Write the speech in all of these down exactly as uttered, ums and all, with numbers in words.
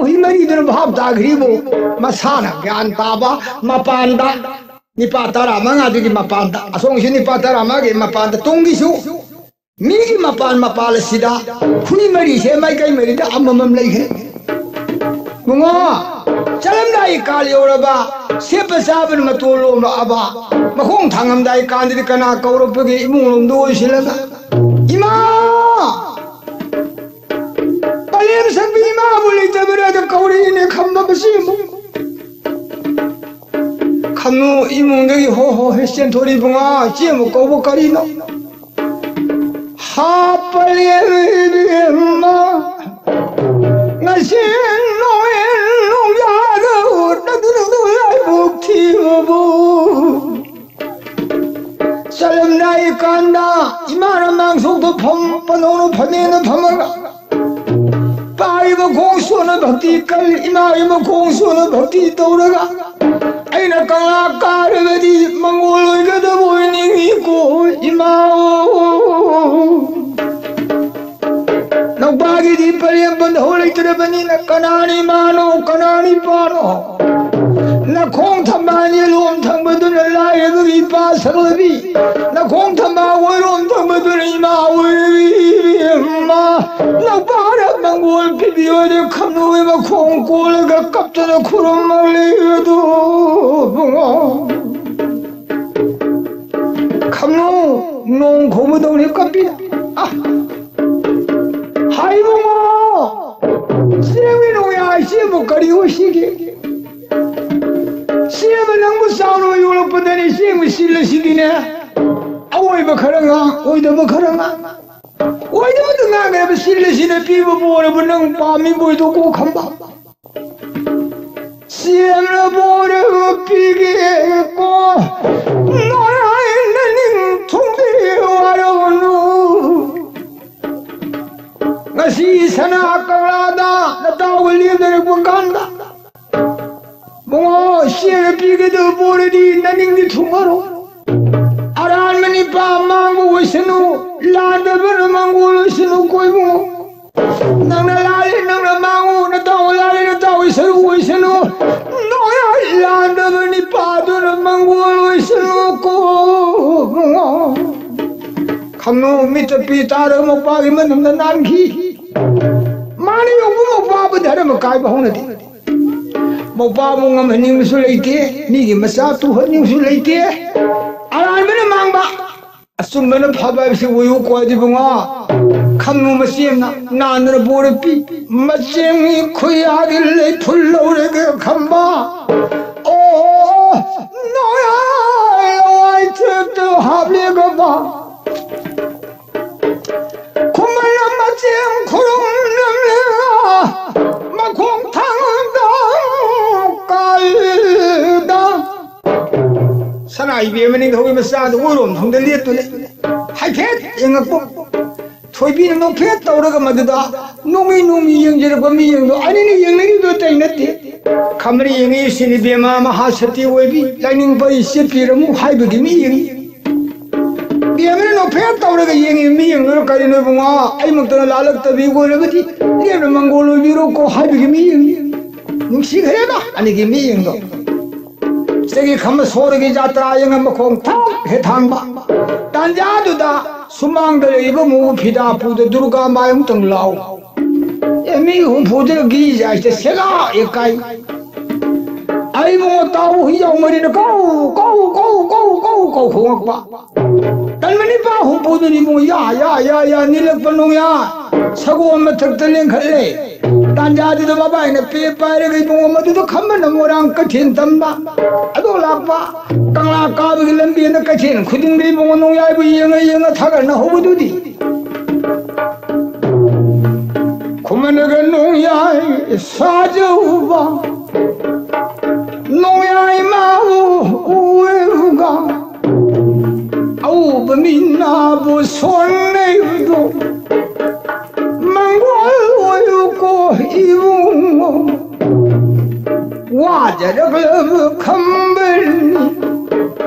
ꯍꯨꯏ ꯃꯔꯤꯗꯨꯅ ꯚꯥꯞ ꯇꯥꯈ꯭ꯔꯤꯕꯨ, ꯃꯁꯥꯅ ꯒ꯭ꯌꯥꯟ ꯇꯥꯕ, ꯃꯄꯥꯟꯗ ꯅꯤꯄꯥ ꯇꯔꯥꯃꯉꯥꯗꯨꯒꯤ ꯃꯄꯥꯟꯗ, ꯑꯁꯣꯝꯒꯤꯁꯨ ꯅꯤꯄꯥ ꯇꯔꯥꯃꯉꯥꯒꯤ ꯃꯄꯥꯟꯗ, ꯇꯨꯡꯒꯤꯁꯨ ꯃꯤꯒꯤ ꯃꯄꯥꯟ ꯃꯄꯥꯟ ꯑꯁꯤꯗ ꯍꯨꯏ ꯃꯔꯤꯁꯦ ꯃꯥꯏꯀꯩ ꯃꯔꯤꯗ ꯑꯃꯃꯝ ꯂꯩꯈ꯭ꯔꯦ꯫ ꯏꯕꯨꯡꯉꯣ, ꯆꯠꯂꯝꯗꯥꯏ ꯀꯥꯟ ꯌꯧꯔꯕ, ꯁꯦꯠꯄ ꯆꯥꯕꯅ ꯃꯇꯣꯟ ꯂꯣꯝꯂꯛꯑꯕ, ꯃꯈꯣꯡ ꯊꯥꯡꯉꯝꯗꯥꯏ ꯀꯥꯟꯗꯗꯤ ꯀꯅꯥ ꯀꯧꯔꯛꯄꯒꯦ? ꯏꯃꯨꯡ ꯂꯣꯝꯗ ꯑꯣꯏꯁꯤꯜꯂꯒ, "ꯏꯃꯥ!" ꯄꯂꯦꯝ ꯁꯛꯄꯤ ꯏꯃꯥꯕꯨ ꯂꯩꯇꯕ꯭ꯔꯥꯗ ꯀꯧꯔꯛꯏꯅꯦ ꯈꯝꯕ ꯃꯆꯦ ꯑꯃꯨꯛ꯫ ꯈꯝꯅꯨ ꯏꯃꯨꯡꯗꯒꯤ ꯍꯣ ꯍꯣ ꯍꯦ ꯆꯦꯟꯊꯣꯔꯛꯏ ꯏꯕꯨꯡꯉꯣ, ꯆꯦ ꯑꯃꯨꯛ ꯀꯧꯕ ꯀꯔꯤꯅꯣ? ꯍꯥ ꯄꯂꯦꯝ ꯏꯕꯦꯝꯃ, ꯉꯁꯤ ꯅꯣꯡ ꯅꯣꯡꯌꯥꯗ ꯎꯠꯂꯗꯨꯅ ꯂꯥꯏꯕꯛ ꯊꯤꯕꯕꯨ꯫ ꯆꯠꯂꯝꯗꯥꯏ ꯀꯥꯟꯗ ꯏꯃꯥꯅ ꯃꯥꯡꯁꯣꯛꯇ ꯐꯝ, ꯄꯅꯧꯅ ꯐꯅꯦꯛꯅ ꯐꯝꯃꯒ, ꯄꯥꯔꯤꯕ ꯈꯣꯡ ꯁꯣꯟꯅ ꯚꯛꯇꯤ ꯀꯜꯂꯤ, ꯏꯃꯥꯒꯤ ꯃꯈꯣꯡ ꯁꯣꯟꯅ ꯚꯛꯇꯤ ꯇꯧꯔꯒ, ꯑꯩꯅ ꯀꯪꯂꯥ ꯀꯥꯔꯕꯗꯤ ꯃꯪꯒꯣꯜ ꯑꯣꯏꯒꯗꯕ ꯑꯣꯏꯅꯤꯡꯉꯤꯀꯣ ꯏꯃꯥ꯫ ꯅꯧꯄꯥꯒꯤꯗꯤ ꯄꯔꯦꯡ ꯄꯟꯊꯧ ꯂꯩꯇ꯭ꯔꯕꯅꯤꯅ ꯀꯅꯥꯅ ꯏꯃꯥꯅꯣ, ꯀꯅꯥꯅ ꯏꯄꯥꯅꯣ? ꯅꯈꯣꯡ ꯊꯝꯕꯥꯜ ꯌꯦꯂꯣꯝ ꯊꯪꯕꯗꯨꯅ ꯂꯥꯏꯔꯕꯒꯤ ꯏꯄꯥ ꯁꯛꯂꯕꯤ, ꯅꯈꯣꯡ ꯊꯝꯕꯥꯜ ꯑꯣꯏꯔꯣꯝ ꯊꯪꯕꯗꯨꯅ ꯏꯃꯥ ꯑꯣꯏꯔꯕꯤ꯫ ꯏꯃꯥ, ꯅꯧꯄꯥꯅ ꯃꯪꯒꯣꯜ ꯄꯤꯕꯤꯌꯣꯅ ꯈꯝꯅꯨꯒꯤ ꯃꯈꯣꯡ ꯀꯣꯜꯂꯒ ꯀꯞꯇꯅ ꯈꯨꯔꯨꯝꯃꯛꯂꯤ ꯑꯗꯨ ꯏꯕꯨꯡꯉꯣ꯫ ꯈꯝꯅꯨ ꯅꯣꯡ ꯈꯣꯡꯕꯗꯧꯅ ꯀꯞꯄꯤ꯫ ꯑ, ꯍꯥꯏꯕꯨꯡꯉꯣ, ꯆꯦꯡꯒꯤ ꯅꯣꯡꯌꯥꯏ ꯆꯦꯕꯨ ꯀꯔꯤ ꯑꯣꯏꯁꯤꯒꯦ? ꯆꯦꯕ ꯅꯪꯕꯨ ꯆꯥꯎꯅ ꯌꯣꯛꯂꯛꯄꯗꯅꯤ ꯆꯦꯡꯕꯨ ꯁꯤꯜꯂꯁꯤꯗꯤꯅꯦ꯫ ꯑꯋꯣꯏꯕ ꯈꯔ ꯉꯥꯡ, ꯑꯣꯏꯗꯕ ꯈꯔ ꯉꯥꯡ꯫ ꯑꯣꯏꯗꯕꯗ ꯉꯥꯡꯈ꯭ꯔꯕ ꯁꯤꯜꯂꯁꯤꯅ ꯄꯤꯕ ꯕꯣꯔꯕꯨ ꯅꯪ ꯄꯥꯝꯃꯤꯕꯣꯏꯗꯣ ꯀꯣ ꯈꯝꯕ꯫ ꯆꯦꯜꯂꯕꯣꯔ ꯄꯤꯒꯦꯀꯣ, ꯅꯣꯏꯅ ꯅꯤꯡꯊꯨꯡꯗꯤ ꯋꯥꯔꯧꯅꯨ꯫ ꯉꯁꯤ ꯁꯅꯥ ꯀꯪꯂꯥꯗ ꯅꯇꯥꯎꯒ ꯂꯦꯞꯅꯔꯛꯄ ꯀꯥꯟꯗ, ꯃꯉꯣ ꯆꯦꯜꯂ ꯄꯤꯒꯗꯕ ꯄꯣꯔꯗꯤ ꯅꯅꯤꯡꯗꯤ ꯊꯨꯡꯉꯔꯣꯏ꯫ ꯑꯔꯥꯟꯕ ꯅꯤꯄꯥ ꯃꯥꯡꯕ ꯑꯣꯏꯁꯅꯨ, ꯂꯥꯟꯗꯕꯅ ꯃꯪꯒꯣꯜ ꯑꯣꯏꯁꯅꯨ ꯀꯣ ꯏꯕꯨꯡꯉꯣ꯫ ꯅꯪꯅ ꯂꯥꯜꯂꯤ, ꯅꯪꯅ ꯃꯥꯡꯉꯨ, ꯅꯇꯥꯎ ꯂꯥꯜꯂꯤ꯫ ꯈꯪꯅꯧ ꯃꯤꯠꯇ ꯄꯤ ꯇꯥꯔꯒ ꯃꯧꯄꯥꯒꯤ ꯃꯅꯝꯗ ꯅꯥꯟꯈꯤ꯫ ꯃꯥꯅ ꯌꯣꯛꯄ ꯃꯧꯄꯥꯕꯨ ꯙꯔꯃ ꯀꯥꯏꯕ ꯍꯧꯅꯗꯦ꯫ ꯃꯧꯄꯥꯕꯨ ꯉꯝꯍꯟꯅꯤꯡꯕꯁꯨ ꯂꯩꯇꯦ, ꯃꯤꯒꯤ ꯃꯆꯥ ꯇꯨꯍꯟꯅꯤꯡꯕꯁꯨ ꯂꯩꯇꯦ꯫ ꯑꯔꯥꯟꯕꯅ ꯃꯥꯡꯕ, ꯑꯆꯨꯝꯕꯅ ꯐꯕ ꯍꯥꯏꯕꯁꯤ ꯑꯣꯏꯌꯨꯀꯣ ꯏꯕꯨꯡꯉꯣ꯫ ꯈꯪꯅꯨ ꯃꯆꯦꯝꯅ ꯅꯥꯟꯗꯅ ꯕꯣꯔ ꯄꯤ꯫ ꯃꯆꯦꯝꯒꯤ ꯈꯨꯌꯥꯒꯤ ꯂꯩꯐꯨꯜ ꯂꯧꯔꯒ ꯈꯝꯕ꯫ ꯑꯣ, ꯅꯣꯌꯥ ꯂꯋꯥꯏ ꯊꯦꯛꯇ ꯍꯥꯞꯂꯦꯒꯕ꯫ ꯈꯨꯃꯟ ꯑꯃ ꯆꯦꯡ ꯈꯨꯔꯨꯝꯂꯝꯂꯒ ꯃꯈꯣꯡ ꯊꯥꯡꯗ ꯀꯥꯜꯗ꯫ ꯁꯅꯥ ꯏꯕꯦꯝꯃꯅꯤ ꯍꯧꯏ ꯃꯆꯥꯗꯨ ꯑꯣꯏꯔꯣꯝ ꯊꯣꯡꯗ ꯂꯦꯞꯇꯨꯅ ꯍꯥꯏꯐꯦꯠ ꯌꯦꯡꯉꯛꯄ꯫ ꯊꯣꯏꯕꯤꯅ ꯅꯣꯛꯐꯦꯠ ꯇꯧꯔꯒ ꯃꯗꯨꯗ ꯅꯣꯡꯃꯤ ꯅꯣꯡꯃꯤ ꯌꯦꯡꯖꯔꯛꯄ ꯃꯤꯌꯦꯡꯗꯣ ꯑꯅꯤꯅ ꯌꯦꯡꯅꯔꯤꯗꯣ ꯑꯇꯩ ꯅꯠꯇꯦ꯫ ꯈꯝꯕꯅ ꯌꯦꯡꯉꯤ ꯁꯤꯅꯤ ꯕꯦꯝꯃ ꯃꯍꯥꯁꯇꯤ ꯑꯣꯏꯕꯤ ꯂꯥꯏꯅꯤꯡ ꯄꯔꯤ ꯆꯦꯠꯄꯤꯔꯝꯃꯨ ꯍꯥꯏꯕꯒꯤ ꯃꯤꯌꯦꯡ꯫ ꯕꯦꯝꯃꯅ ꯅꯣꯛꯐꯦꯠ ꯇꯧꯔꯒ ꯌꯦꯡꯉꯤ ꯃꯤꯌꯦꯡꯗꯨꯅ ꯀꯔꯤꯅꯣ ꯏꯕꯨꯡꯉꯣ? ꯑꯩꯃꯛꯇꯅ ꯂꯥꯜꯂꯛꯇꯕꯤ ꯑꯣꯏꯔꯕꯗꯤ ꯂꯦꯝꯅ ꯃꯪꯒꯣꯜ ꯑꯣꯏꯕꯤꯔꯣꯀꯣ ꯍꯥꯏꯕꯒꯤ ꯃꯤꯌꯦꯡ꯫ ꯅꯨꯡꯁꯤꯈ꯭ꯔꯦꯗ ꯑꯅꯤꯒꯤ ꯃꯤꯌꯦꯡꯗꯣ꯫ ꯆꯒꯦ ꯈꯝꯕ ꯁꯣꯔꯒꯤ ꯖꯥꯇ꯭ꯔꯥ ꯌꯦꯡꯉ ꯃꯈꯣꯡ ꯊꯥꯛ ꯍꯦꯛ ꯊꯥꯡꯕ꯫ ꯇꯥꯟꯖꯥꯗꯨꯗ ꯁꯨꯃꯥꯡꯗ ꯂꯩꯔꯤꯕ ꯃꯨ ꯐꯤꯗꯥ ꯄꯨꯗ ꯗꯨꯔꯒꯥ ꯃꯥꯏ ꯑꯃꯨꯛꯇꯪ ꯂꯥꯎ꯫ ꯑꯦ, ꯃꯤ ꯍꯨꯝꯐꯨꯗꯨꯅ ꯒꯤ ꯌꯥꯏꯁꯦ ꯁꯦꯒꯥ ꯑꯦꯀꯥꯏ꯫ ꯑꯩꯕꯨ ꯇꯥꯎ ꯍꯨꯏꯖꯥꯎ ꯃꯔꯤꯅ ꯀꯧ, ꯀꯧ, ꯀꯧ, ꯀꯧ, ꯀꯧ, ꯀꯧ ꯈꯣꯡꯉꯛꯄ꯫ ꯇꯟꯕ ꯅꯤꯄꯥ ꯍꯨꯝꯐꯨꯗꯨꯅꯤ ꯏꯕꯨꯡꯉꯣ, ꯌꯥ, ꯌꯥ, ꯌꯥ, ꯌꯥ, ꯅꯤꯜꯂꯛꯄ ꯅꯣꯡꯌꯥ ꯁꯒꯣꯜ ꯃꯊꯛꯇ ꯂꯦꯡꯈꯠꯂꯦ꯫ ꯇꯥꯟꯖꯥꯗꯨꯗ ꯃꯕꯥꯏꯅ ꯄꯦ ꯄꯥꯏꯔꯒ ꯏꯕꯨꯡꯉꯣ ꯃꯗꯨꯗ ꯈꯝꯕꯅ ꯃꯣꯏꯔꯥꯡ ꯀꯩꯊꯦꯜ ꯇꯝꯕ꯫ ꯑꯗꯣ ꯂꯥꯛꯄ ꯀꯪꯂꯥ ꯀꯥꯕꯒꯤ ꯂꯝꯕꯤ ꯑꯅ ꯀꯩꯊꯦꯜ ꯈꯨꯗꯤꯡꯗ ꯏꯕꯨꯡꯉꯣ ꯅꯣꯡꯌꯥꯏꯕꯨ ꯌꯦꯡꯉ ꯌꯦꯡꯉ ꯊꯥꯒꯠꯅ ꯍꯧꯕꯗꯨꯗꯤ꯫ ꯈꯨꯃꯟꯒ ꯅꯣꯡꯌꯥꯏ ꯁꯥꯖꯧꯕ, ꯅꯣꯡꯌꯥꯏ ꯃꯥꯕꯨ ꯎꯔꯒ, ꯑꯎꯕ ꯃꯤꯅꯥꯕꯨ ꯁꯣꯟꯅꯩꯕꯗꯣ, ꯃꯪꯒꯣꯜ ꯑꯣꯏꯌꯨꯀꯣ ꯏꯕꯨꯡꯉꯣ, ꯋꯥꯖꯔꯛꯂꯕ ꯈꯝꯕꯅꯤ꯫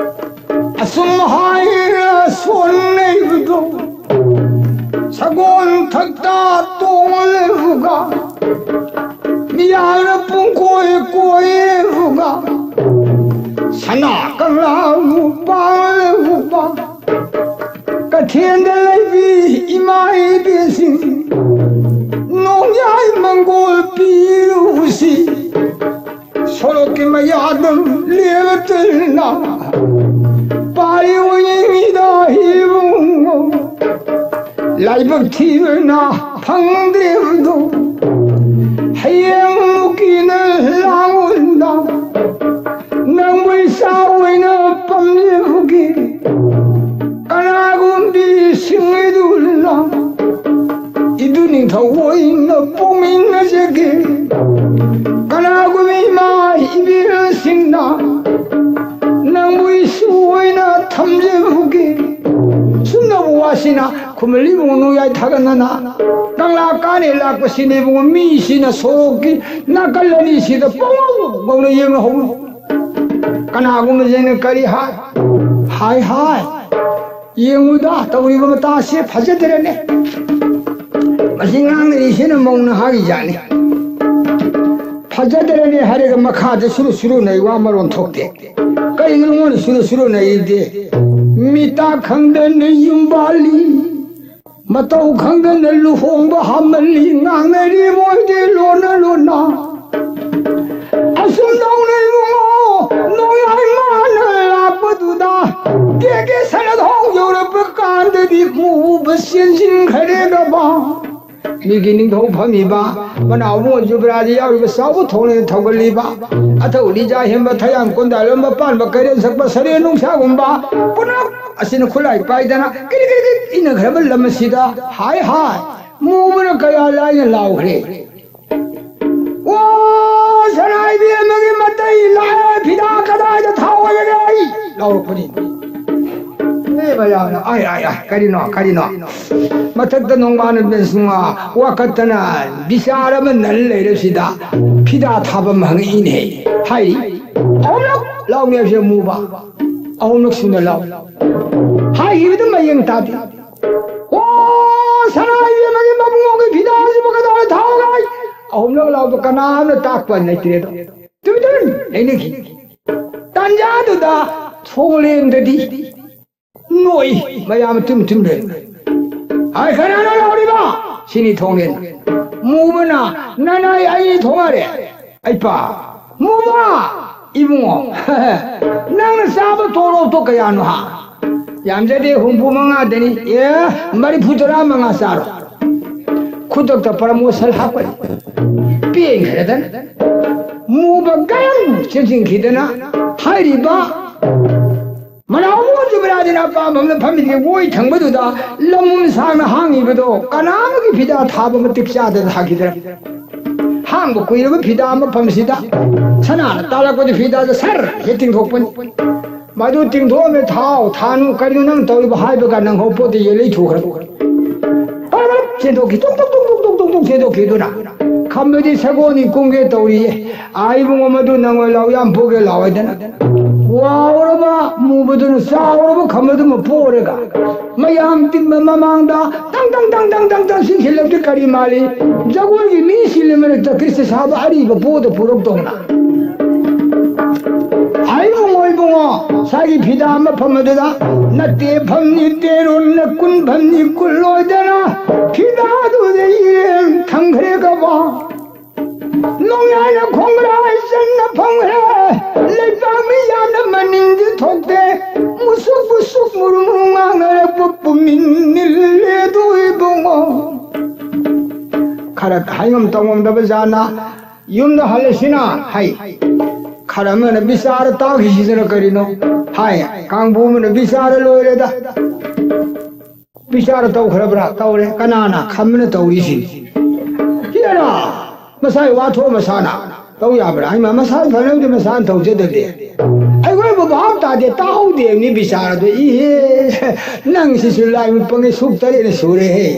ꯑꯁꯨꯝ ꯍꯥꯏꯅ ꯁꯣꯟꯅꯩꯕꯗꯣ, ꯁꯒꯣꯜ ꯊꯛꯇ ꯇꯣꯡꯂꯦꯕꯒ, ꯃꯤꯌꯥꯝꯅ ꯄꯨꯡꯀꯣꯏ ꯀꯣꯏꯌꯦꯕꯒ, ꯁꯅꯥ ꯀꯪꯂꯥꯕꯨ ꯄꯥꯡꯂꯦꯕꯒ, ꯊꯦꯟꯗ ꯂꯩꯕꯤ ꯏꯃꯥ ꯏꯕꯦꯟꯁꯤꯡ, ꯅꯣꯡꯌꯥꯏ ꯃꯪꯒꯣꯜ ꯄꯤꯔꯨꯁꯤ꯫ ꯁꯣꯔꯣꯛꯀꯤ ꯃꯌꯥꯗ ꯂꯦꯞꯇꯨꯅ ꯄꯥꯔꯤ ꯎꯌꯦꯡꯒꯤꯗ ꯏꯕꯨꯡꯉꯣ꯫ ꯂꯥꯏꯕꯛ ꯊꯤꯕꯅ ꯐꯪꯗ꯭ꯔꯤꯕꯗꯣ ꯍꯌꯦꯡ ꯃꯨꯛꯀꯤꯅ ꯂꯥꯡꯉꯨꯗ꯫ ꯅꯪꯕꯨ ꯏꯆꯥ ꯑꯣꯏꯅ ꯄꯝꯖꯕꯒꯤ ꯀꯅꯥꯒꯨꯝꯕꯤ ꯁꯤꯡꯉꯩꯗꯨꯅ ꯏꯗꯨ ꯅꯤꯡꯊꯧ ꯑꯣꯏꯅ ꯄꯣꯛꯃꯤꯟꯅꯖꯒꯦ꯫ ꯀꯅꯥꯒꯨꯝꯕꯤ ꯏꯃꯥ ꯏꯕꯦꯜꯁꯤꯡꯅ ꯅꯪꯕꯨ ꯏꯁꯨ ꯑꯣꯏꯅ ꯊꯝꯖꯕꯒꯦ꯫ ꯁꯨꯝꯅꯕꯨ ꯋꯥꯁꯤꯅ ꯈꯨꯃꯟ ꯏꯕꯨꯡꯉꯣ ꯅꯣꯡꯌꯥꯏ ꯊꯥꯒꯠꯅꯅ ꯀꯪꯂꯥ ꯀꯥꯅꯦ ꯂꯥꯛꯄꯁꯤꯅ ꯏꯕꯨꯡꯉꯣ ꯃꯤꯁꯤꯅ ꯁꯣꯔꯣꯛꯀꯤ ꯅꯥꯀꯜ ꯑꯅꯤꯁꯤꯗ ꯄꯪꯉꯧ ꯉꯧꯅ ꯌꯦꯡꯅꯍꯧ꯫ ꯀꯅꯥꯒꯨꯝꯕꯁꯤꯅ ꯀꯔꯤ ꯍꯥꯏ? ꯍꯥꯏ ꯍꯥꯏ꯫ ꯌꯦꯡꯉꯨꯗ ꯇꯧꯔꯤꯕ ꯃꯇꯥꯁꯦ ꯐꯖꯗ꯭ꯔꯅꯦ꯫ ꯃꯁꯤ ꯉꯥꯡꯅꯔꯤꯁꯤꯅ ꯃꯧ ꯅꯍꯥꯒꯤ ꯖꯥꯠꯅꯤ꯫ ꯐꯖꯗ꯭ꯔꯅꯦ ꯍꯥꯏꯔꯒ ꯃꯈꯥꯗ ꯁꯨꯔꯨ ꯁꯨꯔꯨ ꯅꯩ ꯋꯥ ꯃꯔꯣꯟ ꯊꯣꯛꯇꯦ꯫ ꯀꯔꯤꯒꯤꯅꯣ ꯃꯣꯏꯅ ꯁꯨꯔꯨ ꯁꯨꯔꯨ ꯅꯩꯔꯤꯗꯤ? ꯃꯤꯇꯥ ꯈꯪꯗꯅ ꯌꯨꯝ ꯄꯥꯜꯂꯤ꯫ ꯃꯇꯧ ꯈꯪꯗꯅ ꯂꯨꯍꯣꯡꯕ ꯍꯥꯃꯜꯂꯤ ꯉꯥꯡꯅꯔꯤ ꯃꯣꯏꯗꯤ ꯂꯣꯟꯅ ꯂꯣꯟꯅ꯫ ꯑꯁꯨꯝ ꯇꯧꯅ ꯏꯕꯨꯡꯉꯣ, ꯅꯣꯡꯌꯥꯏ ꯃꯥꯅ ꯂꯥꯛꯄꯗꯨꯗ ꯀꯦ ꯀꯦ ꯁꯅꯥꯊꯣꯡ ꯌꯧꯔꯛꯄ ꯀꯥꯟꯗꯗꯤ ꯃꯨꯕ ꯆꯦꯟꯁꯤꯟꯈ꯭ꯔꯦꯗꯕ꯫ ꯃꯤꯒꯤ ꯅꯤꯡꯊꯧ ꯐꯝꯃꯤꯕ ꯃꯅꯥꯎꯕꯨꯡ ꯌꯨꯕꯔꯥꯖ ꯌꯥꯎꯔꯤꯕ ꯆꯥꯎꯕ ꯊꯣꯡꯅ ꯊꯧꯒꯜꯂꯤꯕ ꯑꯊꯧ ꯂꯤꯖꯥ ꯍꯦꯟꯕ ꯊꯌꯥꯝ ꯀꯣꯟꯗꯥꯂꯣꯟꯕ ꯄꯥꯟꯕ ꯀꯩꯔꯦꯜ ꯁꯛꯄ ꯁꯔꯦꯡ ꯅꯨꯡꯁꯥꯒꯨꯝꯕ ꯄꯨꯝꯅꯃꯛ ꯑꯁꯤꯅ ꯈꯨꯠꯂꯥꯏ ꯄꯥꯏꯗꯅ ꯀꯤꯔꯤ ꯀꯤꯔꯤ ꯀꯤꯔꯤ ꯏꯟꯅꯈ꯭ꯔꯕ ꯂꯝ ꯑꯁꯤꯗ ꯍꯥꯏ ꯍꯥꯏ ꯃꯨꯕꯅ ꯀꯌꯥ ꯂꯥꯏꯅ ꯂꯥꯎꯈ꯭ꯔꯦ꯫ "ꯑꯣ ꯁꯅꯥ ꯏꯕꯦꯝꯃꯒꯤ ꯃꯇꯩ ꯂꯥꯛꯑꯦ, ꯐꯤꯗꯥ ꯀꯗꯥꯏꯗ ꯊꯥꯎ ꯍꯥꯏꯔꯒꯦ ꯑꯩ?" ꯂꯥꯎꯔꯛꯄꯅꯤ꯫ ꯑꯦ ꯃꯌꯥꯝꯅ, "ꯑꯥꯏ, ꯑꯥꯏ, ꯑꯥꯏ, ꯀꯔꯤꯅꯣ, ꯀꯔꯤꯅꯣ?" ꯃꯊꯛꯇ ꯅꯣꯡꯃꯥꯟ ꯕꯦꯟꯁꯅꯨꯡ ꯋꯥꯀꯠꯇꯅ ꯕꯤꯆꯥꯔ ꯑꯃ ꯅꯟ ꯂꯩꯔꯕꯁꯤꯗ ꯐꯤꯗꯥ ꯊꯥꯕ ꯑꯃ ꯍꯪꯉꯛꯏꯅꯦ꯫ ꯍꯥꯏꯔꯤ, "ꯑꯍꯨꯝꯂꯛ ꯂꯥꯎꯅꯦ ꯍꯥꯏꯕꯁꯦ ꯃꯨꯕ꯫ ꯑꯍꯨꯝꯂꯛ ꯁꯨꯅ ꯂꯥꯎ꯫" ꯍꯥꯏꯈꯤꯕꯗꯨ ꯃꯌꯦꯡ ꯇꯥꯗꯦ꯫ "ꯑꯣ ꯁꯅꯥ ꯏꯕꯦꯝꯃꯒꯤ ꯃꯕꯨꯡꯉꯣꯒꯤ ꯐꯤꯗꯥꯁꯤꯕꯨ ꯀꯗꯥꯏꯗ ꯊꯥꯎꯒꯥꯏ?" ꯑꯍꯨꯝꯂꯛ ꯂꯥꯎꯕ ꯀꯅꯥꯝꯅ ꯇꯥꯛꯄ ꯂꯩꯇ꯭ꯔꯦꯗꯣ꯫ ꯇꯨꯃꯤꯟ ꯇꯨꯃꯤꯟ ꯂꯩꯅꯈꯤ꯫ ꯇꯥꯟꯖꯥꯗꯨꯗ ꯊꯣꯡꯂꯦꯟꯗꯗꯤ ꯅꯣꯛꯏ꯫ ꯃꯌꯥꯝ ꯇꯨꯝ ꯇꯨꯝ ꯂꯩ꯫ "ꯍꯥꯏ, ꯀꯅꯥꯅꯣ ꯂꯥꯎꯔꯤꯕ?" "ꯁꯤꯅꯤ ꯊꯣꯡꯂꯦꯟ꯫" ꯃꯨꯕꯅ, "ꯅꯅꯥꯏ ꯑꯩ ꯊꯣꯡꯉꯔꯦ꯫" "ꯑꯩ ꯄꯥ, ꯃꯨꯕ, ꯏꯕꯨꯡꯉꯣ, ꯅꯪꯅ ꯆꯥꯕ ꯇꯣꯂꯣꯞꯇꯣ ꯀꯌꯥꯅꯣ, ꯍꯥ?" "ꯌꯥꯝꯖꯗꯦ, ꯍꯨꯝꯐꯨ ꯃꯉꯥꯗꯅꯤ꯫" "ꯑꯦ, ꯃꯔꯤꯐꯨ ꯇꯔꯥ ꯃꯉꯥ ꯆꯥꯔꯣ꯫" ꯈꯨꯗꯛꯇ ꯄ꯭ꯔꯃꯣꯁꯟ ꯍꯥꯞꯀꯅꯤ꯫ ꯄꯦꯟꯈ꯭ꯔꯦꯗꯅ꯫ ꯃꯨꯕ ꯒꯔꯝ ꯆꯦꯟꯁꯤꯟꯈꯤꯗꯅ ꯍꯥꯏꯔꯤꯕ ꯃꯅꯥꯎꯕ ꯖꯨꯕꯔꯥꯖꯤꯅ ꯑꯄꯥꯝꯕ ꯑꯃꯗ ꯐꯝꯃꯤꯕ ꯑꯣꯏ ꯊꯪꯕꯗꯨꯗ ꯂꯝ ꯁꯥꯡꯅ ꯍꯥꯡꯉꯤꯕꯗꯣ ꯀꯅꯥ ꯑꯃꯒꯤ ꯐꯤꯗꯥ ꯊꯥꯕ ꯃꯇꯤꯛ ꯆꯥꯗꯅ ꯊꯥꯈꯤꯗ꯭ꯔꯦ꯫ ꯍꯥꯡꯕ ꯀꯨꯏꯔꯕ ꯐꯤꯗꯥ ꯃꯐꯝꯁꯤꯗ ꯁꯅꯥꯅ ꯇꯥꯜꯂꯛꯄꯗꯤ ꯐꯤꯗꯥꯗ ꯁꯔ ꯍꯦꯛ ꯇꯤꯡꯊꯣꯛꯄꯅꯤ꯫ ꯃꯗꯨ ꯇꯤꯡꯊꯣꯛꯑꯝꯃꯦ, ꯊꯥꯎ, ꯊꯥꯅꯨ, ꯀꯔꯤꯅꯣ ꯅꯪ ꯇꯧꯔꯤꯕ ꯍꯥꯏꯕꯒ ꯅꯪꯍꯧ ꯄꯣꯠꯇ ꯌꯦꯜ ꯂꯩꯊꯣꯛꯈ꯭ꯔꯕ꯫ ꯄꯔꯞ ꯆꯦꯟꯊꯣꯛꯈꯤ, ꯇꯨꯛ ꯇꯨꯛ ꯇꯨꯛ ꯇꯨꯛ ꯇꯨꯛ ꯇꯨꯛ ꯆꯦꯟꯊꯣꯛꯈꯤꯗꯨꯅ꯫ ꯈꯝꯕꯗꯤ ꯁꯒꯣꯜꯅꯤ ꯀꯨꯝꯒꯦ ꯇꯧꯔꯤꯌꯦ꯫ "ꯑꯥ, ꯏꯕꯨꯡꯉꯣ, ꯃꯗꯨ ꯅꯪꯉꯣꯏ ꯂꯥꯎ ꯌꯥꯝ ꯄꯨꯒꯦ ꯂꯥꯎ" ꯍꯥꯏꯗꯅ꯫ ꯋꯥꯎꯔꯕ ꯃꯨꯕꯗꯨꯅ ꯆꯥꯎꯔꯕ ꯈꯝꯕꯗꯨꯃ ꯄꯣꯔꯒ ꯃꯌꯥꯝ ꯇꯤꯟꯕ ꯃꯃꯥꯡꯗ ꯇꯪ ꯇꯪ ꯇꯪ ꯇꯪ ꯇꯪ ꯇꯪ ꯁꯤꯟꯈꯤꯜꯂꯛꯇꯦ꯫ ꯀꯔꯤ ꯃꯥꯜꯂꯤ? ꯖꯒꯣꯏꯒꯤ ꯃꯤꯁꯤꯡꯒꯤ ꯃꯔꯛꯇ ꯈ꯭ꯔꯤꯁꯇ ꯁꯥꯕ ꯑꯔꯤꯕ ꯄꯣꯠꯇ ꯄꯨꯔꯛꯇꯧꯅ꯫ ꯍꯥꯏꯕꯨꯡꯉꯣ ꯏꯕꯨꯡꯉꯣ, ꯉꯁꯥꯏꯒꯤ ꯐꯤꯗꯥ ꯃꯐꯝ ꯑꯗꯨꯗ ꯅꯠꯇꯦ ꯐꯝꯅꯤ ꯇꯦꯔꯣꯟꯅ ꯀꯨꯟ ꯐꯝꯅꯤ ꯀꯨꯜꯂꯣꯏꯗꯅ ꯐꯤꯗꯥꯗꯨꯗ ꯏꯔꯦꯟ ꯊꯝꯈ꯭ꯔꯦ ꯀꯕꯣ꯫ ꯅꯣꯡꯌꯥꯏꯅ ꯈꯣꯡꯒ꯭ꯔꯥꯏ ꯆꯟꯅ ꯐꯝꯈ꯭ꯔꯦ꯫ ꯂꯩꯄꯥꯛ ꯃꯤ ꯌꯥꯝꯅ ꯃꯅꯤꯡꯗꯤ ꯊꯣꯛꯇꯦ꯫ ꯃꯨꯁꯨꯛ ꯃꯨꯁꯨꯛ ꯃꯨꯔꯨ ꯃꯨꯔꯨ ꯉꯥꯡꯅꯔꯛꯄ ꯄꯨꯝꯃꯤꯟ ꯅꯤꯜꯂꯦ ꯑꯗꯨ ꯏꯕꯨꯡꯉꯣ꯫ ꯈꯔ ꯍꯥꯏꯉꯝ ꯇꯧꯉꯝꯗꯕ ꯖꯥꯠꯅ ꯌꯨꯝꯗ ꯍꯜꯂꯁꯤꯅ ꯍꯥꯏ꯫ ꯈꯔ ꯑꯃꯅ ꯕꯤꯆꯥꯔ ꯇꯥꯈꯤꯁꯤꯗꯅ ꯀꯔꯤꯅꯣ ꯍꯥꯏ꯫ ꯀꯥꯡꯕꯨ ꯑꯃꯅ ꯕꯤꯆꯥꯔ ꯂꯣꯏꯔꯦꯗ꯫ ꯕꯤꯆꯥꯔ ꯇꯧꯈ꯭ꯔꯕ꯭ꯔꯥ? ꯇꯧꯔꯦ꯫ ꯀꯅꯥꯅ? ꯈꯝꯕꯅ ꯇꯧꯔꯤꯁꯤꯅꯤ꯫ ꯁꯤꯗꯔ ꯃꯁꯥꯒꯤ ꯋꯥꯊꯣꯛ ꯃꯁꯥꯅ ꯇꯧ ꯌꯥꯕ꯭ꯔꯥ? ꯍꯥꯏꯃ ꯃꯁꯥ ꯐꯅꯕꯗꯤ ꯃꯁꯥꯅ ꯇꯧꯖꯗꯗꯦ꯫ ꯑꯩꯈꯣꯏꯕꯨ ꯚꯥꯞ ꯇꯥꯗꯦ, ꯇꯥꯍꯧꯗꯦꯕꯅꯤ ꯕꯤꯆꯥꯔꯗꯣ꯫ ꯏꯍꯦ, ꯅꯪꯁꯤꯁꯨ ꯂꯥꯏ ꯃꯤꯠ ꯄꯪꯉꯤ, ꯁꯨꯛ ꯇꯔꯦꯠꯅ ꯁꯨꯔꯦꯍꯦ꯫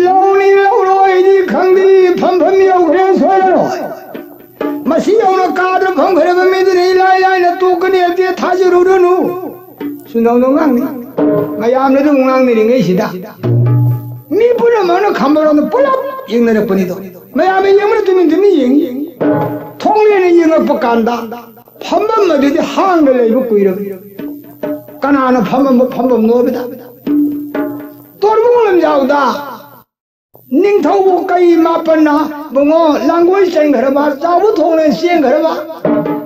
ꯂꯧꯅꯤ ꯂꯧꯔꯣꯏꯗꯤ ꯈꯪꯗꯦ, ꯐꯝꯐꯝ ꯌꯧꯈ꯭ꯔꯦ ꯁꯣꯏꯔꯔꯣꯏ꯫ ꯃꯁꯤ ꯌꯧꯅ ꯀꯥꯗ꯭ꯔ ꯐꯝꯈ꯭ꯔꯕ ꯃꯤꯗꯨꯅ ꯏꯂꯥꯏ ꯂꯥꯏꯅ ꯇꯣꯛꯀꯅꯤ ꯍꯥꯏꯕꯗꯤ ꯊꯥꯖꯔꯨꯔꯅꯨ꯫ ꯁꯨꯝꯗꯧꯅ ꯉꯥꯡꯅꯤ꯫ ꯃꯌꯥꯝꯅ ꯑꯗꯨꯝ ꯉꯥꯡꯅꯔꯤꯉꯩꯁꯤꯗ ꯃꯤ ꯄꯨꯝꯅꯃꯛꯅ ꯈꯝꯕꯔꯣꯝꯗ ꯄꯨꯂꯞ ꯌꯦꯡꯅꯔꯛꯄꯅꯤꯗꯣ꯫ ꯃꯌꯥꯝꯅ ꯌꯦꯡꯕꯅ ꯇꯨꯃꯤꯟ ꯇꯨꯃꯤꯟ ꯌꯦꯡꯉꯤ꯫ ꯊꯣꯡꯂꯦꯟꯅ ꯌꯦꯡꯉꯛꯄ ꯀꯥꯟꯗ ꯐꯝꯐꯝ ꯑꯗꯨꯗꯤ ꯍꯥꯡꯅ ꯂꯩꯕ ꯀꯨꯏꯔꯕ꯫ ꯀꯅꯥꯅ ꯐꯝꯃꯝꯕ ꯐꯝꯐꯝꯅꯣ ꯍꯥꯏꯕꯗ, ꯇꯣꯔꯕꯨꯡ ꯂꯝꯖꯥꯎꯗ ꯅꯤꯡꯊꯧꯕꯨ ꯀꯩ ꯃꯥꯄꯟꯅ ꯕꯨꯡꯉꯣ ꯂꯥꯡꯒꯣꯏ ꯆꯦꯟꯈ꯭ꯔꯕ, ꯆꯥꯎꯕ ꯊꯣꯡꯅ ꯆꯦꯟꯈ꯭ꯔꯕ,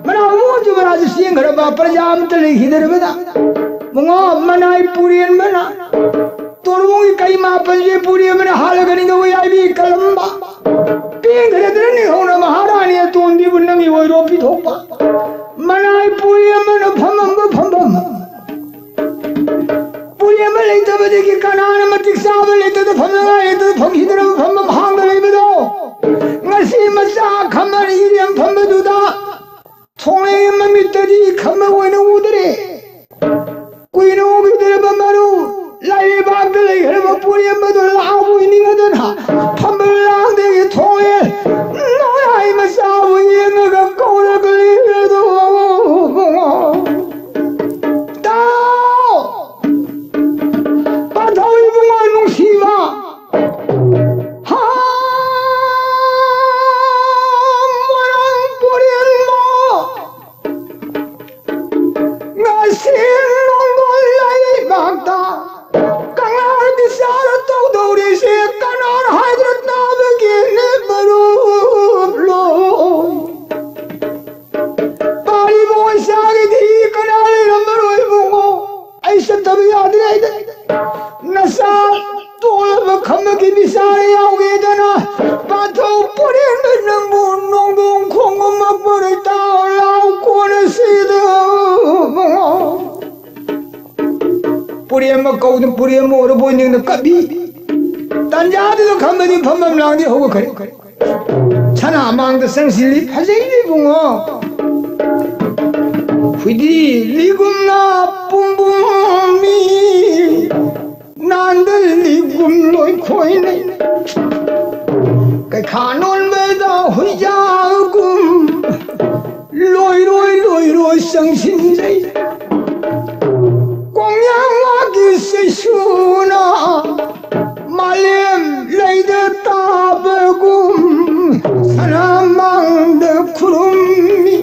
ꯃꯅꯥꯎ ꯏꯕꯣ ꯖꯨꯕꯔꯥꯖ ꯆꯦꯟꯈ꯭ꯔꯕ, ꯄ꯭ꯔꯖꯥ ꯑꯃꯠꯇ ꯂꯩꯈꯤꯗ꯭ꯔꯕꯗ, ꯕꯨꯡꯉꯣ ꯃꯅꯥꯏ ꯄꯨꯔꯦꯟꯕꯅ ꯇꯣꯔꯕꯨꯡꯒꯤ ꯀꯩ ꯃꯥꯄꯟꯁꯦ ꯄꯨꯔꯦꯟꯕꯅ ꯍꯥꯠꯂꯒ ꯅꯤꯡꯊꯧ ꯌꯥꯏꯕꯤ ꯀꯜꯂꯝꯕ꯫ ꯄꯦꯟꯈ꯭ꯔꯗꯅ ꯅꯤꯡꯊꯧꯅ ꯃꯍꯥꯔꯥꯅꯤ ꯑꯇꯣꯟꯕꯤꯕꯨ ꯅꯪꯒꯤ ꯑꯣꯏꯔꯣ ꯄꯤꯊꯣꯛꯄ꯫ ꯃꯅꯥꯏ ꯄꯨꯔꯦꯟꯕꯅ ꯐꯝꯃꯝꯕ ꯐꯝꯐꯝ꯫ ꯄꯨꯔꯤ ꯑꯃ ꯂꯩꯇꯕꯗꯒꯤ ꯀꯅꯥꯅ ꯃꯇꯤꯛ ꯆꯥꯕ ꯂꯩꯇꯗ ꯐꯝꯅꯉꯥꯏ ꯂꯩꯇꯗ ꯐꯝꯈꯤꯗꯅ ꯐꯝꯐꯝ ꯍꯥꯡꯗ ꯂꯩꯕꯗꯣ, ꯉꯁꯤ ꯃꯆꯥ ꯈꯝꯕꯅ ꯏꯔꯦꯝ ꯐꯝꯕꯗꯨꯗ ꯊꯣꯡꯂꯩ ꯃꯃꯤꯠꯇꯗꯤ ꯈꯝꯕ ꯑꯣꯏꯅ ꯎꯗ꯭ꯔꯦ꯫ ꯀꯨꯏꯅ ꯎꯈꯤꯗ꯭ꯔꯕ ꯃꯔꯨ ꯂꯥꯏꯔꯩꯕꯥꯛꯇ ꯂꯩꯈ꯭ꯔꯕ ꯄꯨꯔꯤ ꯑꯃꯗꯣ ꯂꯥꯛꯑꯕꯨ ꯅꯤꯡꯉꯗꯅ ꯐꯝꯕ ꯂꯥꯡꯗꯒꯤ ꯊꯣꯡꯂꯩ ꯅꯣꯡꯌꯥꯏ ꯃꯆꯥꯕꯨ ꯌꯦꯡꯉꯒ ꯀꯧꯔꯛꯂꯤꯕꯗꯣ꯫ ꯇꯥꯎ! ꯄꯥꯟꯊꯧ ꯏꯕꯨꯡꯉꯣ ꯅꯨꯡꯁꯤꯕ! ꯍꯥ! ꯃꯣꯏꯔꯥꯡ ꯄꯨꯔꯦꯟꯕ! ꯉꯁꯤ ꯅꯣꯡꯕꯣꯜ ꯂꯩꯕꯥꯛꯇ ꯀꯪꯂꯥꯒꯤ ꯆꯥꯔ ꯇꯧꯗꯧꯔꯤꯁꯦ ꯀꯅꯥꯅ ꯍꯥꯏꯗ꯭ꯔ ꯇꯥꯕꯒꯤꯅꯦ ꯃꯔꯨꯞꯂꯣ? ꯄꯥꯔꯤꯕ ꯏꯆꯥꯒꯤꯗꯤ ꯀꯅꯥ ꯂꯩꯔꯝꯃꯔꯣꯏ ꯏꯕꯨꯡꯉꯣ꯫ ꯑꯩ ꯆꯠꯇꯕ ꯌꯥꯗ꯭ꯔꯦ꯫ ꯑꯩꯗ ꯅꯆꯥ ꯇꯣꯜꯂꯕ ꯈꯝꯕꯒꯤ ꯃꯤꯆꯥꯔ ꯌꯥꯎꯒꯦꯗꯅ ꯄꯥꯟꯊꯧ ꯄꯨꯔꯦꯟꯕ ꯅꯪꯕꯨ ꯅꯣꯡꯗꯣꯡ ꯈꯣꯡꯒꯨꯝ ꯃꯄꯨꯔꯩ ꯇꯥꯎ ꯂꯥꯎ ꯀꯣꯟꯅ ꯁꯤꯗ ꯏꯕꯨꯡꯉꯣ꯫ ꯄꯨꯔꯦꯝꯕ ꯀꯧꯗꯨꯅ ꯄꯨꯔꯦꯝꯕ ꯑꯣꯏꯔꯕꯣꯏ ꯅꯤꯡꯅ ꯀꯞꯄꯤ꯫ ꯇꯟꯖꯥꯗꯨꯗ ꯈꯝꯕꯗꯤ ꯐꯝꯐꯝ ꯂꯥꯡꯗꯤ ꯍꯧꯒꯠꯈ꯭ꯔꯦ꯫ ꯁꯅꯥ ꯃꯥꯡꯗ ꯆꯪꯁꯤꯜꯂꯤ, ꯐꯖꯩꯅꯦ ꯏꯕꯨꯡꯉꯣ꯫ ꯍꯨꯏꯗꯤ ꯂꯤꯒꯨꯝꯅ ꯄꯨꯝꯕꯨꯝ ꯃꯤ, ꯅꯥꯟꯗ ꯂꯤꯒꯨꯝ ꯂꯣꯏꯈꯣꯏꯅꯩ꯫ ꯀꯩꯈꯥ ꯅꯣꯟꯕꯗ ꯍꯨꯏꯖꯥꯒꯨꯝ ꯂꯣꯏꯔꯣꯏ ꯂꯣꯏꯔꯣꯏ ꯆꯪꯁꯤꯟꯖꯩ꯫ ꯀꯣꯡꯌꯥꯡ ꯋꯥꯒꯤ ꯆꯩꯁꯨꯅ ꯃꯥꯂꯦꯝ ꯂꯩꯗ ꯇꯥꯕꯒꯨꯝ ꯁꯅꯥꯃꯥꯡꯗ ꯈꯨꯔꯨꯝꯃꯤ꯫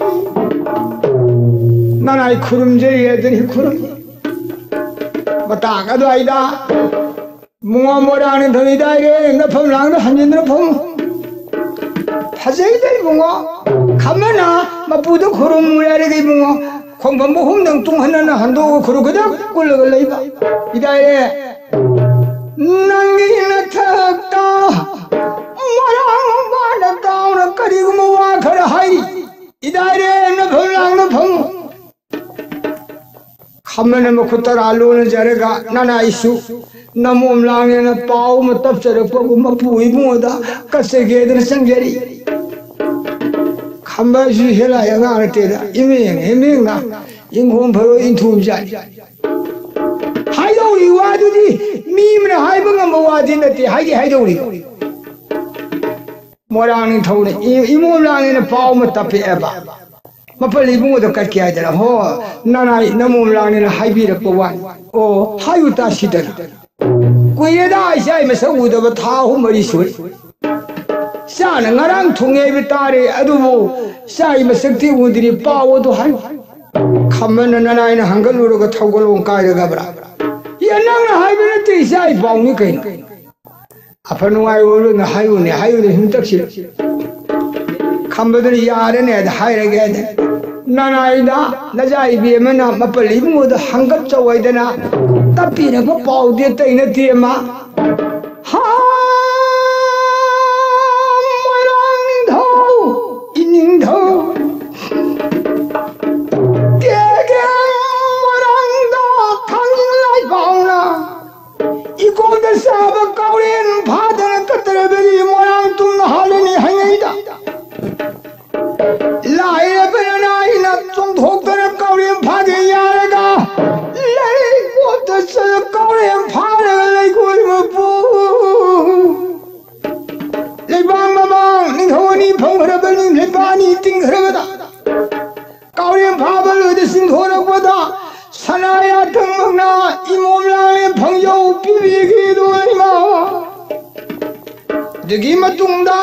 ꯅꯅꯥꯏ ꯈꯨꯔꯨꯝꯖꯔꯤ ꯍꯥꯏꯗꯨꯅꯤ ꯈꯨꯔꯨꯝꯃꯤ꯫ ꯃꯇꯥꯡ ꯑꯗꯨꯋꯥꯏꯗ ꯏꯕꯨꯡꯉꯣ ꯃꯣꯏꯔꯥꯡ ꯅꯤꯡꯊꯧ ꯏꯗꯥꯏꯔꯦ ꯅꯐꯝ ꯂꯥꯡꯗ ꯍꯟꯖꯤꯟꯗꯨꯅ ꯐꯝꯃꯨ꯫ ꯐꯖꯩꯗ ꯏꯕꯨꯡꯉꯣ꯫ ꯈꯝꯕꯅ ꯃꯄꯨꯗ ꯈꯨꯔꯨꯝꯃꯨ ꯍꯥꯏꯔꯒ ꯏꯕꯨꯡꯉꯣ ꯈꯣꯡꯐꯝ ꯑꯍꯨꯝꯗꯪ ꯇꯨꯡꯍꯟꯅꯅ ꯍꯟꯗꯣꯛꯑꯒ ꯈꯨꯔꯨ ꯈꯨꯗꯛ ꯀꯨꯜꯂꯒ ꯂꯩꯕ꯫ ꯏꯗꯥꯏꯔꯦ, ꯅꯪꯒꯤ ꯅꯊꯛꯇ ꯃꯣꯏꯔꯥꯡ ꯃꯄꯥꯟꯗ ꯇꯥꯎꯅ ꯀꯔꯤꯒꯨꯝꯕ ꯋꯥ ꯈꯔ ꯍꯥꯏꯔꯤ꯫ ꯏꯗꯥꯏꯔꯦ ꯅꯐꯝ ꯂꯥꯡꯗ ꯐꯝꯃꯨ꯫ ꯈꯝꯕꯅ ꯃꯈꯨꯠ ꯇꯔꯥ ꯂꯣꯟꯅꯖꯔꯒ ꯅꯅꯥꯏꯁꯨ ꯅꯃꯣꯝ ꯂꯥꯡꯉꯦꯅ ꯄꯥꯎ ꯑꯃ ꯇꯞꯆꯔꯛꯄꯕꯨ ꯃꯄꯨ ꯏꯕꯨꯡꯉꯣꯗ ꯀꯠꯆꯒꯦꯗꯅ ꯆꯪꯖꯔꯤ꯫ ꯈꯝꯕꯁꯤ ꯍꯦꯂꯥꯏ ꯑꯉꯥꯡ ꯅꯠꯇꯦꯗ, ꯏꯃꯦꯡ ꯏꯃꯦꯡꯅ ꯏꯪꯈꯣꯜ ꯐꯔꯣꯏ ꯏꯟꯊꯨꯕꯖꯥꯠꯅꯤ꯫ ꯍꯥꯏꯗꯧꯔꯤ ꯋꯥꯗꯨꯗꯤ ꯃꯤ ꯑꯃꯅ ꯍꯥꯏꯕ ꯉꯝꯕ ꯋꯥꯗꯤ ꯅꯠꯇꯦ, ꯍꯥꯏꯗꯤ ꯍꯥꯏꯗꯧꯔꯤ꯫ ꯃꯣꯏꯔꯥꯡ ꯅꯤꯡꯊꯧꯅ ꯏ-, ꯏꯃꯣꯝ ꯂꯥꯡꯅꯦꯅ ꯄꯥꯎ ꯑꯃ ꯇꯞꯄꯛꯑꯦꯕ꯫ ꯃꯄꯜ ꯏꯕꯨꯡꯉꯣꯗ ꯀꯠꯀꯦ ꯍꯥꯏꯗꯅ, ꯍꯣ, ꯅꯅꯥꯏ ꯅꯃꯣꯝ ꯂꯥꯡꯅꯦꯅ ꯍꯥꯏꯕꯤꯔꯛꯄ ꯋꯥꯅꯤ꯫ ꯑꯣ, ꯍꯥꯏꯌꯨ ꯇꯥꯁꯤꯗꯅ꯫ ꯀꯨꯏꯔꯦꯗ ꯏꯆꯥ ꯃꯁꯛ ꯎꯗꯕ ꯊꯥ ꯑꯍꯨꯝ ꯃꯔꯤ ꯁꯨꯔꯦ꯫ ꯏꯆꯥꯅ ꯉꯔꯥꯡ ꯊꯨꯡꯉꯦ ꯍꯥꯏꯕ ꯇꯥꯔꯦ, ꯑꯗꯨꯕꯨ ꯏꯆꯥꯒꯤ ꯃꯁꯛꯇꯤ ꯎꯗ꯭ꯔꯤ, ꯄꯥꯎ ꯑꯗꯨ ꯍꯥꯏꯌꯨ꯫ ꯈꯝꯕꯅ ꯅꯅꯥꯏꯅ ꯍꯪꯒꯠꯂꯨꯔꯒ ꯊꯧꯒꯜꯂꯣꯟ ꯀꯥꯏꯔꯒꯕ꯭ꯔꯥ? ꯌꯦ, ꯅꯪꯅ ꯍꯥꯏꯕ ꯅꯠꯇꯦ, ꯏꯆꯥꯒꯤ ꯄꯥꯎꯅꯤ ꯀꯩꯅꯣ꯫ ꯑꯐ ꯅꯨꯡꯉꯥꯏ ꯑꯣꯏꯔꯣꯏꯅ ꯍꯥꯏꯌꯨꯅꯦ, ꯍꯥꯏꯌꯨꯅꯦ, ꯁꯨꯝ ꯇꯛꯁꯤꯜꯂꯨ꯫ ꯈꯝꯕꯗꯨꯅ ꯌꯥꯔꯦꯅꯦ, ꯑꯗ ꯍꯥꯏꯔꯒꯦ ꯑꯗ꯫ ꯅꯅꯥꯏꯗ ꯅꯆꯥ ꯏꯕꯤ ꯑꯃꯅ ꯃꯄꯜ ꯏꯕꯨꯡꯉꯣꯗ ꯍꯪꯒꯠꯆꯧ ꯍꯥꯏꯗꯅ ꯇꯞꯄꯤꯔꯛꯄ ꯄꯥꯎꯗꯤ ꯑꯇꯩ ꯅꯠꯇꯦ ꯑꯃ꯫ ꯍꯥ, ꯃꯣꯏꯔꯥꯡ ꯅꯤꯡꯊꯧ, ꯏꯅꯤꯡꯊꯧ꯫ ꯀꯦꯒꯦ ꯃꯣꯏꯔꯥꯡꯗ ꯊꯥꯡꯖꯤꯡ ꯂꯥꯏꯄꯥꯎꯅ ꯏꯀꯣꯟꯗ ꯆꯥꯕ ꯀꯥꯎꯔꯦꯟ ꯐꯥꯗꯅ ꯀꯠꯇ꯭ꯔꯕꯗꯤ ꯃꯣꯏꯔꯥꯡ ꯇꯨꯝꯅ ꯍꯥꯜꯂꯅꯤ ꯍꯥꯏꯅꯩꯗ꯫ ꯂꯥꯏꯔꯕꯅ ꯑꯩꯅ ꯆꯣꯡꯊꯣꯛꯇꯅ ꯀꯥꯎꯔꯦꯟ ꯐꯥꯒꯦ ꯌꯥꯔꯒ ꯂꯩꯀꯣꯠꯇ ꯆꯠꯂ ꯀꯥꯎꯔꯦꯟ ꯐꯥꯔꯒ ꯂꯩꯀꯣꯏ ꯃꯄꯨ ꯂꯩꯕꯥꯛ ꯃꯃꯥꯡ ꯅꯤꯡꯊꯧ ꯑꯅꯤ ꯐꯪꯈ꯭ꯔꯕꯅꯤ, ꯂꯩꯕꯥꯛ ꯑꯅꯤ ꯇꯤꯡꯈ꯭ꯔꯕꯗ꯫ ꯀꯥꯎꯔꯦꯟ ꯐꯥꯕ ꯂꯣꯏꯗ ꯆꯤꯡꯊꯣꯔꯛꯄꯗ ꯁꯅꯥ ꯌꯥꯊꯪꯃꯛꯅ ꯏꯃꯣꯝ ꯂꯥꯡꯂꯦ ꯐꯪꯖꯧ ꯄꯤꯕꯤꯈꯤꯗꯣ ꯏꯃꯥ꯫ ꯑꯗꯨꯒꯤ ꯃꯇꯨꯡꯗ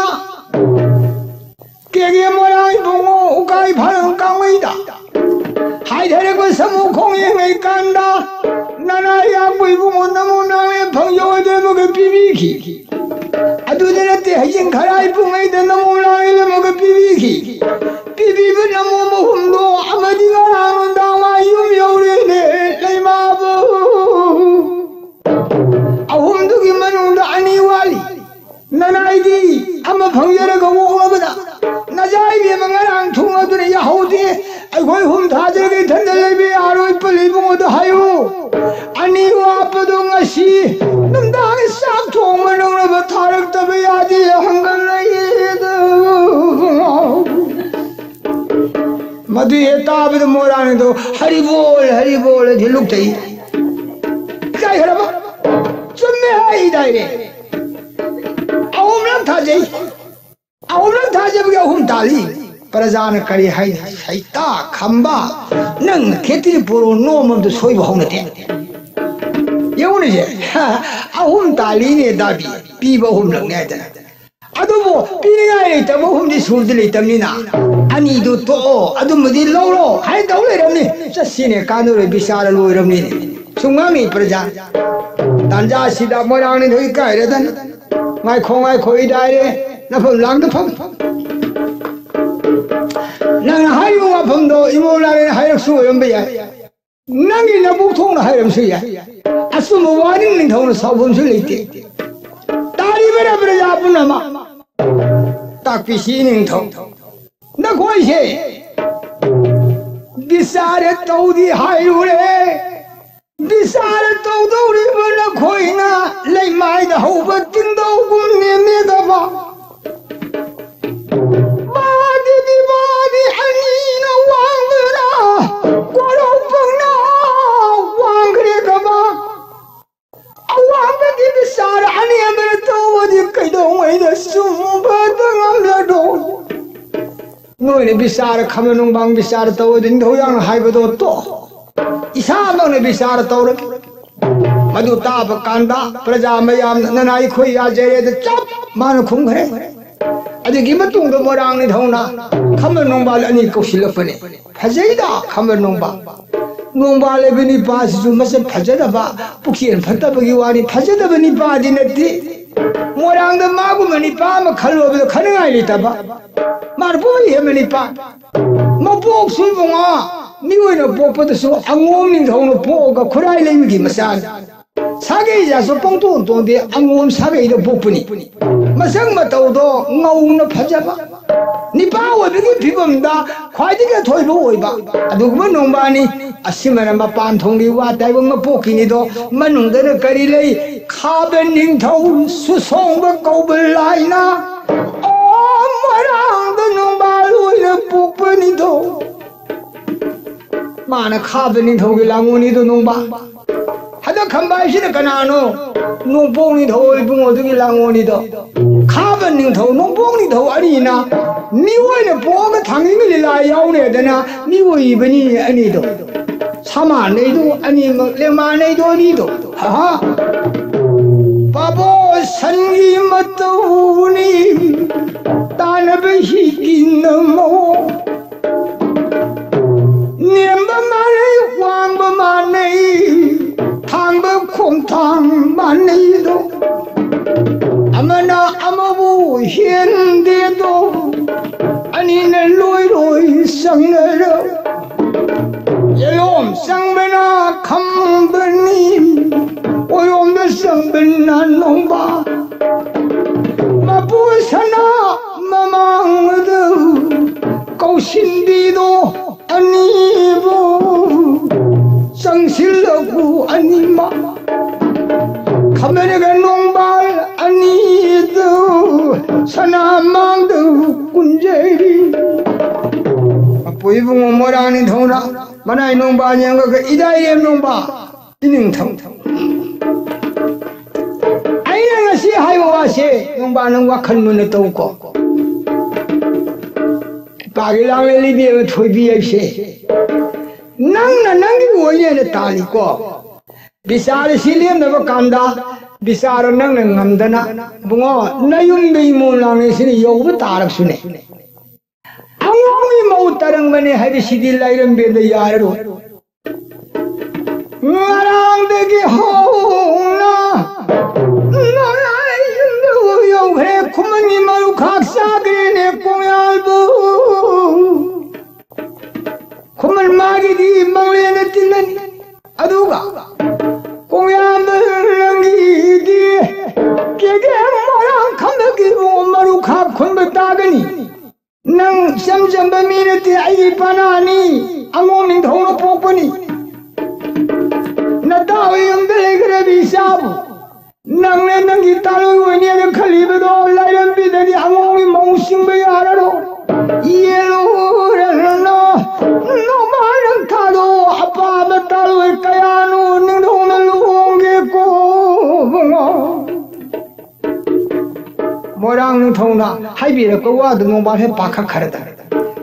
ꯀꯦꯒꯦ ꯃꯣꯏꯔꯥꯡ ꯏꯕꯨꯡꯉꯣ ꯎꯀꯥꯏ ꯐꯥꯔꯝ ꯀꯥꯡꯃꯩꯗ ꯍꯥꯏꯊꯔꯛꯄ ꯁꯃꯨ ꯈꯣꯡ ꯌꯦꯡꯉꯩ ꯀꯥꯟꯗ ꯅꯅꯥ ꯌꯥꯝꯕ ꯏꯕꯨꯡꯉꯣ ꯅꯃꯣꯝ ꯂꯥꯡꯂꯦꯟ ꯐꯪꯖꯧ ꯍꯥꯏꯗꯅ ꯑꯃꯒ ꯄꯤꯕꯤꯈꯤ꯫ ꯑꯗꯨꯗ ꯅꯠꯇꯦ, ꯍꯩꯖꯤꯡ ꯈꯔꯥꯏ ꯄꯨꯡꯉꯩꯗ ꯅꯃꯣꯝ ꯂꯥꯡꯂꯦꯟ ꯑꯃꯒ ꯄꯤꯕꯤꯈꯤ꯫ ꯄꯤꯕꯤꯕ ꯅꯃꯣꯝ ꯑꯍꯨꯝꯗꯣ ꯑꯃꯗꯤ ꯉꯔꯥꯡ ꯅꯨꯡꯗꯥꯡ ꯋꯥ ꯌꯨꯝ ꯌꯧꯔꯦꯅꯦ, ꯂꯩꯃꯥꯕꯨ꯫ ꯑꯍꯨꯝꯗꯨꯒꯤ ꯃꯅꯨꯡꯗ ꯑꯅꯤ ꯋꯥꯠꯂꯤ꯫ ꯅꯅꯥꯏꯗꯤ ꯑꯃ ꯐꯪꯖꯔꯒ ꯑꯣꯛꯂꯕꯗ ꯅꯖꯥꯏꯕꯤ ꯑꯃ ꯉꯔꯥꯡ ꯊꯨꯡ ꯑꯗꯨꯅ ꯌꯥꯍꯧꯗꯦ꯫ ꯑꯩꯈꯣꯏ ꯍꯨꯝ ꯊꯥꯖꯔꯒ ꯏꯊꯟꯗ ꯂꯩꯕ ꯌꯥꯔꯣꯏ꯫ ꯄꯜꯂꯤ ꯏꯕꯨꯡꯉꯣꯗ ꯍꯥꯏꯌꯨ, ꯑꯅꯤ ꯋꯥꯠꯄꯗꯣ ꯉꯁꯤ ꯅꯨꯡꯗꯥꯡ ꯆꯥꯛ ꯊꯣꯡꯕ ꯅꯪꯅꯕ ꯊꯥꯔꯛꯇꯕ ꯌꯥꯗꯦ꯫ ꯍꯪꯒꯠꯂꯛꯏꯗ ꯃꯗꯨ ꯍꯦꯛ ꯇꯥꯕꯗ ꯃꯣꯏꯔꯥꯡꯗꯣ ꯍꯔꯤꯕꯣꯜ ꯍꯔꯤꯕꯣꯜ ꯑꯗꯨ ꯂꯨꯛꯇꯩ ꯏꯀꯥꯏꯈ꯭ꯔꯕ꯫ ꯆꯨꯝꯃꯦ ꯍꯥꯏꯗꯥꯏꯅꯦ꯫ ꯑꯍꯨꯝꯂꯛ ꯊꯥꯖꯩ꯫ ꯑꯍꯨꯝꯂꯛ ꯊꯥꯖꯕꯒꯤ ꯑꯍꯨꯝ ꯇꯥꯜꯂꯤ꯫ ꯄ꯭ꯔꯖꯥꯅ ꯀꯔꯤ ꯍꯥꯏꯅꯤ? ꯁꯩꯇꯥ ꯈꯝꯕ, ꯅꯪ ꯈꯦꯇ꯭ꯔꯤ ꯄꯣꯔꯣ ꯅꯣꯡꯃ ꯑꯃꯗ ꯁꯣꯏꯕ ꯍꯧꯅꯗꯦ꯫ ꯌꯦꯡꯉꯨꯅꯦꯁꯦ, ꯑꯍꯨꯝ ꯇꯥꯜꯂꯤꯅꯦ ꯗꯥꯕꯤ, ꯄꯤꯕ ꯑꯍꯨꯝꯂꯛꯅꯦ ꯍꯥꯏꯗꯅ꯫ ꯑꯗꯨꯕꯨ ꯄꯤꯅꯤꯡꯉꯥꯏ ꯂꯩꯇꯕ ꯑꯍꯨꯝꯗꯤ ꯁꯨꯗꯤ ꯂꯩꯇꯕꯅꯤꯅ ꯑꯅꯤꯗꯨ ꯇꯣꯛꯑꯣ, ꯑꯗꯨꯃꯗꯤ ꯂꯧꯔꯣ ꯍꯥꯏꯗꯧ ꯂꯩꯔꯝꯅꯤ꯫ ꯆꯠꯁꯤꯅꯦ, ꯀꯥꯟꯅꯔꯣꯏ, ꯕꯤꯆꯥꯔ ꯂꯣꯏꯔꯝꯅꯤꯅꯦ꯫ ꯁꯨꯝ ꯉꯥꯡꯅꯩ ꯄ꯭ꯔꯖꯥ꯫ ꯇꯥꯟꯖꯥ ꯑꯁꯤꯗ ꯃꯣꯏꯔꯥꯡꯅꯤꯊꯣꯏ ꯏꯀꯥꯏꯔꯗꯅ꯫ ꯉꯥꯏꯈꯣ, ꯉꯥꯏꯈꯣ, ꯏꯗꯥꯏꯔꯦ꯫ ꯅꯐꯝ ꯂꯥꯡꯗ ꯐꯝ꯫ ꯅꯪꯅ ꯍꯥꯏꯔꯤꯕ ꯋꯥꯐꯝꯗꯣ ꯏꯃꯧ ꯂꯥꯡꯂꯦꯟ ꯍꯥꯏꯔꯛꯁꯨ ꯑꯣꯏꯔꯝꯕ ꯌꯥꯏ꯫ ꯅꯪꯒꯤ ꯅꯕꯨꯛ ꯊꯣꯛꯅ ꯍꯥꯏꯔꯝꯁꯨ ꯌꯥꯏ꯫ ꯑꯆꯨꯝꯕ ꯋꯥꯅꯤ, ꯅꯤꯡꯊꯧꯅ ꯁꯥꯎꯐꯝꯁꯨ ꯂꯩꯇꯦ꯫ ꯇꯥꯔꯤꯕ ꯄ꯭ꯔꯖꯥ ꯄꯨꯝꯅꯃꯛ ꯇꯥꯛꯄꯤꯁꯤ ꯅꯤꯡꯊꯧ꯫ ꯅꯈꯣꯏꯁꯦ ꯕꯤꯆꯥꯔ ꯇꯧꯗꯤ ꯍꯥꯏꯔꯨꯔꯦ꯫ ꯕꯤꯆꯥꯔ ꯇꯧꯗꯧꯔꯤꯕ ꯅꯈꯣꯏꯅ ꯂꯩꯃꯥꯏꯗ ꯍꯧꯕ ꯇꯤꯡꯗꯧꯒꯨꯝ ꯅꯦꯝꯃꯦꯗꯕ꯫ ꯃꯥꯗꯤ ꯕꯤꯃꯥꯗꯤ ꯑꯅꯤꯅ ꯋꯥꯡꯕꯅ ꯀꯣꯔꯧ ꯄꯪꯅ ꯋꯥꯡꯈ꯭ꯔꯦꯗꯕ꯫ ꯑꯋꯥꯡꯕꯒꯤ ꯕꯤꯆꯥꯔ ꯑꯅꯦꯝꯕꯅ ꯇꯧꯕꯗꯤ ꯀꯩꯗꯧꯉꯩꯗ ꯆꯨꯝꯕꯗ ꯉꯝꯂꯗꯣ? ꯅꯣꯏꯅ ꯕꯤꯆꯥꯔ ꯈꯝꯕ ꯅꯨꯡꯕꯥꯡ ꯕꯤꯆꯥꯔ ꯇꯧꯕꯗ ꯅꯤꯡꯊꯧ ꯌꯥꯝꯅ ꯍꯥꯏꯕꯗꯣ ꯇꯣ꯫ ꯏꯁꯥꯃꯛꯅ ꯕꯤꯆꯥꯔ ꯇꯧꯔꯒꯦ꯫ ꯃꯗꯨ ꯇꯥꯕ ꯀꯥꯟꯗ ꯄ꯭ꯔꯖꯥ ꯃꯌꯥꯝꯅ ꯅꯅꯥꯏ ꯑꯩꯈꯣꯏ ꯌꯥꯖꯔꯦꯗ ꯆꯞ ꯃꯥꯅ ꯈꯨꯝꯈ꯭ꯔꯦ꯫ ꯑꯗꯨꯒꯤ ꯃꯇꯨꯡꯗ ꯃꯣꯏꯔꯥꯡ ꯅꯤꯡꯊꯧꯅ ꯈꯝꯕ ꯅꯣꯡꯕꯥꯜ ꯑꯅꯤ ꯀꯧꯁꯤꯜꯂꯛꯄꯅꯦ꯫ ꯐꯖꯩꯗ ꯈꯝꯕ ꯅꯣꯡꯕꯥꯜ꯫ ꯅꯣꯡꯕꯥꯜ ꯂꯩꯕ ꯅꯤꯄꯥꯁꯤꯁꯨ ꯃꯁꯛ ꯐꯖꯗꯕ, ꯄꯨꯛꯆꯦꯜ ꯐꯠꯇꯕꯒꯤ ꯋꯥꯅꯤ, ꯐꯖꯗꯕ ꯅꯤꯄꯥꯗꯤ ꯅꯠꯇꯦ꯫ ꯃꯣꯏꯔꯥꯡꯗ ꯃꯥꯒꯨꯝꯕ ꯅꯤꯄꯥ ꯑꯃ ꯈꯜꯂꯨꯕꯗ ꯈꯟꯅꯤꯡꯉꯥꯏ ꯂꯩꯇꯕ꯫ ꯃꯥꯅ ꯄꯨꯡꯍꯦꯟ ꯍꯦꯟꯕ ꯅꯤꯄꯥ꯫ ꯃꯄꯣꯛꯁꯨ ꯏꯕꯨꯡꯉꯣ, ꯃꯤꯑꯣꯏꯅ ꯄꯣꯛꯄꯗꯁꯨ ꯑꯉꯣꯝ ꯅꯤꯡꯊꯧꯅ ꯄꯣꯛꯑꯒ ꯈꯨꯔꯥꯏ ꯂꯩꯃꯒꯤ ꯃꯆꯥꯅꯤ꯫ ꯁꯥꯒꯩ ꯖꯥꯠꯁꯨ ꯄꯪꯇꯣꯟ ꯇꯣꯟꯗꯦ, ꯑꯉꯣꯝ ꯁꯥꯒꯩꯗ ꯄꯣꯛꯄꯅꯤ꯫ ꯃꯁꯛ ꯃꯇꯧꯗꯣ ꯉꯧꯅ ꯐꯖꯕ, ꯅꯤꯄꯥ ꯑꯣꯏꯕꯒꯤ ꯐꯤꯕꯝꯗ ꯈ꯭ꯋꯥꯏꯗꯒꯤ ꯑꯊꯣꯏꯕ ꯑꯣꯏꯕ ꯑꯗꯨꯒꯨꯝꯕ ꯅꯣꯡꯕꯥꯜꯅꯤ꯫ ꯑꯁꯤꯃꯅ ꯃꯄꯥꯟ ꯊꯣꯡꯒꯤ ꯋꯥ ꯇꯥꯏꯕ ꯃꯄꯣꯛꯀꯤꯅꯤꯗꯣ, ꯃꯅꯨꯡꯗꯅ ꯀꯔꯤ ꯂꯩ? ꯈꯥꯕ ꯅꯤꯡꯊꯧ ꯁꯨꯁꯣꯡꯕ ꯀꯧꯕ ꯂꯥꯏꯅ, ꯑꯣ, ꯃꯣꯏꯔꯥꯡꯗ ꯅꯣꯡꯕꯥꯜ ꯑꯣꯏꯅ ꯄꯣꯛꯄꯅꯤꯗꯣ꯫ ꯃꯥꯅ ꯈꯥꯕ ꯅꯤꯡꯊꯧꯒꯤ ꯂꯥꯡꯉꯣꯅꯤꯗꯣ ꯅꯣꯡꯕꯥꯜ꯫ ꯍꯟꯗꯛ ꯈꯝꯕꯥꯏꯁꯤꯅ ꯀꯅꯥꯅꯣ? ꯅꯣꯡꯄꯣꯛ ꯅꯤꯡꯊꯧ ꯏꯕꯨꯡꯉꯣꯗꯨꯒꯤ ꯂꯥꯡꯉꯣꯅꯤꯗꯣ꯫ ꯈꯥꯕ ꯅꯤꯡꯊꯧ, ꯅꯣꯡꯄꯣꯛ ꯅꯤꯡꯊꯧ ꯑꯅꯤꯅ ꯃꯤꯑꯣꯏꯅ ꯄꯣꯛꯑꯒ ꯊꯥꯡꯖꯤꯡꯒꯤ ꯂꯤꯂꯥ ꯌꯥꯎꯅꯦꯗꯅ ꯃꯤꯑꯣꯏꯕꯅꯤ ꯑꯅꯤꯗꯣ꯫ ꯁꯃꯥꯟꯅꯩꯗꯣ ꯑꯅꯤꯃꯛ, ꯂꯦꯡꯃꯥꯟꯅꯩꯗꯣ ꯑꯅꯤꯗꯣ꯫ ꯍꯥ ꯍꯥ꯫ ꯄꯥꯕꯣ ꯁꯟꯒꯤ ꯃꯇꯧꯅꯤ, ꯇꯥꯅꯕ ꯍꯤꯒꯤ ꯅꯃꯧ꯫ ꯅꯦꯝꯕ ꯃꯥꯟꯅꯩ, ꯋꯥꯡꯕ ꯃꯥꯟꯅꯩ, ꯊꯥꯡꯕ ꯈꯣꯡꯊꯥꯡ ꯃꯥꯟꯅꯩꯗꯣ꯫ ꯑꯃꯅ ꯑꯃꯕꯨ ꯍꯦꯟꯗꯦꯗꯣ, ꯑꯅꯤꯅ ꯂꯣꯏ ꯂꯣꯏ ꯆꯪꯅꯔ꯫ ꯌꯦꯂꯣꯝ ꯆꯪꯕꯅ ꯈꯝꯕꯅꯤ, ꯑꯣꯏꯔꯣꯝꯗ ꯆꯪꯕꯅ ꯅꯣꯡꯕꯥꯜ꯫ ꯃꯄꯨ ꯁꯅꯥ ꯃꯃꯥꯡꯗ ꯀꯧꯁꯤꯟꯕꯤꯗꯣ ꯑꯅꯤꯕꯨ ꯆꯪꯁꯤꯜꯂꯛꯎ ꯑꯅꯤꯃꯛ꯫ ꯈꯝꯕꯅꯒ ꯅꯣꯡꯕꯥꯜ ꯑꯅꯤꯗꯨ ꯁꯅꯥ ꯃꯥꯡꯗ ꯀꯨꯟꯖꯩꯔꯤ꯫ ꯃꯄꯨ ꯏꯕꯨꯡꯉꯣ ꯃꯣꯏꯔꯥꯡ ꯅꯤꯡꯊꯧꯅ ꯃꯅꯥꯏ ꯅꯣꯡꯕꯥꯜ ꯌꯦꯡꯉꯒ, "ꯏꯗꯥꯏꯔꯦꯝ ꯅꯣꯡꯕꯥꯜ, ꯏꯅꯤꯡꯊꯧ, ꯑꯩꯅ ꯉꯁꯤ ꯍꯥꯏꯕ ꯋꯥꯁꯦ ꯅꯣꯡꯕꯥꯜ ꯅꯪ ꯋꯥꯈꯜ ꯃꯨꯟꯅ ꯇꯧꯀꯣ꯫ ꯏꯄꯥꯒꯤ ꯂꯥꯡꯂꯦꯟ ꯏꯕꯦꯝꯃ ꯊꯣꯏꯕꯤ ꯍꯥꯏꯁꯦ ꯅꯪꯅ ꯅꯪꯒꯤ ꯑꯣꯏꯅꯦꯅ ꯇꯥꯜꯂꯤꯀꯣ꯫ ꯕꯤꯆꯥꯔ ꯑꯁꯤ ꯂꯦꯝꯅꯕ ꯀꯥꯟꯗ ꯕꯤꯆꯥꯔ ꯅꯪꯅ ꯉꯝꯗꯅ, ꯏꯕꯨꯡꯉꯣ, ꯅꯌꯨꯝꯗ ꯏꯃꯣꯟ ꯂꯥꯡꯂꯦꯟꯁꯤꯅ ꯌꯧꯕ ꯇꯥꯔꯕꯁꯨꯅꯦ, ꯑꯉꯥꯡꯒꯤ ꯃꯧ ꯇꯥꯔꯝꯕꯅꯦ ꯍꯥꯏꯕꯁꯤꯗꯤ ꯂꯥꯏꯔꯦꯝꯕꯤꯗ ꯌꯥꯔꯔꯣꯏ꯫ ꯉꯔꯥꯡꯗꯒꯤ ꯍꯧꯅ ꯅꯣꯡꯌꯥꯏ ꯌꯨꯝꯗ ꯌꯧꯈ꯭ꯔꯦ꯫ ꯈꯨꯃꯟꯒꯤ ꯃꯔꯨ ꯈꯥꯛ ꯆꯥꯈ꯭ꯔꯦꯅꯦ ꯀꯣꯡꯌꯥꯜꯕꯨ꯫ ꯈꯨꯃꯟ ꯃꯥꯒꯤꯗꯤ ꯃꯪꯂꯦꯟꯅ ꯇꯤꯜꯂꯅꯤ꯫ ꯑꯗꯨꯒ ꯀꯣꯡꯌꯥꯝꯕ ꯅꯪꯒꯤꯗꯤ ꯀꯦꯒꯦ ꯃꯣꯏꯔꯥꯡ ꯈꯝꯕꯒꯤ ꯃꯔꯨ ꯈꯥꯛ ꯈꯨꯟꯕ ꯇꯥꯒꯅꯤ꯫ ꯅꯪ ꯏꯆꯝ ꯆꯝꯕ ꯃꯤ ꯅꯠꯇꯦ, ꯑꯩꯒꯤ ꯄꯅꯥꯅꯤ, ꯑꯉꯣꯝ ꯅꯤꯡꯊꯧꯅ ꯄꯣꯛꯄꯅꯤ꯫ ꯅꯇꯥ ꯍꯣꯏ ꯌꯨꯝꯗ ꯂꯩꯈ꯭ꯔꯕꯤ ꯏꯆꯥꯕꯨ ꯅꯪꯅ ꯅꯪꯒꯤ ꯇꯥꯂꯣꯏ ꯑꯣꯏꯅꯦꯅ ꯈꯜꯂꯤꯕꯗꯣ ꯂꯥꯏꯔꯦꯝꯕꯤꯗꯗꯤ ꯑꯉꯣꯝꯒꯤ ꯃꯧ ꯆꯤꯡꯕ ꯌꯥꯔꯔꯣꯏ꯫ ꯌꯦꯜꯂꯨꯔꯅꯨ, ꯅꯣꯡꯃ ꯅꯪ ꯊꯥꯗꯣ ꯑꯄꯥꯕ ꯇꯥꯂꯣꯏ ꯀꯌꯥꯅꯣ ꯅꯤꯡꯊꯧꯅ ꯂꯨꯍꯣꯡꯒꯦ ꯀꯣ ꯏꯕꯨꯡꯉꯣ꯫ ꯃꯣꯏꯔꯥꯡ ꯅꯤꯡꯊꯧꯅ ꯍꯥꯏꯕꯤꯔꯛꯄ ꯋꯥꯗꯨ ꯅꯣꯡꯕꯥꯜ ꯍꯦꯛ ꯄꯥꯈꯠꯈ꯭ꯔꯗ꯫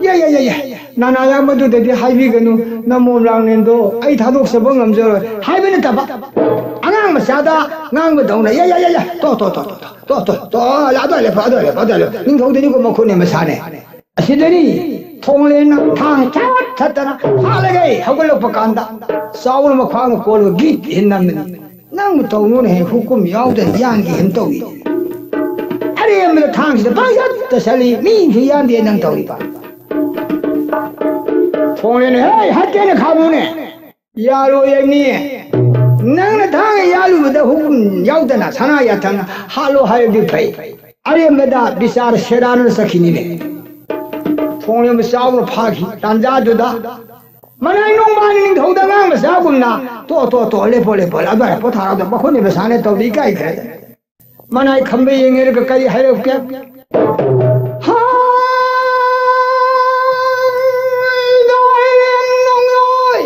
ꯌꯥ, ꯌꯥ, ꯌꯥ, ꯌꯥ꯫ ꯅꯅꯥ ꯌꯥꯝꯕꯗꯨꯗꯗꯤ ꯍꯥꯏꯕꯤꯒꯅꯨ, ꯅꯃꯣꯝ ꯂꯥꯡꯂꯦꯟꯗꯣ ꯑꯩ ꯊꯥꯗꯣꯛꯆꯕ ꯉꯝꯖꯔꯣꯏ ꯍꯥꯏꯕ ꯅꯠꯇꯕ, ꯑꯉꯥꯡ ꯃꯆꯥꯗ ꯉꯥꯡꯕꯗꯧꯅ꯫ ꯌꯥ, ꯌꯥ, ꯌꯥ, ꯌꯥ꯫ ꯇꯣ, ꯇꯣ, ꯇꯣ, ꯇꯣ, ꯇꯣ, ꯇꯣ, ꯇꯣ, ꯑꯗꯨꯋꯥꯏ ꯂꯦꯞꯄ, ꯑꯗꯨꯋꯥꯏ ꯂꯦꯞꯄ, ꯑꯗꯨꯋꯥꯏ ꯂꯦꯞꯄ꯫ ꯅꯤꯡꯊꯧꯗꯅꯤꯀꯣ ꯃꯈꯨꯠꯅꯦ ꯃꯁꯥꯅꯦ꯫ ꯑꯁꯤꯗꯅꯤ ꯊꯣꯡꯂꯦꯟꯅ ꯊꯥꯡ ꯊꯠ ꯊꯠꯇꯅ ꯍꯥꯠꯂꯒꯦ꯫ ꯍꯧꯒꯠꯂꯛꯄ ꯀꯥꯟꯗ ꯆꯥꯎꯅ ꯃꯈ꯭ꯋꯥꯡꯅ ꯀꯣꯜꯂꯒ ꯒꯤꯠ ꯍꯦꯟ ꯅꯝꯃꯤꯅꯤ꯫ ꯅꯪꯕꯨ ꯇꯧꯅꯨꯅꯦ, ꯍꯦꯛ ꯍꯨꯀꯨꯝ ꯌꯥꯎꯗꯅ ꯌꯥꯟꯒꯤ ꯍꯦꯟ ꯇꯧꯏ꯫ ꯑꯔꯦꯝꯕꯗ ꯊꯥꯡꯁꯤꯗ ꯄꯪꯆꯠꯇ ꯆꯠꯂꯤ, ꯃꯤꯁꯨ ꯌꯥꯟꯗꯦ ꯅꯪ ꯇꯧꯔꯤꯕ꯫ ꯊꯣꯡꯂꯦꯟꯅ, "ꯍꯦ, ꯍꯥꯠꯀꯦꯅ ꯈꯥꯕꯨꯅꯦ, ꯌꯥꯔꯣꯏ ꯍꯥꯏꯕꯅꯤ꯫ ꯅꯪꯅ ꯊꯥꯡꯅ ꯌꯥꯜꯂꯨꯕꯗ ꯍꯨꯀꯨꯝ ꯌꯥꯎꯗꯅ ꯁꯅꯥ ꯌꯥꯊꯪꯅ ꯍꯥꯠꯂꯣ ꯍꯥꯏꯔꯗꯤ ꯐꯩ꯫ ꯑꯔꯦꯝꯕꯗ ꯕꯤꯆꯥꯔ ꯁꯦꯔꯥꯟꯅ ꯆꯠꯈꯤꯅꯤꯅꯦ꯫" ꯊꯣꯡꯂꯦꯟꯕꯨ ꯆꯥꯎꯅ ꯐꯥꯈꯤ꯫ ꯇꯥꯟꯖꯥꯗꯨꯗ ꯃꯅꯥꯏ ꯅꯣꯡꯕꯥꯟ ꯅꯤꯡꯊꯧꯗ ꯑꯉꯥꯡ ꯃꯆꯥꯒꯨꯝꯅ, "ꯇꯣ, ꯇꯣ, ꯇꯣ, ꯂꯦꯞꯄꯣ, ꯂꯦꯞꯄꯣ, ꯑꯗꯨꯋꯥꯏ ꯄꯣꯊꯥꯔꯗ ꯃꯈꯨꯠꯅ ꯃꯁꯥꯅ ꯇꯧꯗ ꯏꯀꯥꯏꯈ꯭ꯔꯦ꯫" ꯃꯅꯥꯏ ꯈꯝꯕ ꯌꯦꯡꯉꯦꯔꯒ ꯀꯔꯤ ꯍꯥꯏꯔꯛꯀꯦ? ꯍꯥꯏ, ꯅꯣꯡꯌꯥꯏ, ꯅꯣꯡꯌꯥꯏ꯫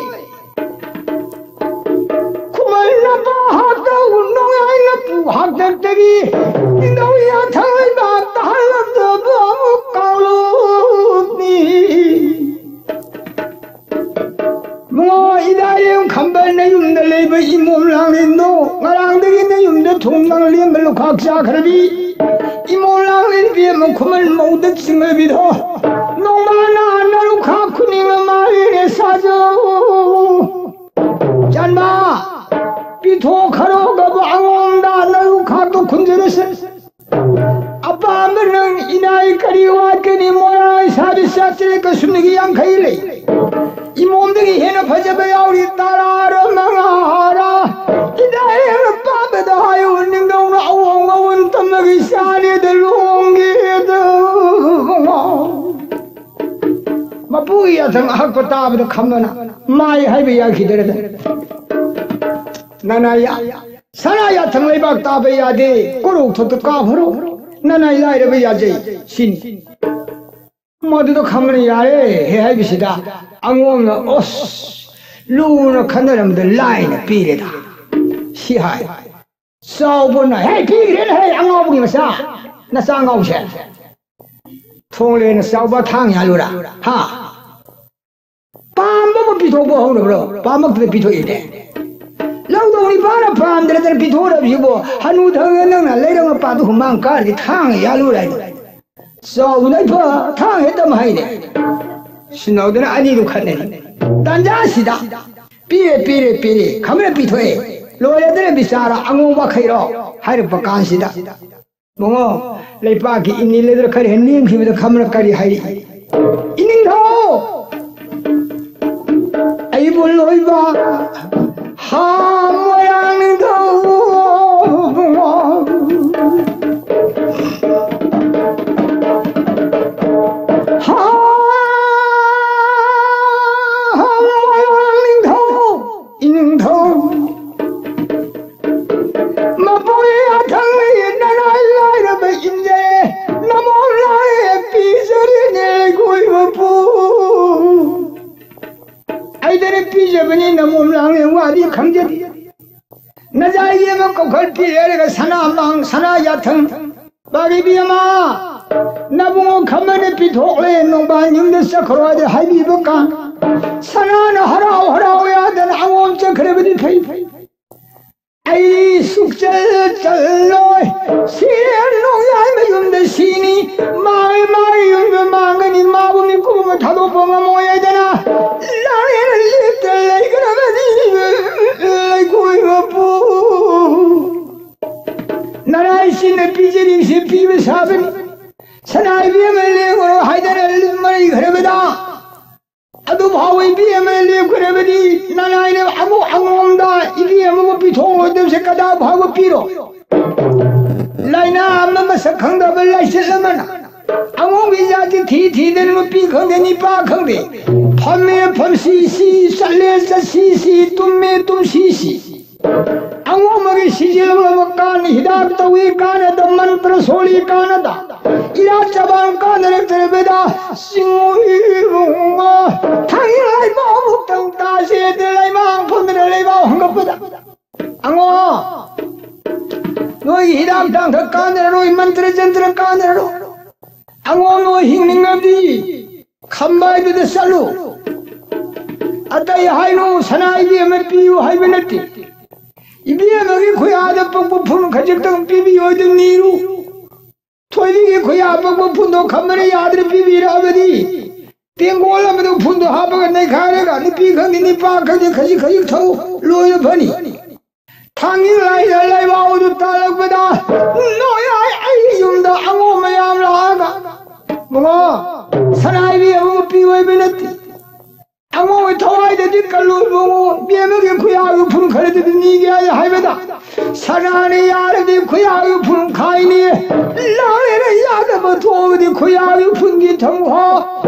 ꯈꯨꯃꯟ ꯅꯄꯥ ꯍꯥꯠꯇꯧ ꯅꯣꯡꯌꯥꯏ ꯅꯄꯨ ꯍꯥꯠꯇꯛꯇꯕꯤ, ꯅꯤꯡꯊꯧ ꯌꯥꯊꯪ ꯂꯩꯕꯥꯛ ꯇꯥꯍꯜꯂꯛꯇꯕ ꯑꯃꯨꯛ ꯀꯥꯎꯂꯨꯞꯅꯤ꯫ ꯃꯉꯥ ꯏꯗꯥꯏꯔꯦꯝ ꯈꯝꯕ ꯅꯌꯨꯝꯗ ꯂꯩꯕ ꯏꯃꯣꯝ ꯂꯥꯡꯂꯦꯟꯗꯣ ꯉꯔꯥꯡꯗꯒꯤ ꯅꯌꯨꯝꯗ ꯊꯣꯡ ꯂꯦꯝꯕ ꯂꯨꯈꯥꯛ ꯆꯥꯈ꯭ꯔꯕꯤ꯫ ꯏꯃꯣꯝ ꯂꯥꯡꯂꯦꯟ ꯏꯕꯦꯝꯃ ꯈꯨꯃꯟ ꯃꯧꯗ ꯆꯤꯡꯂꯕꯤꯗꯣ ꯅꯣꯡꯃꯥꯅ ꯅꯔꯨꯈꯥ ꯈꯨꯅꯤꯡ ꯃꯥꯜꯂꯦꯅꯦ ꯁꯥꯖꯧ꯫ ꯃꯥ ꯄꯤꯊꯣꯛꯈ꯭ꯔꯣꯒꯕ ꯑꯉꯣꯝꯗ ꯅꯔꯨ ꯈꯥꯛꯇꯣ ꯈꯨꯟꯖꯔꯁꯦ꯫ ꯑꯄꯥꯝꯕ ꯅꯪ ꯏꯅꯥꯏ ꯀꯔꯤ ꯋꯥꯠꯀꯅꯤ? ꯃꯣꯏꯔꯥꯡ ꯏꯁꯥꯗꯤ ꯆꯥꯇ꯭ꯔꯦꯠꯀ ꯁꯨꯞꯅꯒꯤ ꯌꯥꯡꯈꯩ ꯂꯩ꯫ ꯏꯃꯣꯝꯗꯒꯤ ꯍꯦꯟꯅ ꯐꯖꯕ ꯌꯥꯎꯔꯤ ꯇꯔꯥꯔ ꯃꯉꯥꯔ? ꯏꯅꯥꯏ ꯑꯄꯥꯝꯕꯗ ꯍꯥꯏꯌꯨ, ꯅꯤꯡꯊꯧꯅ ꯑꯋꯣꯡ ꯑꯋꯣꯟ ꯇꯝꯃꯒꯤ ꯆꯥꯅꯦꯗ ꯂꯣꯡꯒꯦꯗ꯫ ꯃꯄꯨꯒꯤ ꯌꯥꯊꯪ ꯑꯍꯛꯄ ꯇꯥꯕꯗ ꯈꯝꯕꯅ ꯃꯥꯏ ꯍꯥꯏꯕ ꯌꯥꯈꯤꯗ꯭ꯔꯦꯗ꯫ ꯅꯅꯥ ꯌꯥ-, ꯁꯅꯥ ꯌꯥꯊꯪ ꯂꯩꯕꯥꯛ ꯇꯥꯕ ꯌꯥꯗꯦ, ꯀꯣꯔꯧ ꯊꯣꯛꯇ ꯀꯥꯐꯔꯣ, ꯅꯅꯥꯏ ꯂꯥꯏꯔꯕ ꯌꯥꯖꯩ ꯁꯤꯅꯤ꯫ ꯃꯗꯨꯗ ꯈꯝꯕꯅ ꯌꯥꯔꯦ ꯍꯦ ꯍꯥꯏꯕꯁꯤꯗ ꯑꯉꯣꯝꯅ ꯑꯣꯁ ꯂꯨꯅ ꯈꯟꯅꯔꯝꯗ ꯂꯥꯏꯅ ꯄꯤꯔꯦꯗ꯫ ꯁꯤ ꯍꯥꯏ꯫ ꯆꯥꯎꯕꯅ, "ꯍꯦ, ꯄꯤꯈ꯭ꯔꯦꯅꯦ ꯍꯦ, ꯑꯉꯥꯎꯕꯒꯤ ꯃꯆꯥ, ꯅꯆꯥ ꯑꯉꯥꯎꯕꯁꯦ꯫ ꯊꯣꯡꯂꯦꯅ ꯆꯥꯎꯕ ꯊꯥꯡ ꯌꯥꯜꯂꯨꯔꯥ? ꯍꯥ? ꯄꯥꯝꯕꯕꯨ ꯄꯤꯊꯣꯛꯄ ꯍꯧꯔꯕ꯭ꯔꯣ? ꯄꯥꯝꯃꯛꯇꯗ ꯄꯤꯊꯣꯛꯏꯅꯦ꯫ ꯂꯧꯗꯧ ꯅꯤꯄꯥꯅ ꯄꯥꯝꯗ꯭ꯔꯗꯅ ꯄꯤꯊꯣꯛꯔꯕꯁꯤꯕꯨ, ꯍꯅꯨ ꯊꯪꯅ ꯅꯪꯅ ꯂꯩꯔꯛ ꯃꯄꯥꯟꯗ ꯍꯨꯃꯥꯡ ꯀꯥꯔꯗꯤ ꯊꯥꯡ ꯌꯥꯜꯂꯨꯔꯥ ꯍꯥꯏꯅ꯫ ꯆꯥꯎꯕꯅ ꯏꯐ ꯊꯥꯡ ꯍꯦꯛꯇ ꯑꯃ ꯍꯩꯅꯦ꯫ ꯁꯤꯟꯅꯧꯗꯅ ꯑꯅꯤꯗꯨ ꯈꯠꯅꯩ꯫ ꯇꯥꯟꯖꯥꯁꯤꯗ ꯄꯤꯔꯦ, ꯄꯤꯔꯦ, ꯄꯤꯔꯦ, ꯈꯝꯕꯅ ꯄꯤꯊꯣꯛꯑꯦ꯫ ꯂꯣꯏꯔꯦꯗꯅ ꯕꯤꯆꯥꯔ ꯑꯉꯣꯝ ꯋꯥꯈꯩꯔꯣ ꯍꯥꯏꯔꯛꯄ ꯀꯥꯟꯁꯤꯗ꯫ ꯃꯉꯣ, ꯂꯩꯄꯥꯛꯀꯤ ꯏꯅꯤꯜ ꯑꯗꯨꯗ ꯈꯔ ꯍꯦꯟ ꯅꯦꯝꯈꯤꯕꯗ ꯈꯝꯕꯅ ꯀꯔꯤ ꯍꯥꯏꯔꯤ? "ꯏꯅꯤꯡꯊꯧ! ꯑꯩꯕꯨ ꯂꯣꯏꯕ ꯍꯥ ꯃꯣꯏꯔꯥꯡ ꯅꯤꯡꯊꯧ! ꯍꯥ ꯃꯣꯏꯔꯥꯡ ꯅꯤꯡꯊꯧ! ꯏꯅꯤꯡꯊꯧ!" ꯃꯄꯨꯔꯤ ꯑꯊꯪꯕꯤ ꯅꯅꯥꯏ ꯂꯥꯏꯔꯕ ꯏꯟꯖꯩ, ꯅꯃꯣꯝ ꯂꯥꯏ ꯄꯤꯖꯔꯤꯅꯦ ꯑꯩꯈꯣꯏ ꯃꯄꯨ꯫ ꯑꯩꯗꯅ ꯄꯤꯖꯕꯅꯤ ꯅꯃꯣꯝ ꯂꯥꯡꯅꯦ ꯋꯥꯗꯤ ꯈꯪꯖꯗꯦ꯫ ꯅꯖꯥꯏꯒꯤ ꯑꯃ ꯀꯧꯈꯠ ꯄꯤꯔꯦꯔꯒ ꯁꯅꯥ ꯃꯥꯡ ꯁꯅꯥ ꯌꯥꯊꯪ ꯄꯥꯔꯤꯕꯤ ꯑꯃ ꯅꯕꯨꯡꯉꯣ ꯈꯝꯕꯅ ꯄꯤꯊꯣꯛꯂꯦ ꯅꯣꯡꯕꯥꯟ ꯌꯨꯝꯗ ꯆꯠꯈ꯭ꯔꯣ ꯍꯥꯏꯗꯤ ꯍꯥꯏꯕꯤꯕ ꯀꯥꯟ ꯁꯅꯥꯅ ꯍꯔꯥꯎ ꯍꯔꯥꯎ ꯌꯥꯗꯅ ꯑꯉꯣꯝ ꯆꯠꯈ꯭ꯔꯕꯗꯤ ꯐꯩ꯫ ꯑꯩ ꯁꯨꯛꯆꯜ ꯆꯜꯂꯣꯏ꯫ ꯁꯤꯔꯦꯟ ꯅꯣꯡꯌꯥꯏ ꯃꯌꯨꯝꯗ ꯁꯤꯅꯤ꯫ ꯃꯥꯒꯤ ꯃꯥꯒꯤ ꯌꯨꯝꯗ ꯃꯥꯡꯒꯅꯤ꯫ ꯃꯥꯕꯨ ꯃꯤꯀꯨꯞ ꯑꯃ ꯊꯥꯗꯣꯛꯄ ꯉꯝꯃꯣꯏ ꯍꯥꯏꯗꯅ ꯂꯥꯡꯂꯦꯟ ꯂꯤꯠꯇ ꯂꯩꯈ꯭ꯔꯕꯅꯤ꯫ ꯁꯅꯥ ꯏꯕꯦꯝꯃ ꯂꯦꯡꯉꯨꯔꯣ ꯍꯥꯏꯗꯅ ꯃꯔꯩꯈ꯭ꯔꯕꯗ, ꯑꯗꯨ ꯐꯥꯎꯕ ꯏꯕꯦꯝꯃ ꯂꯦꯞꯈ꯭ꯔꯕꯗꯤ, ꯅꯅꯥꯏꯅ ꯑꯃꯨꯛ ꯑꯉꯣꯝꯗ ꯏꯕꯦꯝꯃꯕꯨ ꯄꯤꯊꯣꯛꯂꯣꯏꯗꯕꯁꯦ ꯀꯗꯥ ꯐꯥꯎꯕ ꯄꯤꯔꯣ? ꯂꯥꯏꯅꯥ ꯑꯃ, ꯃꯁꯛ ꯈꯪꯗꯕ ꯂꯥꯏꯆꯠ ꯑꯃꯅ ꯑꯉꯣꯝꯒꯤ ꯖꯥꯇꯤ ꯊꯤ ꯊꯤꯗꯅ, ꯅꯨꯄꯤ ꯈꯪꯗꯦ ꯅꯤꯄꯥ ꯈꯪꯗꯦ, ꯐꯝꯃꯦ ꯐꯝꯁꯤ ꯁꯤ, ꯆꯠꯂꯦ ꯆꯠꯁꯤ ꯁꯤ, ꯇꯨꯝꯃꯦ ꯇꯨꯝꯁꯤ ꯁꯤ꯫ ꯑꯉꯣꯝ ꯑꯃꯒꯤ ꯁꯤꯖꯤꯜꯂꯕ ꯀꯥꯟ ꯍꯤꯗꯥꯛ ꯇꯧꯏ ꯀꯥꯟꯅꯗ, ꯃꯟꯇ꯭ꯔ ꯁꯣꯜꯂꯤ ꯀꯥꯟꯅꯗ, ꯏꯔꯥꯠ ꯆꯕꯥꯡ ꯀꯥꯟꯅꯔꯛꯇ꯭ꯔꯕꯗ, ꯆꯤꯡꯉꯨ ꯏꯕꯨꯡꯉꯣ, ꯊꯥꯡꯖꯤꯡ ꯂꯩꯕꯥꯛ ꯑꯃꯨꯛꯇꯪ ꯇꯥꯁꯦꯗ ꯂꯩꯃꯥꯡ ꯐꯝꯗꯅ ꯂꯩꯕꯥꯛ ꯍꯪꯒꯠꯄꯗ꯫ ꯑꯉꯣ, ꯅꯣꯏꯒꯤ ꯍꯤꯗꯥꯛ ꯂꯥꯡꯊꯛ ꯀꯥꯟꯅꯔꯔꯣꯏ, ꯃꯟꯇ꯭ꯔ ꯖꯟꯇ꯭ꯔ ꯀꯥꯟꯅꯔꯔꯣꯏ꯫ ꯑꯉꯣ, ꯅꯣꯏ ꯍꯤꯡꯅꯤꯡꯉꯗꯤ ꯈꯝꯕꯥꯏꯗꯨꯗ ꯆꯠꯂꯨ꯫ ꯑꯇꯩ ꯍꯥꯏꯅꯨ, ꯁꯅꯥ ꯏꯕꯦꯝꯃ ꯄꯤꯌꯨ ꯍꯥꯏꯕ ꯅꯠꯇꯦ꯫ ꯏꯕꯦꯝꯃꯒꯤ ꯈꯨꯌꯥꯗ ꯄꯛꯄ ꯐꯨꯟ ꯈꯖꯤꯛꯇꯪ ꯄꯤꯕꯤꯌꯨ, ꯑꯗꯨ ꯅꯤꯔꯨ꯫ ꯊꯣꯏꯕꯤꯒꯤ ꯈꯨꯌꯥ ꯄꯛꯄ ꯐꯨꯟꯗꯣ ꯈꯝꯕꯅ ꯌꯥꯗ꯭ꯔꯦ ꯄꯤꯕꯤꯔꯛꯑꯕꯗꯤ, ꯇꯦꯡꯀꯣꯜ ꯑꯃꯗ ꯐꯨꯟꯗꯣ ꯍꯥꯞꯄꯒ ꯅꯩꯈꯥꯏꯔꯒ, ꯅꯨꯄꯤ ꯈꯪꯗꯦ ꯅꯤꯄꯥ ꯈꯪꯗꯦ, ꯈꯖꯤꯛ ꯈꯖꯤꯛ ꯊꯧ, ꯂꯣꯏꯅ ꯐꯅꯤ꯫ ꯊꯥꯡꯒꯤ ꯂꯥꯏꯗ ꯂꯩꯕꯥꯎꯗꯨ ꯇꯥꯜꯂꯛꯄꯗ, ꯅꯣꯏ ꯑꯩ, ꯑꯩꯒꯤ ꯌꯨꯝꯗ ꯑꯉꯣ ꯃꯌꯥꯝ ꯂꯥꯛꯑꯒ, ꯃꯉꯣ, ꯁꯅꯥꯏꯕꯤ ꯑꯃ ꯄꯤꯑꯣꯏꯕ ꯅꯠꯇꯦ꯫ ꯑꯉꯣ ꯊꯋꯥꯏꯗꯗꯤ ꯀꯜꯂꯨ ꯏꯕꯨꯡꯉꯣ, ꯕꯦꯝꯃꯒꯤ ꯈꯨꯌꯥꯒꯤ ꯐꯨꯟ ꯈꯔꯗꯨꯗꯤ ꯅꯤꯒꯦ ꯍꯥꯏ ꯍꯥꯏꯕꯗ, ꯁꯅꯥꯅ ꯌꯥꯔꯗꯤ ꯈꯨꯌꯥꯒꯤ ꯐꯨꯟ ꯈꯥꯏꯅꯤ, ꯂꯥꯡꯂꯦꯅ ꯌꯥꯗꯕ ꯊꯣꯛꯑꯕꯗꯤ ꯈꯨꯌꯥꯒꯤ ꯐꯨꯟꯒꯤ ꯊꯝꯈꯣ꯫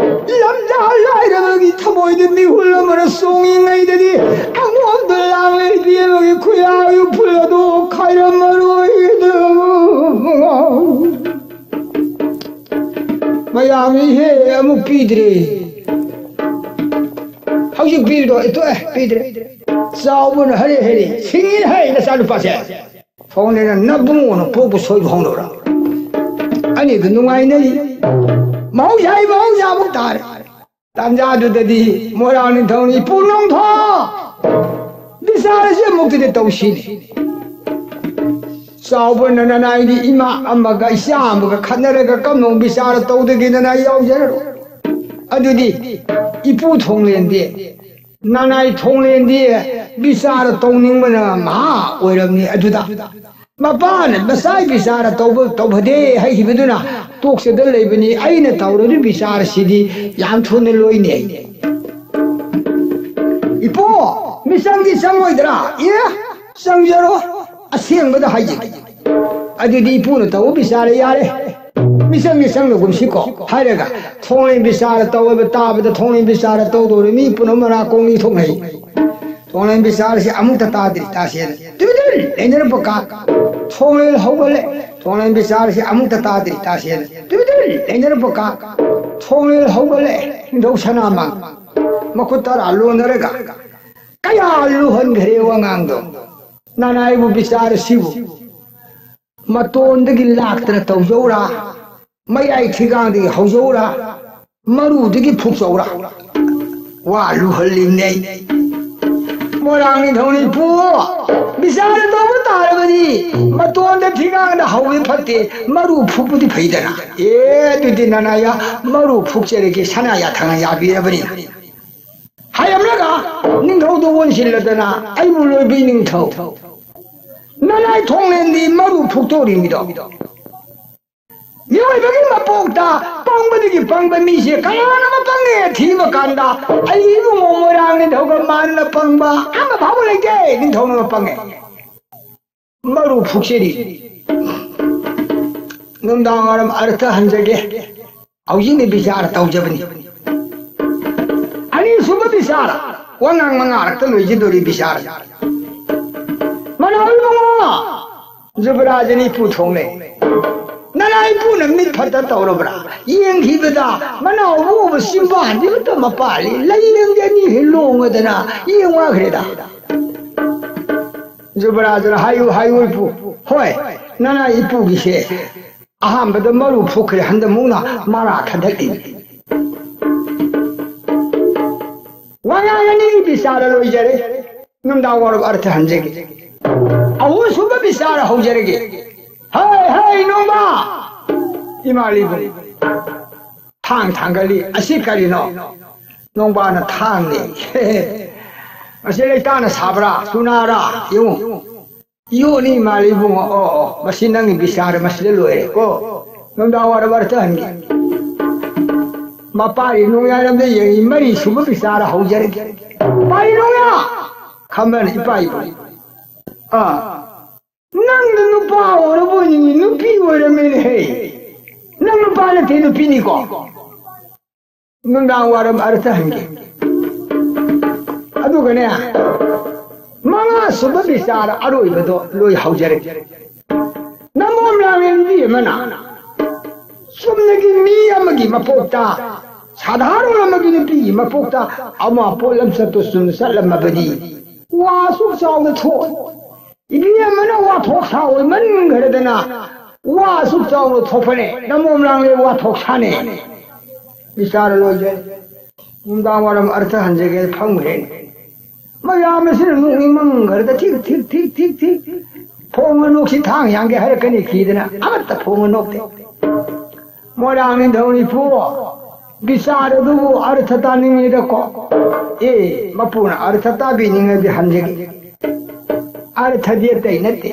ꯂꯝꯖꯥ ꯂꯥꯏꯔꯕꯒꯤ ꯊꯃꯣꯏꯗ ꯃꯤꯍꯨꯜ ꯑꯃꯅ ꯆꯣꯡꯉꯤꯉꯩꯗꯗꯤ, ꯑꯉꯣꯝꯗ ꯂꯥꯡꯂꯦ ꯕꯦꯝꯃꯒꯤ ꯈꯨꯌꯥꯒꯤ ꯐꯨꯟ ꯑꯗꯨ ꯈꯥꯏꯔꯝꯃꯔꯣꯏꯗ꯫ ꯃꯌꯥꯝ ꯏꯍꯦ ꯑꯃꯨꯛ ꯄꯤꯗ꯭ꯔꯦ꯫ ꯍꯧꯖꯤꯛ ꯄꯤꯔꯤꯗꯣ ꯑꯩ ꯇꯣꯛꯑꯦ, ꯄꯤꯗ꯭ꯔꯦ꯫ ꯆꯥꯎꯕꯅ ꯍꯔꯦ ꯍꯔꯦ, ꯁꯤꯡꯉꯤ ꯍꯥꯏ ꯅꯆꯥꯅꯨꯄꯥꯁꯦ꯫ ꯐꯥꯎꯅꯦꯅ ꯅꯕꯨꯡꯉꯣꯅ ꯄꯣꯛꯄ ꯁꯣꯏꯕ ꯍꯧꯅꯕ꯭ꯔꯥ? ꯑꯅꯤꯗꯨ ꯅꯨꯡꯉꯥꯏꯅꯔꯤ꯫ ꯃꯍꯧꯁꯥꯒꯤ ꯃꯍꯧꯁꯥ ꯑꯃꯨꯛ ꯇꯥꯔꯦ꯫ ꯇꯥꯟꯖꯥꯗꯨꯗꯗꯤ ꯃꯣꯏꯔꯥꯡ ꯅꯤꯡꯊꯧꯅ, "ꯏꯄꯨ ꯅꯣꯡꯊꯣ, ꯕꯤꯆꯥꯔꯁꯦ ꯑꯃꯨꯛꯇꯗꯤ ꯇꯧꯁꯤꯅꯦ꯫ ꯆꯥꯎꯕꯅ ꯅꯅꯥꯏꯗꯤ ꯏꯃꯥ ꯑꯃꯒ ꯏꯆꯥ ꯑꯃꯒ ꯈꯠꯅꯔꯒ ꯀꯝꯅꯣ ꯕꯤꯆꯥꯔ ꯇꯧꯗꯒꯦ ꯅꯅꯥꯏ ꯌꯥꯎꯖꯔꯔꯣꯏ꯫ ꯑꯗꯨꯗꯤ ꯏꯄꯨ ꯊꯣꯡꯂꯦꯟꯗꯤ, ꯅꯅꯥꯏ ꯊꯣꯡꯂꯦꯟꯗꯤ ꯕꯤꯆꯥꯔ ꯇꯧꯅꯤꯡꯕꯅ ꯃꯍꯥ ꯑꯣꯏꯔꯝꯅꯤ ꯑꯗꯨꯗ꯫ ꯃꯄꯥꯅ ꯃꯆꯥꯒꯤ ꯕꯤꯆꯥꯔ ꯇꯧꯕ ꯇꯧꯐꯗꯦ ꯍꯥꯏꯈꯤꯕꯗꯨꯅ ꯇꯣꯛꯆꯗ ꯂꯩꯕꯅꯤ꯫ ꯑꯩꯅ ꯇꯧꯔꯗꯤ ꯕꯤꯆꯥꯔꯁꯤꯗꯤ ꯌꯥꯝ ꯊꯨꯅ ꯂꯣꯏꯅꯩ꯫ "ꯏꯄꯨ, ꯃꯤꯆꯪꯗꯤ ꯆꯪꯉꯣꯏꯗ꯭ꯔꯥ?" "ꯑꯦ, ꯆꯪꯖꯔꯣ, ꯑꯁꯦꯡꯕꯗ ꯍꯥꯏꯖꯒꯦ꯫ ꯑꯗꯨꯗꯤ ꯏꯄꯨꯅ ꯇꯧꯕ ꯕꯤꯆꯥꯔ ꯌꯥꯔꯦ, ꯃꯤꯆꯪꯗꯤ ꯆꯪꯂꯒꯨꯝꯁꯤꯀꯣ" ꯍꯥꯏꯔꯒ ꯊꯣꯡꯂꯩ ꯕꯤꯆꯥꯔ ꯇꯧꯋꯦꯕ꯫ ꯇꯥꯕꯗ ꯊꯣꯡꯂꯩ ꯕꯤꯆꯥꯔ ꯇꯧꯗꯧꯔꯦ ꯃꯤ ꯄꯨꯝꯅꯃꯛ ꯃꯅꯥꯀꯣꯡꯅꯤ ꯊꯣꯛꯅꯩ꯫ ꯊꯣꯡꯂꯩ ꯕꯤꯆꯥꯔꯁꯤ ꯑꯃꯨꯛꯇ ꯇꯥꯗ꯭ꯔꯤ, ꯇꯥꯁꯦꯅ ꯇꯨꯃꯤꯟ ꯂꯩꯅꯔꯛꯄ ꯀꯥ꯫ ꯊꯣꯡꯂꯩ ꯍꯧꯒꯠꯂꯦ꯫ ꯊꯣꯡꯂꯩ ꯕꯤꯆꯥꯔꯁꯤ ꯑꯃꯨꯛꯇ ꯇꯥꯗ꯭ꯔꯤ, ꯇꯥꯁꯦꯅ ꯇꯨꯃꯤꯟ ꯂꯩꯅꯔꯛꯄ ꯀꯥ꯫ ꯊꯣꯡꯂꯩ ꯍꯧꯒꯠꯂꯦ꯫ ꯅꯤꯡꯊꯧ ꯁꯅꯥꯃꯥꯡ ꯃꯈꯨꯠ ꯇꯔꯥ ꯂꯣꯟꯅꯔꯒ ꯀꯌꯥ ꯂꯨꯍꯟꯈ꯭ꯔꯦ ꯋꯥꯉꯥꯡꯗꯣ꯫ ꯅꯅꯥꯏꯕꯨ ꯕꯤꯆꯥꯔ ꯑꯁꯤꯕꯨ ꯃꯇꯣꯟꯗꯒꯤ ꯂꯥꯛꯇꯅ ꯇꯧꯖꯧꯔꯥ, ꯃꯌꯥꯏ ꯊꯤꯒꯥꯡꯗꯒꯤ ꯍꯧꯖꯧꯔꯥ, ꯃꯔꯨꯗꯒꯤ ꯐꯨꯛꯆꯧꯔꯥ? ꯋꯥ ꯂꯨꯍꯜꯂꯤꯕꯅꯦ ꯑꯩ꯫ ꯃꯣꯏꯔꯥꯡ ꯅꯤꯡꯊꯧꯅ, "ꯏꯄꯨ, ꯕꯤꯆꯥꯔ ꯇꯧꯕ ꯇꯥꯔꯕꯗꯤ ꯃꯇꯣꯟꯗ ꯊꯤꯒꯥꯡꯗ ꯍꯧꯕꯗꯤ ꯐꯠꯇꯦ, ꯃꯔꯨ ꯐꯨꯛꯄꯗꯤ ꯐꯩꯗꯅ?" "ꯑꯦ, ꯑꯗꯨꯗꯤ ꯅꯅꯥꯌꯥ ꯃꯔꯨ ꯐꯨꯛꯆꯔꯒꯦ, ꯁꯅꯥ ꯌꯥꯊꯪ ꯌꯥꯕꯤꯔꯕꯅꯤꯅ" ꯍꯥꯏꯔꯝꯂꯒ ꯅꯤꯡꯊꯧꯗ ꯑꯣꯟꯁꯤꯜꯂꯗꯅ, "ꯑꯩꯕꯨ ꯂꯣꯏꯕꯤ ꯅꯤꯡꯊꯧ, ꯅꯅꯥꯏ ꯊꯣꯡꯂꯦꯟꯗꯤ ꯃꯔꯨ ꯐꯨꯛꯇꯣꯔꯤꯃꯤꯗꯣ꯫ ꯃꯤꯑꯣꯏꯕꯒꯤ ꯃꯄꯣꯛꯇ ꯄꯪꯕꯗꯒꯤ ꯄꯪꯕ ꯃꯤꯁꯦ ꯀꯅꯥꯅ ꯑꯃ ꯄꯪꯉꯦ ꯊꯤꯕ ꯀꯥꯟꯗ ꯑꯩ ꯏꯕꯨꯡꯉꯣ ꯃꯣꯏꯔꯥꯡ ꯅꯤꯡꯊꯧꯒ ꯃꯥꯟꯅ ꯄꯪꯕ ꯑꯃ ꯐꯥꯎꯕ ꯂꯩꯇꯦ, ꯅꯤꯡꯊꯧꯅ ꯑꯃ ꯄꯪꯉꯦ꯫ ꯃꯔꯨ ꯐꯨꯛꯆꯔꯤ꯫ ꯅꯨꯡꯗꯥꯡ ꯋꯥꯏꯔꯝ ꯑꯔꯊ ꯍꯟꯖꯒꯦ꯫ ꯍꯧꯖꯤꯛꯅ ꯕꯤꯆꯥꯔ ꯇꯧꯖꯕꯅꯤ꯫ ꯑꯅꯤꯁꯨꯕ ꯕꯤꯆꯥꯔ, ꯋꯥꯉꯥꯡ ꯃꯉꯥꯔꯛꯇ ꯂꯣꯏꯖꯗꯣꯔꯤ ꯕꯤꯆꯥꯔ꯫ ꯃꯅꯥꯎ ꯏꯕꯨꯡꯉꯣ, ꯖꯨꯕꯔꯥꯖꯅ ꯏꯄꯨ ꯊꯣꯡꯂꯦ꯫ ꯅꯅꯥ ꯏꯄꯨꯅ ꯃꯤꯠ ꯐꯠꯇ ꯇꯧꯔꯕ꯭ꯔꯥ? ꯌꯦꯡꯈꯤꯕꯗ ꯃꯅꯥꯎꯕꯨ ꯎꯕ ꯆꯤꯝꯕꯥꯟꯗꯤ ꯑꯃꯠꯇ ꯃꯄꯥꯜꯂꯤ꯫ ꯂꯩꯔꯪꯗꯤ ꯑꯅꯤ ꯍꯦꯛ ꯂꯣꯡꯉꯗꯅ ꯌꯦꯡ ꯋꯥꯈ꯭ꯔꯦꯗ꯫ ꯖꯨꯕꯔꯥꯖꯅ, "ꯍꯥꯏꯌꯨ, ꯍꯥꯏꯌꯨ ꯏꯄꯨ꯫ ꯍꯣꯏ, ꯅꯅꯥ ꯏꯄꯨꯒꯤꯁꯦ ꯑꯍꯥꯟꯕꯗ ꯃꯔꯨ ꯐꯨꯛꯈ꯭ꯔꯦ, ꯍꯟꯗꯛꯃꯨꯛꯅ ꯃꯔꯥ ꯊꯥꯗꯠꯂꯤ꯫" ꯋꯥꯉꯥꯡ ꯑꯅꯤ ꯕꯤꯆꯥꯔ ꯂꯣꯏꯖꯔꯦ꯫ ꯅꯨꯡꯗꯥꯡ ꯋꯥꯏꯔꯝ ꯑꯔꯊ ꯍꯟꯖꯒꯦ꯫ ꯑꯍꯨꯝꯁꯨꯕ ꯕꯤꯆꯥꯔ ꯍꯧꯖꯔꯒꯦ꯫ ꯍꯩ, ꯍꯩ, ꯅꯣꯡꯃ! ꯏꯃꯥ ꯂꯩꯕꯨꯡ꯫ ꯊꯥꯡ ꯊꯥꯡꯒꯠꯂꯤ꯫ "ꯑꯁꯤ ꯀꯔꯤꯅꯣ?" ꯅꯣꯡꯕꯥꯅ ꯊꯥꯡꯅꯤ꯫ "ꯃꯁꯤ ꯂꯩꯇꯥꯅ ꯁꯥꯕ꯭ꯔꯥ? ꯆꯨꯅꯥꯔꯥ? ꯌꯦꯡꯉꯨ꯫ ꯌꯣꯠꯅꯤ ꯃꯥꯜꯂꯤ ꯏꯕꯨꯡꯉꯣ꯫ ꯑꯣ, ꯑꯣ, ꯃꯁꯤ ꯅꯪꯒꯤ ꯕꯤꯆꯥꯔ ꯃꯁꯤꯗ ꯂꯣꯏꯔꯦ ꯀꯣ꯫ ꯅꯨꯡꯗꯥꯡ ꯋꯥꯏꯔꯝ ꯑꯔꯊ ꯍꯟꯒꯦ꯫ ꯃꯄꯥꯔꯤ ꯅꯣꯡꯌꯥꯏꯔꯝꯗ ꯌꯦꯡꯉꯤ, ꯃꯔꯤ ꯁꯨꯕ ꯕꯤꯆꯥꯔ ꯍꯧꯖꯔꯒꯦ꯫ ꯄꯥꯔꯤ ꯅꯣꯡꯌꯥ! ꯈꯝꯕꯅ ꯏꯄꯥ ꯏꯄꯨ꯫ ꯑꯥ꯫ ꯅꯪꯅ ꯅꯨꯄꯥ ꯑꯣꯏꯔꯕꯣꯏ ꯅꯤꯡꯉꯤ, ꯅꯨꯄꯤ ꯑꯣꯏꯔꯝꯃꯦꯅꯦ ꯍꯦ꯫ ꯅꯪ ꯅꯨꯄꯥ ꯅꯠꯇꯦ, ꯅꯨꯄꯤꯅꯤꯀꯣ꯫ ꯅꯨꯡꯗꯥꯡ ꯋꯥꯏꯔꯝ ꯑꯔꯊ ꯍꯟꯒꯦ꯫ ꯑꯗꯨꯒꯅꯦ, ꯃꯉꯥ ꯁꯨꯕ ꯕꯤꯆꯥꯔ ꯑꯔꯣꯏꯕꯗꯣ ꯂꯣꯏ ꯍꯧꯖꯔꯒꯦ꯫ ꯅꯃꯣꯝ ꯂꯥꯡꯂꯦꯟꯕꯤ ꯑꯃꯅ ꯆꯨꯝꯅꯒꯤ ꯃꯤ ꯑꯃꯒꯤ ꯃꯄꯣꯛꯇ, ꯁꯥꯙꯥꯔꯟ ꯑꯃꯒꯤ ꯅꯨꯄꯤꯒꯤ ꯃꯄꯣꯛꯇ ꯑꯃ ꯄꯣꯠꯂꯝ ꯆꯠꯇꯨ ꯆꯨꯝꯅ ꯆꯠꯂꯝꯃꯕꯗꯤ ꯋꯥ ꯑꯁꯨꯛ ꯆꯥꯎꯅ ꯊꯣꯛ ꯏꯕꯦꯝꯃꯅ ꯋꯥꯊꯣꯛ ꯁꯥ ꯑꯣꯏꯃꯟꯈ꯭ꯔꯗꯅ ꯋꯥ ꯑꯁꯨꯛ ꯆꯥꯎꯅ ꯊꯣꯛꯄꯅꯦ꯫ ꯅꯃꯣꯝ ꯂꯥꯡꯂꯦ ꯋꯥꯊꯣꯛ ꯁꯥꯅꯦ꯫ ꯕꯤꯆꯥꯔ ꯂꯣꯏꯖꯔꯦ꯫ ꯅꯨꯡꯗꯥꯡ ꯋꯥꯏꯔꯝ ꯑꯔꯊ ꯍꯟꯖꯒꯦ ꯐꯝꯈ꯭ꯔꯦ꯫ ꯃꯌꯥꯝ ꯑꯁꯤꯅ ꯅꯣꯛꯅꯤꯡꯃꯟꯈ꯭ꯔꯗ ꯊꯤꯛ ꯊꯤꯛ ꯊꯤꯛ ꯊꯤꯛ ꯊꯤꯛ꯫ ꯐꯣꯡꯉ ꯅꯣꯛꯁꯤ ꯊꯥꯡ ꯌꯥꯡꯒꯦ ꯍꯥꯏꯔꯛꯀꯅꯤ ꯈꯤꯗꯅ ꯑꯃꯠꯇ ꯐꯣꯡꯉ ꯅꯣꯛꯇꯦ꯫ ꯃꯣꯏꯔꯥꯡ ꯅꯤꯡꯊꯧ ꯏꯄꯨ, ꯕꯤꯆꯥꯔ ꯑꯗꯨꯕꯨ ꯑꯔꯊ ꯇꯥꯅꯤꯡꯉꯤꯗꯀꯣ꯫ ꯑꯦ, ꯃꯄꯨꯅ ꯑꯔꯊ ꯇꯥꯕꯤꯅꯤꯡꯉꯗꯤ ꯍꯟꯖꯒꯦ꯫ ꯑꯔꯊꯗꯤ ꯑꯇꯩ ꯅꯠꯇꯦ꯫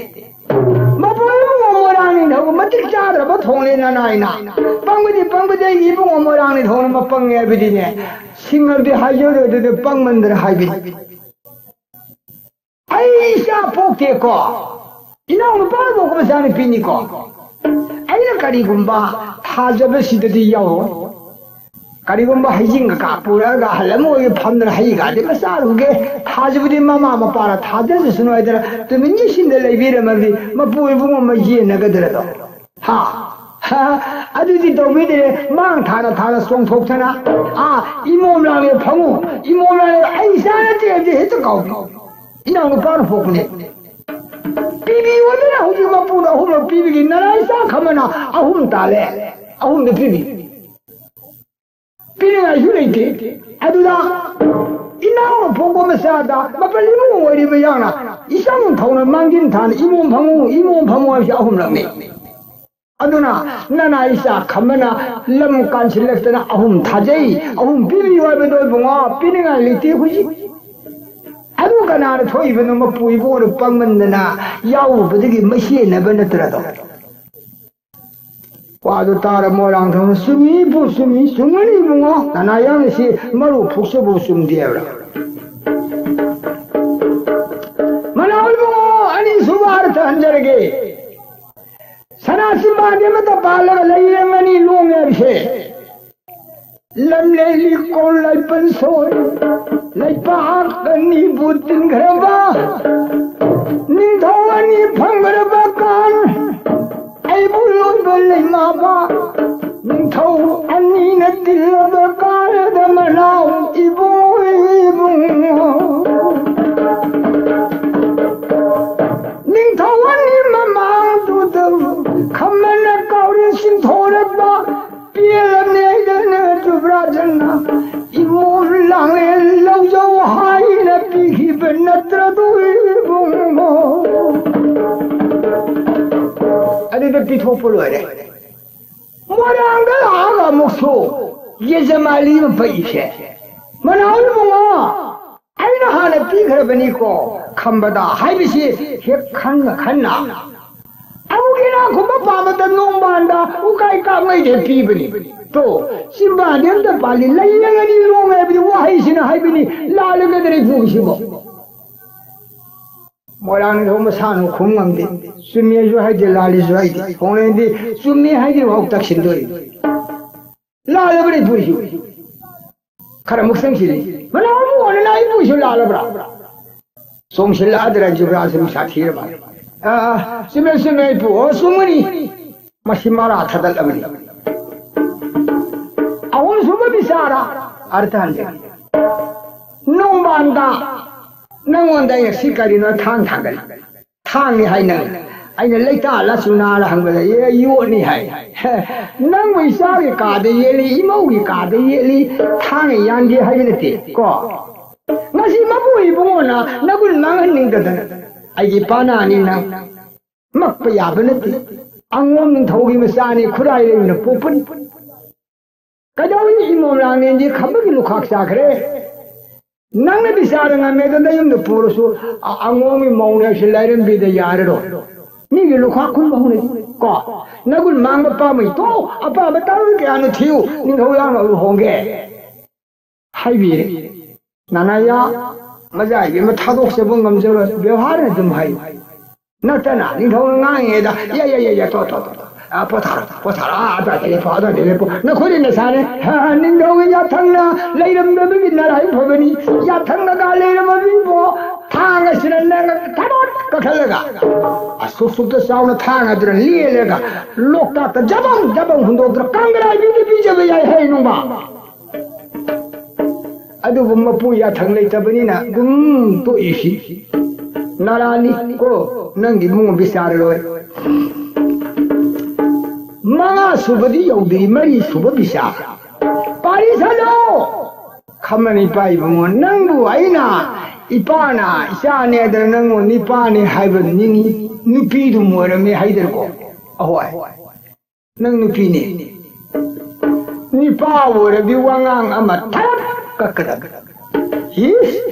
ꯃꯄꯨ ꯏꯕꯨꯡꯉꯣ ꯃꯣꯏꯔꯥꯡ ꯅꯤꯡꯊꯧ ꯃꯇꯤꯛ ꯆꯥꯗ꯭ꯔꯕ ꯊꯣꯡꯂꯦ ꯅꯅꯥꯏꯅ꯫ ꯄꯪꯕꯗꯤ ꯄꯪꯕꯗꯤ ꯑꯩꯒꯤ ꯏꯕꯨꯡꯉꯣ ꯃꯣꯏꯔꯥꯡ ꯅꯤꯡꯊꯧꯅ ꯃꯄꯪꯉꯦ ꯍꯥꯏꯕꯗꯤꯅꯦ꯫ ꯁꯤꯡꯉꯕꯗꯤ ꯍꯥꯏꯖꯔꯣꯏ ꯑꯗꯨꯗ ꯄꯪꯃꯟꯗꯅ ꯍꯥꯏꯕꯅꯤ꯫ ꯑꯩ ꯏꯆꯥ ꯄꯣꯛꯇꯦꯀꯣ꯫ ꯏꯅꯥꯎ ꯅꯨꯄꯥ ꯄꯣꯛꯄ ꯃꯆꯥꯅꯨꯄꯤꯅꯤꯀꯣ꯫ ꯑꯩꯅ ꯀꯔꯤꯒꯨꯝꯕ ꯊꯥꯖꯕꯁꯤꯗꯗꯤ ꯌꯥꯎꯔꯣꯏ꯫ ꯀꯔꯤꯒꯨꯝꯕ ꯍꯩꯖꯤꯡꯒ ꯀꯥ ꯄꯨꯔꯛꯑꯒ ꯑꯍꯜ ꯑꯃ ꯑꯣꯏꯒꯦ ꯐꯝꯗꯅ ꯍꯩꯒꯗꯤ ꯃꯆꯥꯔꯨꯒꯦ ꯊꯥꯖꯕꯗꯤ ꯃꯃꯥ ꯃꯄꯥꯅ ꯊꯥꯖꯔꯁꯅꯨ ꯍꯥꯏꯗꯅ ꯇꯨꯃꯤꯟ ꯌꯦꯡꯁꯤꯟꯗ ꯂꯩꯕꯤꯔꯝꯃꯗꯤ ꯃꯄꯨ ꯏꯕꯨꯡ ꯑꯃ ꯌꯦꯟꯅꯒꯗ꯭ꯔꯗꯣ? ꯍꯥ? ꯍꯥ? ꯑꯗꯨꯗꯤ ꯇꯧꯕꯤꯗ꯭ꯔꯦ꯫ ꯃꯥꯡ ꯊꯥꯅ ꯊꯥꯅ ꯆꯣꯡꯊꯣꯛꯇꯅ, ꯑꯥ, ꯏꯃꯣꯝ ꯂꯥꯡꯂꯦ ꯐꯪꯉꯨ, ꯏꯃꯣꯝ ꯂꯥꯡꯂꯦ ꯑꯩ ꯏꯆꯥ ꯅꯠꯇꯦ ꯍꯥꯏꯕꯗꯤ ꯍꯦꯛꯇ ꯀꯥꯎꯕꯤ꯫ ꯏꯅꯥꯎ ꯅꯨꯄꯥꯅ ꯄꯣꯛꯄꯅꯦ꯫ ꯄꯤꯕꯤꯌꯨꯗꯅ ꯍꯧꯖꯤꯛ ꯃꯄꯨꯅ ꯑꯍꯨꯝꯂꯛ ꯄꯤꯕꯒꯤ ꯅꯔꯥꯏ ꯆꯥꯛ ꯑꯃꯅ ꯑꯍꯨꯝ ꯇꯥꯜꯂꯦ꯫ ꯑꯍꯨꯝꯗ ꯄꯤꯕꯤ꯫ ꯄꯤꯅꯤꯡꯉꯥꯏꯁꯨ ꯂꯩꯇꯦ꯫ ꯑꯗꯨꯗ ꯏꯅꯥꯎꯅ ꯄꯣꯛꯄ ꯃꯆꯥꯗ ꯃꯄꯜ ꯏꯃꯨꯡ ꯑꯣꯏꯔꯤꯕ ꯌꯥꯎꯅ ꯏꯆꯪ ꯊꯧꯅ ꯃꯥꯡꯖꯤꯟ ꯊꯥꯅ ꯏꯃꯣꯝ ꯐꯪꯉꯨ, ꯏꯃꯣꯝ ꯐꯪꯉꯨ ꯍꯥꯏꯕꯁꯤ ꯑꯍꯨꯝꯂꯛꯅꯤ꯫ ꯑꯗꯨꯅ ꯅꯅꯥꯏ ꯆꯥꯛ ꯈꯝꯕꯅ ꯂꯝ ꯀꯥꯟꯁꯤꯜꯂꯛꯇꯅ ꯑꯍꯨꯝ ꯊꯥꯖꯩ, ꯑꯍꯨꯝ ꯄꯤꯕꯤꯌꯨ ꯍꯥꯏꯕꯗꯣ ꯏꯕꯨꯡꯉꯣ, ꯄꯤꯅꯤꯡꯉꯥꯏ ꯂꯩꯇꯦ ꯍꯧꯖꯤꯛ꯫ ꯑꯗꯨ ꯀꯅꯥꯅ ꯊꯣꯛꯏꯕꯅꯣ? ꯃꯄꯨ ꯏꯕꯣꯛꯅ ꯄꯪꯃꯟꯗꯅ ꯌꯥꯎꯔꯨꯕꯗꯒꯤ ꯃꯁꯤ ꯍꯦꯟꯅꯕ ꯅꯠꯇ꯭ꯔꯗꯣ? ꯋꯥꯗꯨ ꯇꯥꯔ ꯃꯣꯏꯔꯥꯡꯊꯧꯅ, "ꯆꯨꯝꯃꯤ ꯏꯄꯨ, ꯆꯨꯝꯃꯤ, ꯆꯨꯝꯒꯅꯤ ꯏꯕꯨꯡꯉꯣ꯫ ꯅꯅꯥ ꯌꯥꯝꯅ ꯁꯤ ꯃꯔꯨ ꯐꯨꯛꯆꯕꯨ ꯆꯨꯝꯗꯦ" ꯍꯥꯏꯕ꯭ꯔꯥ? ꯃꯅꯥꯎ ꯏꯕꯨꯡꯉꯣ, ꯑꯅꯤꯁꯨꯕ ꯑꯥꯔꯊ ꯍꯟꯖꯔꯒꯦ꯫ ꯁꯅꯥ ꯆꯤꯝꯕꯥꯟꯗꯤ ꯑꯃꯠꯇ ꯄꯥꯜꯂꯒ ꯂꯩꯔꯦꯡ ꯑꯅꯤ ꯂꯣꯡꯉꯦ ꯍꯥꯏꯕꯁꯦ꯫ ꯂꯝꯂꯦꯟ ꯂꯤꯀꯣꯟ ꯂꯥꯏꯄꯟ ꯁꯣꯏ, ꯂꯩꯄꯥꯛ ꯑꯅꯤꯕꯨ ꯇꯤꯟꯈ꯭ꯔꯕ, ꯅꯤꯡꯊꯧ ꯑꯅꯤ ꯐꯪꯈ꯭ꯔꯕ ꯀꯥꯟ, ꯑꯩꯕꯨ ꯂꯣꯏꯕ ꯂꯩꯃꯥꯕ, ꯅꯤꯡꯊꯧ ꯑꯅꯤꯅ ꯇꯤꯜꯂꯕ ꯀꯥꯟꯗ ꯃꯅꯥꯎ ꯏꯕꯨꯡ ꯏꯕꯨꯡꯉꯣ꯫ ꯅꯤꯡꯊꯧ ꯑꯅꯤ ꯃꯃꯥꯡꯗꯨꯗ ꯈꯝꯕꯅ ꯀꯥꯎꯔꯤ ꯁꯤꯟꯊꯣꯔꯛꯄ ꯄꯦꯜꯂꯝꯅꯦ ꯍꯥꯏꯗꯅ ꯖꯨꯕ꯭ꯔꯥꯖꯟꯅ ꯏꯃꯣꯝ ꯂꯥꯡꯂꯦꯟ ꯂꯧꯖꯧ ꯍꯥꯏꯅ ꯄꯤꯈꯤꯕ ꯅꯠꯇ꯭ꯔꯗꯨ ꯏꯕꯨꯡꯉꯣ? ꯑꯗꯨꯗ ꯄꯤꯊꯣꯛꯄ ꯂꯣꯏꯔꯦ꯫ ꯃꯣꯏꯔꯥꯡꯗ ꯂꯥꯛꯑꯒ ꯑꯃꯨꯛꯁꯨ ꯌꯦꯖꯃꯥꯂꯤ ꯑꯃ ꯄꯛꯏꯁꯦ꯫ "ꯃꯅꯥꯎ ꯏꯕꯨꯡꯉꯣ, ꯑꯩꯅ ꯍꯥꯟꯅ ꯄꯤꯈ꯭ꯔꯕꯅꯤꯀꯣ ꯈꯝꯕꯗ" ꯍꯥꯏꯕꯁꯤ ꯍꯦꯛ ꯈꯟꯅ ꯈꯟꯅ ꯑꯃꯨꯛ ꯏꯅꯥꯛ ꯈꯨꯟꯕ ꯄꯥꯝꯕꯗ ꯅꯣꯡꯕꯥꯟꯗ ꯎꯀꯥꯏ ꯀꯥꯞꯉꯩꯗ ꯄꯤꯕꯅꯤ꯫ ꯇꯣ, ꯆꯤꯝꯕꯥꯟꯗꯤ ꯑꯝꯇ ꯄꯥꯜꯂꯤ, ꯂꯩ ꯂꯩ ꯑꯅꯤ ꯂꯣꯡꯉꯦ ꯍꯥꯏꯕꯗꯤ ꯋꯥꯍꯩꯁꯤꯅ ꯍꯥꯏꯕꯅꯤ, ꯂꯥꯜꯂꯒꯗ꯭ꯔ ꯏꯄꯨꯒꯤꯁꯤꯕꯣ? ꯃꯣꯏꯔꯥꯡ ꯅꯤꯡꯊꯧ ꯃꯁꯥꯅ ꯈꯨꯝ ꯉꯝꯗꯦ꯫ ꯆꯨꯝꯃꯦꯁꯨ ꯍꯥꯏꯗꯦ, ꯂꯥꯜꯂꯤꯁꯨ ꯍꯥꯏꯗꯦ꯫ ꯈꯣꯡꯂꯦꯟꯗꯤ ꯆꯨꯝꯃꯦ ꯍꯥꯏꯗ꯭ꯔꯤ ꯐꯥꯎ ꯇꯛꯁꯤꯟꯗꯣꯔꯤ꯫ ꯂꯥꯜꯂꯕ꯭ꯔ ꯏꯄꯨꯁꯨ? ꯈꯔ ꯑꯃꯨꯛ ꯆꯪꯁꯤꯜꯂꯤ꯫ "ꯃꯅꯥꯎ ꯑꯃꯨꯛ ꯑꯣꯟꯅꯅ ꯏꯄꯨꯁꯨ ꯂꯥꯜꯂꯕ꯭ꯔꯥ?" ꯆꯣꯡꯁꯤꯜꯂꯛꯑꯗ꯭ꯔꯥ ꯖꯨꯕ꯭ꯔꯥꯖ ꯑꯗꯨꯝ ꯁꯥꯊꯤꯔꯕ? "ꯑꯥ, ꯑꯥ, ꯆꯨꯝꯃꯦ, ꯆꯨꯝꯃꯦ ꯏꯄꯨ꯫ ꯑꯣ, ꯆꯨꯝꯒꯅꯤ꯫ ꯃꯁꯤ ꯃꯔꯥ ꯊꯗꯠꯂꯕꯅꯤ꯫" ꯑꯍꯨꯝꯁꯨꯕ ꯕꯤꯆꯥꯔ ꯑꯥꯔꯊ ꯍꯟꯖꯒꯦ꯫ ꯅꯣꯡꯕꯥꯟꯗ ꯅꯪꯉꯣꯟꯗ ꯑꯩꯅ ꯁꯤ ꯀꯔꯤꯅꯣ ꯊꯥꯡ ꯊꯥꯡꯒꯠꯂꯤ꯫ ꯊꯥꯡꯅꯤ ꯍꯥꯏ ꯅꯪ꯫ ꯑꯩꯅ ꯂꯩꯇꯥ ꯂꯥꯆꯨꯅꯥꯔ ꯍꯪꯕꯗ, "ꯑꯦ, ꯌꯣꯠꯅꯤ" ꯍꯥꯏ꯫ ꯅꯪꯕꯨ ꯏꯆꯥꯒꯤ ꯀꯥꯗ ꯌꯦꯜꯂꯤ, ꯏꯃꯧꯒꯤ ꯀꯥꯗ ꯌꯦꯜꯂꯤ, ꯊꯥꯡꯅ ꯌꯥꯟꯒꯦ ꯍꯥꯏꯕ ꯅꯠꯇꯦ ꯀꯣ꯫ ꯉꯁꯤ ꯃꯄꯨ ꯏꯕꯨꯡꯉꯣꯅ ꯅꯒꯨꯟ ꯃꯥꯡꯍꯟꯅꯤꯡꯗꯗꯅ ꯑꯩꯒꯤ ꯄꯥꯅꯥꯅꯤ ꯅꯪ꯫ ꯃꯛꯄ ꯌꯥꯕ ꯅꯠꯇꯦ꯫ ꯑꯉꯣꯝ ꯅꯤꯡꯊꯧꯒꯤ ꯃꯆꯥꯅꯤ, ꯈꯨꯔꯥꯏ ꯂꯩꯃꯅ ꯄꯣꯛꯄꯅꯤ꯫ ꯀꯩꯗꯧꯔꯤ ꯏꯃꯣꯝ ꯂꯥꯡꯂꯦꯟꯗꯤ ꯈꯝꯕꯒꯤ ꯂꯨꯈꯥꯛ ꯆꯥꯈ꯭ꯔꯦ꯫ ꯅꯪꯅ ꯕꯤꯆꯥꯔ ꯉꯝꯃꯦꯗ ꯅꯌꯨꯝꯗ ꯄꯨꯔꯁꯨ, ꯑ-, ꯑꯉꯣꯝꯒꯤ ꯃꯧꯅꯦ ꯁꯤ ꯂꯥꯏꯔꯦꯝꯕꯤꯗ ꯌꯥꯔꯔꯣꯏ꯫ ꯃꯤꯒꯤ ꯂꯨꯈꯥꯛ ꯈꯨꯟꯕ ꯍꯧꯅꯩ꯫ ꯀꯣ, ꯅꯒꯨꯟ ꯃꯥꯡꯕ ꯄꯥꯝꯃꯩ ꯇꯣ, ꯑꯄꯥꯝꯕ ꯇꯥꯔꯣꯏ ꯀꯌꯥꯅ ꯊꯤꯌꯨ, ꯅꯤꯡꯊꯧ ꯌꯥꯝꯅ ꯂꯨꯍꯣꯡꯒꯦ꯫ ꯍꯥꯏꯕꯤꯔꯦ꯫ ꯅꯅꯥꯌꯥ ꯃꯖꯥꯏꯒꯤ ꯑꯃ ꯊꯥꯗꯣꯛꯆꯕ ꯉꯝꯖꯔꯣꯏ, ꯕꯦꯕꯥꯔꯅ ꯑꯗꯨꯝ ꯍꯥꯏ꯫ ꯅꯠꯇꯅ ꯅꯤꯡꯊꯧꯅ ꯉꯥꯡꯉꯤꯉꯩꯗ, "ꯌꯥ, ꯌꯥ, ꯌꯥ, ꯌꯥ, ꯇꯣ, ꯇꯣ, ꯇꯣ, ꯇꯣ꯫ ꯑ, ꯄꯣꯊꯥꯔꯣ, ꯄꯣꯊꯥꯔꯣ, ꯑ, ꯑꯗ꯭ꯋꯥꯏꯗ ꯂꯦꯞꯄꯣ, ꯑꯗ꯭ꯋꯥꯏꯗ ꯂꯦꯞꯄꯣ꯫ ꯅꯈꯣꯏꯗꯤ ꯅꯁꯥꯅꯦ꯫ ꯍ, ꯍ, ꯅꯤꯡꯊꯧꯒꯤ ꯌꯥꯊꯪꯅ ꯂꯩꯔꯝꯗꯕꯒꯤ ꯅꯔꯥꯏ ꯐꯕꯅꯤ꯫ ꯌꯥꯊꯪꯅꯒ ꯂꯩꯔꯝꯃꯕꯤꯕꯣ, ꯊꯥꯡ ꯑꯁꯤꯅ ꯅꯪ ꯊꯕꯛ ꯀꯛꯊꯠꯂꯒ, ꯑꯁꯨꯛ ꯁꯨꯛꯇ ꯆꯥꯎꯅ ꯊꯥꯡ ꯑꯗꯨꯅ ꯂꯦꯜꯂꯒ, ꯂꯣꯛꯇꯥꯛꯇ ꯖꯕꯪ ꯖꯕꯪ ꯍꯨꯟꯗꯣꯛꯇꯅ ꯀꯪꯒ꯭ꯔꯥꯏꯕꯤꯗ ꯄꯤꯖꯕ ꯌꯥꯏ ꯍꯥꯏ ꯅꯨꯡꯕ꯫ ꯑꯗꯨꯕꯨ ꯃꯄꯨ ꯌꯥꯊꯪ ꯂꯩꯇꯕꯅꯤꯅ ꯑꯗꯨꯝ ꯇꯣꯛꯏꯁꯤ꯫ ꯅꯔꯥꯅꯤ ꯀꯣ, ꯅꯪꯒꯤ ꯏꯕꯨꯡꯉꯣ ꯕꯤꯆꯥꯔ ꯂꯣꯏ꯫ ꯃꯉꯥ ꯁꯨꯕꯗꯤ ꯌꯧꯗ꯭ꯔꯤ, ꯃꯔꯤ ꯁꯨꯕ ꯕꯤꯆꯥꯔ꯫ ꯄꯥꯔꯤ ꯁꯥꯂꯣ! ꯈꯝꯕꯅ ꯏꯄꯥ ꯏꯕꯨꯡꯉꯣ, ꯅꯪꯕꯨ ꯑꯩꯅ ꯏꯄꯥꯅ ꯏꯆꯥꯅꯦꯗꯅ ꯅꯪꯉꯣꯟ ꯅꯤꯄꯥꯅꯦ ꯍꯥꯏꯕ ꯅꯤꯡꯉꯤ, ꯅꯨꯄꯤꯗꯨꯝ ꯑꯣꯏꯔꯝꯃꯦ ꯍꯥꯏꯗꯅꯀꯣ꯫ ꯑꯍꯣꯏ꯫ ꯅꯪ ꯅꯨꯄꯤꯅꯦ꯫ ꯅꯤꯄꯥ ꯑꯣꯏꯔꯗꯤ ꯋꯥꯉꯥꯡ ꯑꯃ ꯊꯛ ꯀꯛꯀꯗꯕ꯫ ꯏꯁ!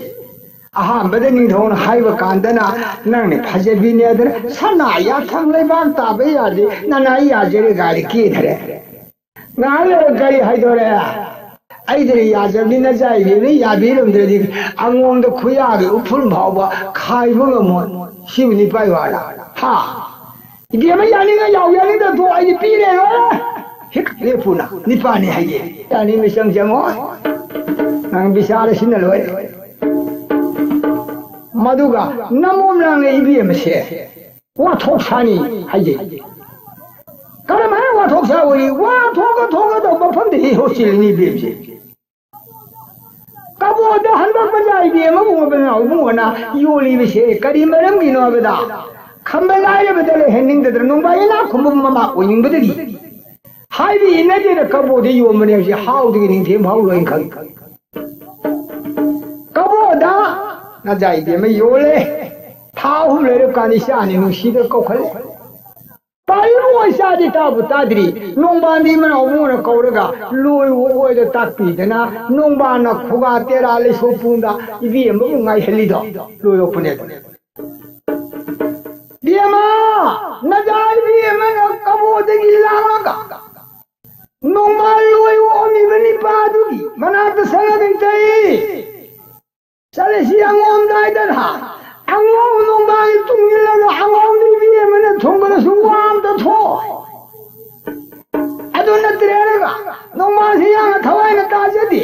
ꯑꯍꯥꯟꯕꯗ ꯅꯤꯡꯊꯧꯅ ꯍꯥꯏꯕ ꯀꯥꯟꯗꯅ ꯅꯪꯅ ꯐꯖꯕꯤꯅꯦ ꯑꯗꯨꯅ ꯁꯅꯥ ꯌꯥꯊꯪ ꯂꯩꯕꯥꯛ ꯇꯥꯕ ꯌꯥꯗꯦ, ꯅꯅꯥ ꯌꯥꯖꯔꯦ ꯒꯥꯔꯤ ꯀꯦꯊꯔꯦ꯫ ꯉꯥꯏꯍꯥꯛ ꯂꯩꯔ ꯀꯔꯤ ꯍꯥꯏꯗꯣꯔꯦ? ꯑꯩꯗꯤ ꯌꯥꯖꯕꯤꯅ ꯆꯥꯏꯕꯤꯅ ꯌꯥꯕꯤꯔꯝꯗ꯭ꯔꯗꯤ ꯑꯉꯣꯝꯗ ꯈꯨꯌꯥꯒꯤ ꯎꯐꯨꯜ ꯐꯥꯎꯕ ꯈꯥꯏꯕ ꯉꯝꯃꯣꯏ꯫ ꯁꯤꯕꯨ ꯅꯤꯄꯥꯏ ꯋꯥꯔ꯫ ꯍꯥ? ꯏꯕꯦꯝꯃ ꯌꯥꯅꯤꯡꯉ ꯌꯥꯎ, ꯌꯥꯅꯤꯡꯗ ꯊꯣꯛ, ꯑꯩꯗꯤ ꯄꯤꯔꯦ ꯂꯣꯏꯔꯦ꯫ ꯍꯤꯛ ꯂꯦꯞꯄꯨꯅ ꯅꯤꯄꯥꯅꯤ ꯍꯥꯏꯒꯦ꯫ ꯌꯥꯅꯤꯡꯗ ꯆꯪ ꯆꯪꯉꯣ꯫ ꯅꯪ ꯕꯤꯆꯥꯔ ꯑꯁꯤꯅ ꯂꯣꯏꯔꯦ꯫ ꯃꯗꯨꯒ ꯅꯃꯣꯝ ꯂꯥꯡꯅ ꯏꯕꯦꯝꯃꯁꯦ꯫ ꯋꯥꯊꯣꯛ ꯁꯥꯅꯤ ꯍꯥꯏꯖꯩ꯫ ꯀꯔꯝ ꯍꯥꯏꯅ ꯋꯥꯊꯣꯛ ꯁꯥ ꯑꯣꯏꯔꯤ? ꯋꯥꯊꯣꯛꯀ ꯊꯣꯛꯀꯗꯧꯕ ꯃꯐꯝꯗ ꯍꯦꯛ ꯍꯣꯠꯆꯤꯜꯂꯤꯅꯤ ꯏꯕꯦꯝꯁꯦ꯫ ꯀꯕꯣꯗ ꯍꯟꯗꯣꯛꯄ ꯌꯥꯏꯕꯤ ꯑꯃꯕꯨ ꯃꯕꯅꯥꯎ ꯏꯕꯨꯡꯉꯣꯅ ꯌꯣꯜꯂꯤꯕꯁꯦ ꯀꯔꯤ ꯃꯔꯝꯒꯤꯅꯣ ꯍꯥꯏꯕꯗ, ꯈꯝꯕ ꯂꯥꯏꯔꯕꯗ ꯂꯩꯍꯟꯅꯤꯡꯗꯗꯅ ꯅꯣꯡꯕꯥꯏ ꯏꯅꯥꯛ ꯈꯨꯟꯕ ꯃꯃꯥ ꯑꯣꯏꯅꯤꯡꯕꯗꯒꯤ ꯍꯥꯏꯕ ꯏꯟꯅꯗꯦꯅ ꯀꯕꯣꯗ ꯌꯣꯟꯕꯅꯦ ꯍꯥꯏꯕꯁꯦ ꯍꯥꯎꯗꯒꯤ ꯅꯤꯡꯊꯦꯝ ꯍꯥꯎ ꯂꯣꯏꯅ ꯈꯪꯉꯤ꯫ ꯀꯕꯣꯗ ꯅꯖꯥꯏꯕꯤ ꯑꯃ ꯌꯣꯜꯂꯦ꯫ ꯊꯥ ꯑꯍꯨꯝ ꯂꯩꯔꯀꯥꯟꯗ ꯏꯆꯥ ꯑꯅꯤ ꯅꯨꯡꯁꯤꯗ ꯀꯧꯈꯠꯂꯦ꯫ ꯄꯥꯔꯤꯕ ꯑꯣꯏ ꯆꯥꯗꯤ ꯇꯥꯕꯨ ꯇꯥꯗ꯭ꯔꯤ꯫ ꯅꯣꯡꯕꯥꯟꯗꯤ ꯃꯅꯥꯎ ꯃꯣꯅ ꯀꯧꯔꯒ ꯂꯣꯏ ꯑꯣꯏꯗ ꯇꯥꯛꯄꯤꯗꯅ ꯅꯣꯡꯕꯥꯟꯅ ꯈꯨꯒꯥ ꯇꯦꯔꯥ ꯂꯩꯁꯣ ꯄꯨꯡꯗ ꯏꯕꯦꯝꯃꯕꯨ ꯉꯥꯏꯍꯜꯂꯤꯗꯣ ꯂꯣꯏꯔꯛꯄꯅꯦ꯫ ꯕꯦꯝꯃ, ꯅꯖꯥ ꯏꯕꯦꯝꯃꯅ ꯀꯕꯣꯗꯒꯤ ꯂꯥꯛꯑꯒ ꯅꯣꯡꯃ ꯂꯣꯏ ꯑꯣꯝꯃꯤꯕ ꯅꯤꯄꯥꯗꯨꯒꯤ ꯃꯅꯥꯛꯇ ꯁꯪꯉꯒ ꯆꯩ ꯆꯠꯂꯁꯤ ꯑꯉꯣꯝꯗꯥꯏꯗꯅ ꯑꯉꯣꯝ ꯅꯣꯡꯕꯥꯟꯒꯤ ꯇꯨꯡ ꯏꯜꯂꯒ ꯑꯉꯣꯝꯗ ꯏꯕꯦꯝꯃꯅ ꯊꯣꯡꯕꯗꯁꯨ ꯋꯥ ꯑꯝꯇ ꯊꯣꯛ꯫ ꯑꯗꯨ ꯅꯠꯇ꯭ꯔꯦꯔꯒ ꯅꯣꯡꯃꯥꯁꯤ ꯌꯥꯝꯅ ꯊꯋꯥꯏꯅ ꯇꯥꯖꯗꯦ꯫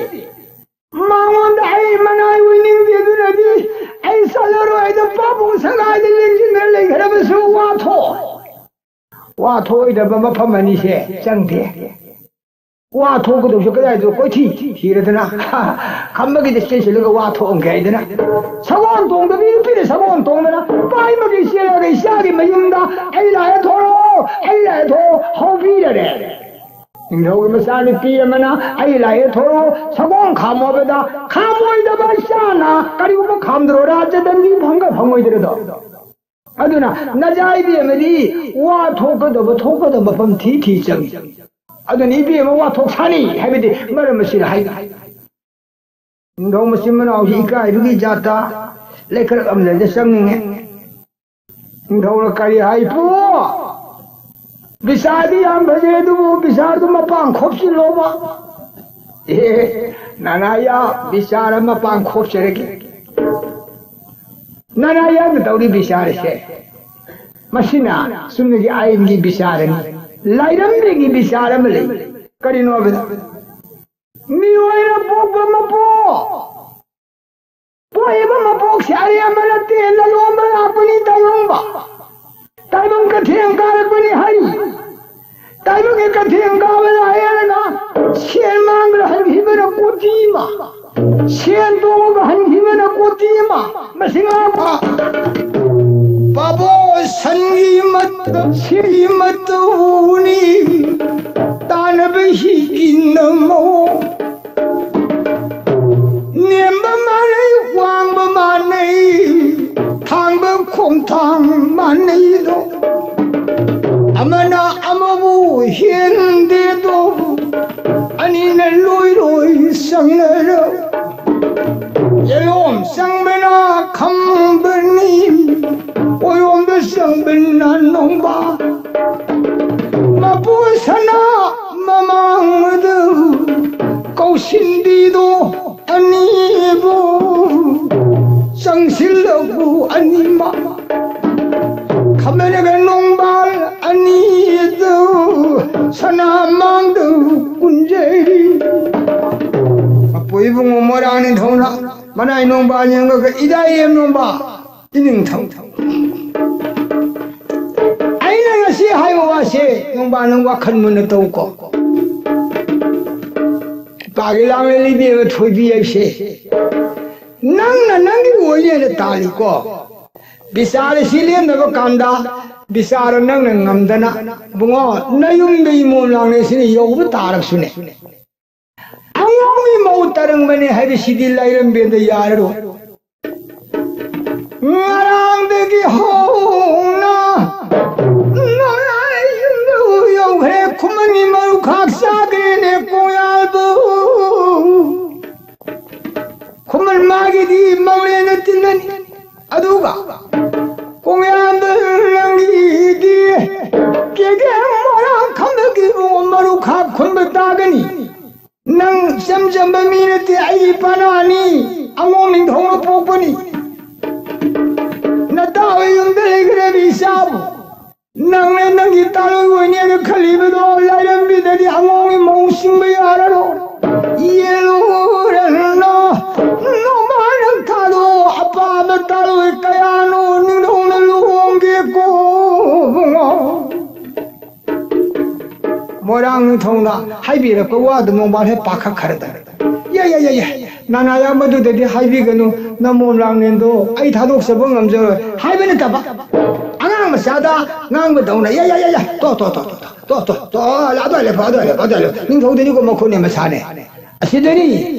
ꯃꯉꯣꯟꯗ ꯑꯩ ꯃꯅꯥꯏ ꯑꯣꯏꯅꯤꯡꯗꯦ꯫ ꯑꯗꯨꯅꯗꯤ ꯑꯩ ꯆꯠꯂꯔꯣꯏ꯫ ꯑꯗ ꯄꯥꯕꯨꯡ ꯁꯪꯒꯥꯏꯗ ꯂꯦꯡꯁꯤꯟꯗꯅ ꯂꯩꯈ꯭ꯔꯕꯁꯨ ꯋꯥꯊꯣꯛ꯫ ꯋꯥꯊꯣꯛꯑꯣꯏꯗꯕ ꯃꯐꯝ ꯑꯅꯤꯁꯦ ꯆꯪꯗꯦ꯫ ꯋꯥꯊꯣꯛꯀꯗꯧꯁꯨ ꯀꯗꯥꯏꯗ ꯀꯣꯏꯊꯤ ꯊꯤꯔꯗꯅ ꯈꯝꯕꯒꯤꯗ ꯆꯦꯟꯁꯤꯜꯂꯒ ꯋꯥ ꯊꯣꯛꯑꯝꯒꯦ ꯍꯥꯏꯗꯅ ꯁꯒꯣꯜ ꯇꯣꯡꯗꯕꯤ ꯅꯨꯄꯤꯅ ꯁꯒꯣꯜ ꯇꯣꯡꯗꯅ ꯄꯥꯏꯃꯒꯤ ꯆꯦꯜꯂꯒ ꯏꯆꯥꯒꯤ ꯃꯌꯨꯝꯗ ꯑꯩ ꯂꯥꯛꯑꯦ ꯊꯣꯔꯛꯑꯣ, ꯑꯩ ꯂꯥꯛꯑꯦ ꯊꯣꯔꯛꯑꯣ ꯍꯧꯕꯤꯔꯔꯦ꯫ ꯅꯤꯡꯊꯧꯒꯤ ꯃꯆꯥꯅꯨꯄꯤ ꯑꯃꯅ ꯑꯩ ꯂꯥꯛꯑꯦ ꯊꯣꯔꯛꯑꯣ ꯁꯒꯣꯜ ꯈꯥꯝꯃꯣ ꯍꯥꯏꯕꯗ ꯈꯥꯝꯃꯣꯏꯗꯕ ꯏꯆꯥꯅ ꯀꯔꯤꯒꯨꯝꯕ ꯈꯥꯝꯗ꯭ꯔꯣ ꯔꯥꯖꯗꯟꯗꯤ ꯐꯪꯒ ꯐꯪꯉꯣꯏꯗ꯭ꯔꯗꯣ꯫ ꯑꯗꯨꯅ ꯅꯖꯥ ꯏꯕꯦꯝꯃꯗꯤ ꯋꯥ ꯊꯣꯛꯀꯗꯕ ꯊꯣꯛꯀꯗꯕ ꯃꯐꯝ ꯊꯤ ꯊꯤ ꯆꯪꯉꯤ꯫ ꯑꯗꯨꯅ ꯏꯕꯦꯝꯃ ꯋꯥꯊꯣꯛ ꯁꯥꯅꯤ ꯍꯥꯏꯕꯗꯤ ꯃꯔꯝ ꯑꯁꯤꯅ ꯍꯥꯏ꯫ ꯅꯤꯡꯊꯧ ꯃꯆꯤꯟ ꯃꯅꯥꯎꯁꯤ ꯏꯀꯥꯏꯕꯒꯤ ꯖꯥꯠꯇ ꯂꯩꯀ꯭ꯔꯛ ꯑꯃꯗ ꯆꯪꯅꯤꯡꯉꯦ꯫ ꯅꯤꯡꯊꯧꯅ ꯀꯔꯤ ꯍꯥꯏ? ꯄꯨ, ꯕꯤꯆꯥꯔꯗꯤ ꯌꯥꯝ ꯐꯖꯩ, ꯑꯗꯨꯕꯨ ꯕꯤꯆꯥꯔꯗꯨ ꯃꯄꯥꯟ ꯈꯣꯞꯆꯤꯜꯂꯣꯕ꯫ ꯑꯦ, ꯅꯅꯥꯌꯥ, ꯕꯤꯆꯥꯔ ꯃꯄꯥꯟ ꯈꯣꯞꯆꯔꯒꯦ꯫ ꯅꯅꯥꯌꯥꯅ ꯇꯧꯔꯤ ꯕꯤꯆꯥꯔꯁꯦ, ꯃꯁꯤꯅ ꯆꯨꯝꯅꯒꯤ ꯑꯥꯏꯟꯒꯤ ꯕꯤꯆꯥꯔꯅꯤ, ꯂꯥꯏꯔꯝꯕꯤꯒꯤ ꯕꯤꯆꯥꯔ ꯑꯃ ꯂꯩ꯫ ꯀꯔꯤꯅꯣ ꯍꯥꯏꯕꯗ, ꯃꯤꯑꯣꯏꯅ ꯄꯣꯛꯄ ꯃꯄꯣꯛ, ꯄꯣꯛꯏꯕ ꯃꯄꯣꯛꯁꯦ ꯑꯔꯦꯝꯕ ꯅꯠꯇꯦ, ꯂꯂꯣꯟꯕ ꯂꯥꯛꯄꯅꯤ ꯇꯥꯏꯕꯪꯕ꯫ ꯇꯥꯏꯕꯪ ꯀꯊꯦꯡ ꯀꯥꯔꯛꯄꯅꯤ ꯍꯥꯏꯔꯤ꯫ ꯇꯥꯏꯕꯪꯒꯤ ꯀꯊꯦꯡ ꯀꯥꯕ ꯂꯥꯛꯑꯦꯅ ꯁꯦꯟ ꯃꯥꯡꯗ ꯍꯟꯈꯤꯕꯅ ꯀꯣꯇꯤ ꯑꯃ, ꯁꯦꯟ ꯇꯣꯡꯉꯒ ꯍꯟꯈꯤꯕꯅ ꯀꯣꯇꯤ ꯑꯃ꯫ ꯃꯁꯤ ꯉꯥꯡꯕ ꯄꯥꯕꯣ ꯁꯟꯒꯤ ꯃꯇꯧ, ꯁꯤꯒꯤ ꯃꯇꯧꯅꯤ, ꯇꯥꯅꯕ ꯍꯤꯒꯤ ꯅꯃꯣ꯫ ꯅꯦꯝꯕ ꯃꯥꯟꯅꯩ, ꯋꯥꯡꯕ ꯃꯥꯟꯅꯩ, ꯊꯥꯡꯕ ꯈꯣꯡꯊꯥꯡ ꯃꯥꯟꯅꯩꯗꯣ꯫ ꯍꯦꯟꯗꯦꯗꯣ ꯑꯅꯤꯅ ꯂꯣꯏ ꯂꯣꯏ ꯆꯪꯅꯔ꯫ ꯌꯦꯂꯣꯝ ꯆꯪꯕꯅ ꯈꯝꯕꯅꯤ, ꯑꯣꯏꯔꯣꯝꯗ ꯆꯪꯕꯅ ꯅꯣꯡꯕꯥ꯫ ꯃꯄꯨ ꯁꯅꯥ ꯃꯃꯥꯡꯗ ꯀꯧꯁꯤꯟꯕꯤꯗꯣ ꯑꯅꯤꯕꯨ ꯆꯪꯁꯤꯜꯂꯛꯎ ꯑꯅꯤꯃꯛ꯫ ꯈꯝꯕꯅꯒ ꯅꯣꯡꯕꯥꯜ ꯑꯅꯤꯗꯨ ꯁꯅꯥ ꯃꯥꯡꯗ ꯀꯨꯟꯖꯩ꯫ ꯑꯄꯣ ꯏꯕꯨꯡꯉꯣ ꯃꯣꯏꯔꯥꯡ ꯅꯤꯡꯊꯧꯅ ꯃꯅꯥꯏ ꯅꯣꯡꯕꯥꯜ ꯌꯦꯡꯉꯒ, "ꯏꯗꯥꯏꯌꯦꯝ ꯅꯣꯡꯕꯥꯜ, ꯏꯅꯤꯡꯊꯧ, ꯑꯩꯅ ꯉꯁꯤ ꯍꯥꯏꯕ ꯋꯥꯁꯦ ꯅꯣꯡꯕꯥꯜ ꯅꯪ ꯋꯥꯈꯜ ꯃꯨꯟꯅ ꯇꯧꯀꯣ꯫ ꯏꯄꯥꯒꯤ ꯂꯥꯡꯂꯦꯟ ꯏꯕꯦꯝꯃ ꯊꯣꯏꯕꯤ ꯍꯥꯏꯕꯁꯦ ꯅꯪꯅ ꯅꯪꯒꯤ ꯑꯣꯏꯅꯦꯅ ꯇꯥꯜꯂꯤꯀꯣ꯫ ꯕꯤꯆꯥꯔ ꯑꯁꯤ ꯂꯦꯝꯅꯕ ꯀꯥꯟꯗ ꯕꯤꯆꯥꯔ ꯅꯪꯅ ꯉꯝꯗꯅ, ꯏꯕꯨꯡꯉꯣ, ꯅꯌꯨꯝꯗ ꯏꯃꯣꯝ ꯂꯥꯡꯂꯦꯟꯁꯤꯅ ꯌꯧꯕ ꯇꯥꯔꯕꯁꯨꯅꯦ, ꯑꯉꯥꯡꯒꯤ ꯃꯧ ꯇꯥꯔꯝꯕꯅꯦ ꯍꯥꯏꯕꯁꯤꯗꯤ ꯂꯥꯏꯔꯦꯝꯕꯤꯗ ꯌꯥꯔꯔꯣꯏ꯫ ꯉꯔꯥꯡꯗꯒꯤ ꯍꯧꯅ ꯅꯪ ꯑꯩ ꯌꯨꯝꯗ ꯌꯧꯈ꯭ꯔꯦ, ꯈꯨꯃꯟꯒꯤ ꯃꯔꯨ ꯈꯥꯛ ꯆꯥꯈ꯭ꯔꯦꯅꯦ ꯀꯣꯡꯌꯥꯜꯕꯨ꯫ ꯈꯨꯃꯟ ꯃꯥꯒꯤꯗꯤ ꯃꯪꯂꯦꯟꯅ ꯇꯤꯟꯅꯅꯤ, ꯑꯗꯨꯒ ꯀꯣꯡꯌꯥꯜꯕ ꯅꯪꯒꯤꯗꯤ ꯀꯦꯒꯦ ꯃꯣꯏꯔꯥꯡ ꯈꯝꯕꯒꯤ ꯃꯔꯨ ꯈꯥꯛ ꯈꯨꯟꯕ ꯇꯥꯒꯅꯤ꯫ ꯅꯪ ꯏꯆꯝ ꯆꯝꯕ ꯃꯤ ꯅꯠꯇꯦ, ꯑꯩꯒꯤ ꯄꯅꯥꯅꯤ, ꯑꯉꯣꯝ ꯅꯤꯡꯊꯧꯅ ꯄꯣꯛꯄꯅꯤ꯫ ꯅꯇꯥ ꯍꯣꯏ ꯌꯨꯝꯗ ꯂꯩꯈ꯭ꯔꯦ ꯏꯆꯥꯕꯨ꯫ ꯅꯪꯅ ꯅꯪꯒꯤ ꯇꯥꯂꯣꯏ ꯑꯣꯏꯅꯦꯅ ꯈꯜꯂꯤꯕꯗꯣ ꯂꯥꯏꯔꯦꯝꯕꯤꯗꯗꯤ ꯑꯉꯣꯝꯒꯤ ꯃꯑꯣꯡ ꯁꯤꯡꯕ ꯌꯥꯔꯔꯣꯏ꯫ ꯌꯦꯜꯂꯨꯔꯅꯣ, ꯅꯣꯡꯃ ꯅꯪ ꯊꯥꯗꯣ ꯑꯄꯥꯕ ꯇꯥꯂꯣꯏ ꯀꯌꯥꯅꯣ ꯅꯤꯡꯊꯧꯅ ꯂꯨꯍꯣꯡꯒꯦ ꯀꯣ꯫ ꯃꯣꯏꯔꯥꯡ ꯅꯤꯡꯊꯧꯅ ꯍꯥꯏꯕꯤꯔꯛꯄ ꯋꯥꯗꯨ ꯅꯣꯡꯕꯥꯜ ꯍꯦꯛ ꯄꯥꯈꯠꯈ꯭ꯔꯗꯅ, "ꯌꯥ, ꯌꯥ, ꯌꯥ, ꯌꯥ, ꯅꯅꯥꯌꯥꯝꯕꯗꯨꯗꯗꯤ ꯍꯥꯏꯕꯤꯒꯅꯨ, ꯅꯃꯣꯝ ꯂꯥꯡꯂꯦꯟꯗꯣ ꯑꯩ ꯊꯥꯗꯣꯛꯆꯕ ꯉꯝꯖꯔꯣꯏ" ꯍꯥꯏꯕ ꯅꯠꯇꯕ, ꯑꯉꯥꯡ ꯃꯆꯥꯗ ꯉꯥꯡꯕꯗꯧꯅ, "ꯌꯥ, ꯌꯥ, ꯌꯥ, ꯌꯥ, ꯇꯣ, ꯇꯣ, ꯇꯣ, ꯇꯣ, ꯇꯣ, ꯇꯣ, ꯇꯣ, ꯑꯗꯨꯋꯥꯏ ꯂꯦꯞꯄꯣ, ꯑꯗꯨꯋꯥꯏ ꯂꯦꯞꯄꯣ, ꯑꯗꯨꯋꯥꯏ ꯂꯦꯞꯄꯣ, ꯅꯤꯡꯊꯧꯗꯨꯅꯤꯀꯣ ꯃꯈꯨꯠꯅꯦ ꯃꯁꯥꯅꯦ"꯫ ꯑꯁꯤꯗꯅꯤ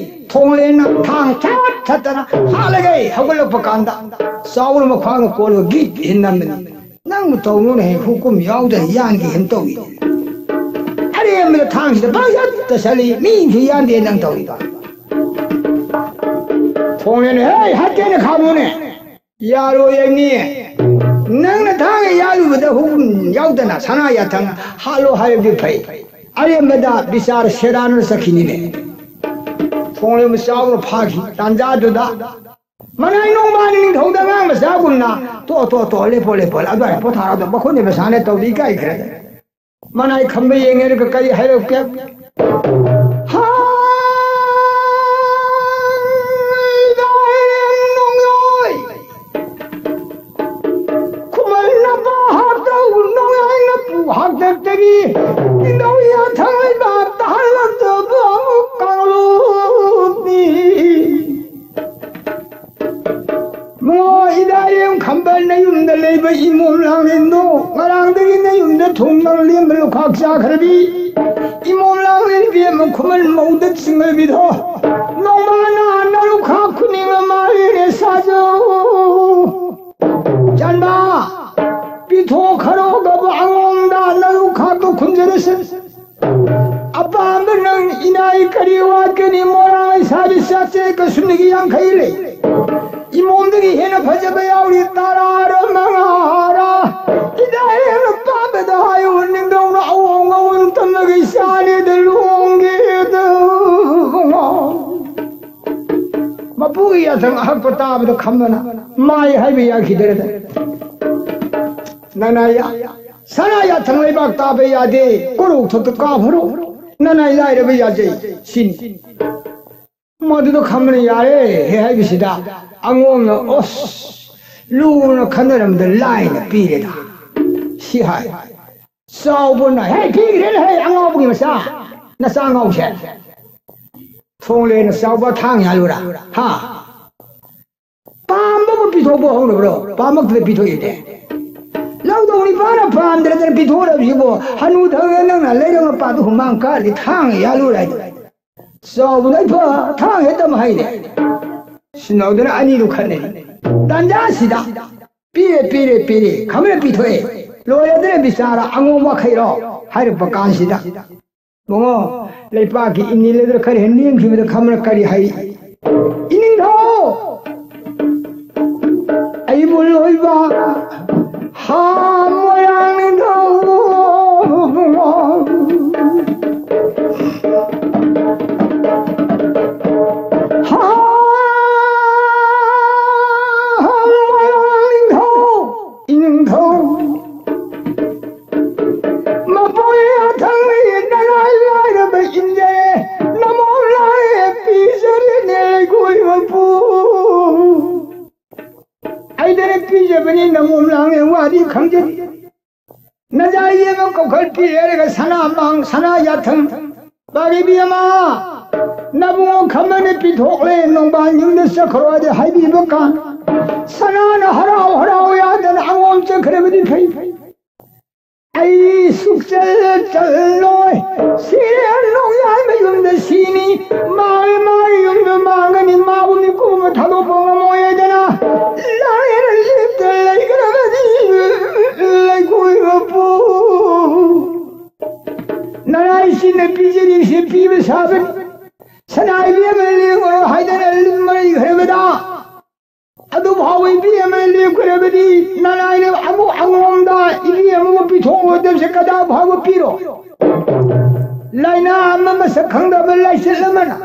ꯊꯣꯡꯂꯦꯟꯅ ꯊꯥꯡ ꯊꯠ ꯊꯠꯇꯅ ꯍꯥꯠꯂꯒ ꯍꯧꯒꯠꯂꯛꯄ ꯀꯥꯟꯗ ꯆꯥꯎꯔꯕ ꯈ꯭ꯋꯥꯡꯅ ꯀꯣꯜꯂꯒ ꯒꯤꯠ ꯍꯦꯟ ꯅꯝꯕꯅꯤ꯫ ꯅꯪꯕꯨ ꯇꯧꯅꯨꯅꯦ, ꯍꯨꯀꯨꯝ ꯌꯥꯎꯗꯅ ꯌꯥꯟꯒꯤ ꯍꯦꯟ ꯇꯧꯏ꯫ ꯊꯥꯡꯁꯤꯗ ꯄꯪꯆꯠꯇ ꯆꯠꯂꯤ, ꯃꯤꯁꯨ ꯌꯥꯟꯗꯦ ꯅꯪ ꯇꯧꯔꯤꯕ꯫ ꯊꯣꯡꯂꯦꯅ, "ꯍꯦ, ꯍꯥꯠꯀꯦꯅ ꯈꯥꯝꯃꯨꯅꯦ"꯫ "ꯌꯥꯔꯣꯏ ꯍꯥꯏꯅꯤ꯫ ꯅꯪꯅ ꯊꯥꯡꯅ ꯌꯥꯜꯂꯨꯕꯗ ꯍꯨꯝ ꯌꯥꯎꯗꯅ ꯁꯅꯥ ꯌꯥꯊꯪ ꯍꯥꯠꯂꯣ ꯍꯥꯏꯔꯕꯗꯤ ꯐꯩ"꯫ ꯑꯔꯦꯝꯕꯗ ꯕꯤꯆꯥꯔ ꯁꯦꯔꯥꯟꯅ ꯆꯠꯈꯤꯅꯤꯅꯦ꯫ ꯊꯣꯡꯂꯦꯝꯕ ꯆꯥꯎꯅ ꯐꯥꯈꯤ꯫ ꯇꯥꯟꯖꯥꯗꯨꯗ ꯃꯅꯥꯏ ꯅꯣꯡꯕꯥꯟ ꯅꯤꯡꯊꯧꯗ ꯑꯉꯥꯡ ꯃꯆꯥꯒꯨꯝꯅ "ꯇꯣ, ꯇꯣ, ꯇꯣ, ꯂꯦꯞꯄꯣ, ꯂꯦꯞꯄꯣ, ꯑꯗꯨꯋꯥꯏ ꯄꯣꯊꯥꯔꯗ ꯃꯈꯣꯏꯅ ꯃꯁꯥꯅ ꯇꯧꯗ ꯏꯀꯥꯏꯈ꯭ꯔꯦ"꯫ ꯃꯅꯥꯏ ꯈꯝꯕ ꯌꯦꯡꯉꯦꯔꯒ ꯀꯔꯤ ꯍꯥꯏꯔꯛꯀꯦ? ꯍꯥꯏ, ꯅꯣꯡꯌꯣꯏ! ꯈꯨꯃꯟꯅ ꯄꯥ ꯍꯥꯞꯇꯧ ꯅꯣꯡꯌꯥꯏꯅ ꯄꯨ ꯍꯥꯞꯇꯛꯇꯕꯤ, ꯅꯤꯡꯊꯧ ꯌꯥꯊꯪ ꯂꯩꯕꯥꯛ ꯇꯥꯍꯜꯂꯛꯇꯕ ꯀꯥꯡꯂꯨꯞꯅꯤ꯫ ꯃꯉꯣ ꯏꯗꯥꯏꯔꯦꯝ ꯈꯝꯕ ꯅꯌꯨꯝꯗ ꯂꯩꯕ ꯏꯃꯣꯝ ꯂꯥꯡꯂꯦꯟꯗꯣ, ꯉꯔꯥꯡꯗꯒꯤ ꯅꯌꯨꯝꯗ ꯊꯣꯡ ꯂꯦꯝꯕ ꯂꯨꯈꯥꯛ ꯆꯥꯈ꯭ꯔꯕꯤ꯫ ꯏꯃꯣꯝ ꯂꯥꯡꯂꯦꯟ ꯏꯕꯦꯝꯃ ꯈꯨꯃꯟ ꯃꯧꯗ ꯆꯤꯡꯂꯕꯤꯗꯣ, ꯅꯣꯡꯃꯅ ꯅꯔꯨꯈꯥꯛ ꯈꯨꯅꯤꯡ ꯑꯃ ꯂꯩꯔꯦ ꯁꯥꯖꯧ꯫ ꯆꯥꯟꯕ, ꯄꯤꯊꯣꯛꯈ꯭ꯔꯣꯒꯕ ꯑꯉꯣꯝꯗ ꯅꯔꯨꯈꯥꯛꯇꯣ ꯈꯨꯟꯖꯔꯁꯤ꯫ ꯑꯄꯥꯝꯕ ꯅꯪ ꯏꯅꯥꯏ ꯀꯔꯤ ꯋꯥꯠꯀꯅꯤ? ꯃꯣꯔꯥꯡ ꯂꯩꯁꯥꯕꯤ ꯆꯥꯆꯦ ꯀꯁꯨꯝꯗꯒꯤ ꯌꯥꯡꯈꯩ ꯂꯩ꯫ ꯏꯃꯣꯝꯗꯒꯤ ꯍꯦꯟꯅ ꯐꯖꯕ ꯌꯥꯎꯔꯤ ꯇꯔꯥꯔ ꯃꯉꯥꯔ꯫ ꯏꯗꯥꯏꯅ ꯄꯥꯝꯕꯗ ꯍꯥꯏꯌꯨ, ꯅꯤꯡꯊꯧꯅ ꯑꯋꯥꯡ ꯑꯋꯥꯡ ꯇꯝꯂꯒ ꯏꯆꯥꯅꯦꯗ ꯂꯨꯍꯣꯡꯒꯦꯗ꯫ ꯃꯄꯨꯒꯤ ꯌꯥꯊꯪ ꯑꯍꯛꯄ ꯇꯥꯕꯗ ꯈꯝꯕꯅ ꯃꯥꯏ ꯍꯥꯏꯕ ꯌꯥꯈꯤꯗ꯭ꯔꯦꯗ꯫ ꯅꯅꯥꯏ ꯁꯅꯥ ꯌꯥꯊꯪ ꯂꯩꯕꯥꯛ ꯇꯥꯕ ꯌꯥꯗꯦ, ꯀꯣꯔꯧ ꯊꯛꯇ ꯀꯥꯞꯈ꯭ꯔꯣ꯫ ꯅꯅꯥꯏ ꯂꯥꯏꯔꯕ ꯌꯥꯖꯩ ꯁꯤꯅꯤ꯫ ꯃꯗꯨꯗ ꯈꯝꯕꯅ ꯌꯥꯔꯦ ꯍꯦ ꯍꯥꯏꯕꯁꯤꯗ ꯑꯉꯣꯝꯅ ꯑꯣꯁ ꯂꯨꯅ ꯈꯟꯅꯔꯝꯗ ꯂꯥꯏꯅ ꯄꯤꯔꯦꯗ꯫ ꯁꯤ ꯍꯥꯏ꯫ ꯆꯥꯎꯕꯅ, "ꯍꯦ, ꯄꯤꯈ꯭ꯔꯦꯅꯦ ꯍꯦ, ꯑꯉꯥꯎꯕꯒꯤ ꯃꯆꯥ, ꯅꯆꯥ ꯑꯉꯥꯎꯁꯦ"꯫ ꯊꯣꯡꯂꯦꯅ ꯆꯥꯎꯕ ꯊꯥꯡ ꯌꯥꯜꯂꯨꯔꯥ? ꯍꯥ? ꯄꯥꯝꯕꯕꯨ ꯄꯤꯊꯣꯛꯄ ꯍꯧꯔꯕ꯭ꯔꯣ? ꯄꯥꯝꯃꯛꯇꯗ ꯄꯤꯊꯣꯛꯏꯅꯦ꯫ ꯂꯧꯗꯧ ꯅꯤꯄꯥꯅ ꯄꯥꯝꯗ꯭ꯔꯗꯅ ꯄꯤꯊꯣꯛꯑꯔꯕꯁꯤꯕꯨ ꯍꯅꯨ ꯊꯪꯅ ꯅꯪꯅ ꯂꯩꯔꯛ ꯃꯄꯥꯗꯨ ꯍꯨꯃꯥꯡ ꯀꯥꯔꯗꯤ ꯊꯥꯡ ꯌꯥꯜꯂꯨꯔꯥ ꯍꯥꯏꯗꯣ꯫ ꯆꯥꯎꯕꯅ ꯏꯐ ꯊꯥꯡ ꯍꯦꯛꯇ ꯑꯃ ꯍꯩꯔꯦ꯫ ꯁꯤꯟꯅꯧꯗꯅ ꯑꯅꯤꯗꯨ ꯈꯠꯅꯔꯤ꯫ ꯇꯥꯟꯖꯥꯁꯤꯗ ꯄꯤꯔꯦ, ꯄꯤꯔꯦ, ꯄꯤꯔꯦ, ꯈꯝꯕꯅ ꯄꯤꯊꯣꯛꯑꯦ꯫ ꯂꯣꯏꯔꯗꯅ ꯕꯤꯆꯥꯔ ꯑꯉꯣꯝ ꯋꯥꯈꯩꯔꯣ ꯍꯥꯏꯔꯛꯄ ꯀꯥꯟꯁꯤꯗ ꯏꯕꯨꯡꯉꯣ, ꯂꯩꯄꯥꯛꯀꯤ ꯏꯅꯤꯜ ꯑꯗꯨ ꯈꯔ ꯍꯦꯟ ꯅꯦꯝꯈꯤꯕꯗ ꯈꯝꯕꯅ ꯀꯔꯤ ꯍꯥꯏ? "ꯏꯅꯤꯡꯊꯧ, ꯑꯩꯕꯨ ꯂꯣꯏꯕ ꯍꯥ ꯃꯣꯏꯔꯥꯡ ꯅꯤꯡꯊꯧ, ꯍꯥ ꯃꯣꯏꯔꯥꯡ ꯅꯤꯡꯊꯧ, ꯏꯅꯤꯡꯊꯧ, ꯃꯄꯣꯏ ꯑꯊꯪ ꯅꯅꯥꯏ ꯂꯥꯏꯔꯕ ꯏꯟꯖꯔꯦ, ꯅꯃꯣꯝ ꯂꯥꯏ ꯄꯤꯖꯔꯦꯅꯦ ꯂꯩꯀꯣꯏ ꯃꯄꯨ꯫ ꯑꯩꯗꯅ ꯄꯤꯖꯕꯅꯤ ꯅꯃꯣꯝ ꯂꯥꯡꯅꯦ ꯋꯥꯗꯤ ꯈꯪꯖꯔꯤ꯫ ꯅꯖꯥꯏ ꯌꯦꯡꯉ ꯀꯧꯈꯠ ꯄꯤꯔꯦꯔꯒ ꯁꯅꯥ ꯃꯥꯡ ꯁꯅꯥ ꯌꯥꯊꯪ ꯄꯥꯔꯤꯕꯤ ꯑꯃ ꯅꯕꯨꯡꯉꯣ ꯈꯝꯕꯅ ꯄꯤꯊꯣꯛꯂꯦ ꯅꯣꯡꯕꯥꯟ ꯌꯨꯝꯗ ꯆꯠꯈ꯭ꯔꯣ ꯑꯗ ꯍꯥꯏꯕꯤꯕ ꯀꯥꯟ ꯁꯅꯥꯅ ꯍꯔꯥꯎ ꯍꯔꯥꯎ ꯌꯥꯗꯅ ꯑꯉꯣꯝ ꯆꯠꯈ꯭ꯔꯕꯗꯤ ꯐꯩ꯫ ꯑꯩ ꯁꯨꯛꯆꯜ ꯆꯜꯂꯣꯏ ꯁꯤꯔꯦ ꯅꯣꯡꯌꯥꯏ ꯃꯌꯨꯝꯗ ꯁꯤꯅꯤ ꯃꯥꯒꯤ ꯃꯥꯒꯤ ꯌꯨꯝꯗ ꯃꯥꯡꯒꯅꯤ ꯃꯥꯕꯨ ꯃꯤꯀꯨꯞ ꯑꯃ ꯊꯥꯗꯣꯛꯄ ꯉꯝꯃꯣꯏ ꯍꯥꯏꯗꯅ ꯂꯥꯏꯔ ꯂꯤꯠꯇ ꯂꯩꯈ꯭ꯔꯕꯗꯤ ꯂꯩꯀꯣꯏ ꯃꯄꯨ ꯅꯔꯥꯏꯁꯤꯅ ꯄꯤꯖꯔꯤꯁꯤ ꯄꯤꯕ ꯁꯥꯕꯅꯤ ꯁꯅꯥ ꯏꯕꯦꯝꯃ ꯂꯦꯡꯉꯨꯔꯣ ꯍꯥꯏꯗꯅ ꯂꯤꯟ ꯃꯔꯩꯈ꯭ꯔꯕꯗ ꯑꯗꯨ ꯐꯥꯎꯕ ꯏꯕꯤ ꯑꯃ ꯂꯦꯞꯈ꯭ꯔꯕꯗꯤ ꯅꯅꯥꯏꯅ ꯑꯃꯨꯛ ꯑꯉꯣꯝꯗ ꯏꯕꯤ ꯑꯃꯕꯨ ꯄꯤꯊꯣꯛꯑꯣꯗꯕꯁꯦ ꯀꯗꯥ ꯐꯥꯎꯕ ꯄꯤꯔꯣ ꯂꯥꯏꯅꯥ ꯑꯃ ꯃꯁꯛ ꯈꯪꯗꯕ ꯂꯥꯏꯆꯠ ꯑꯃꯅ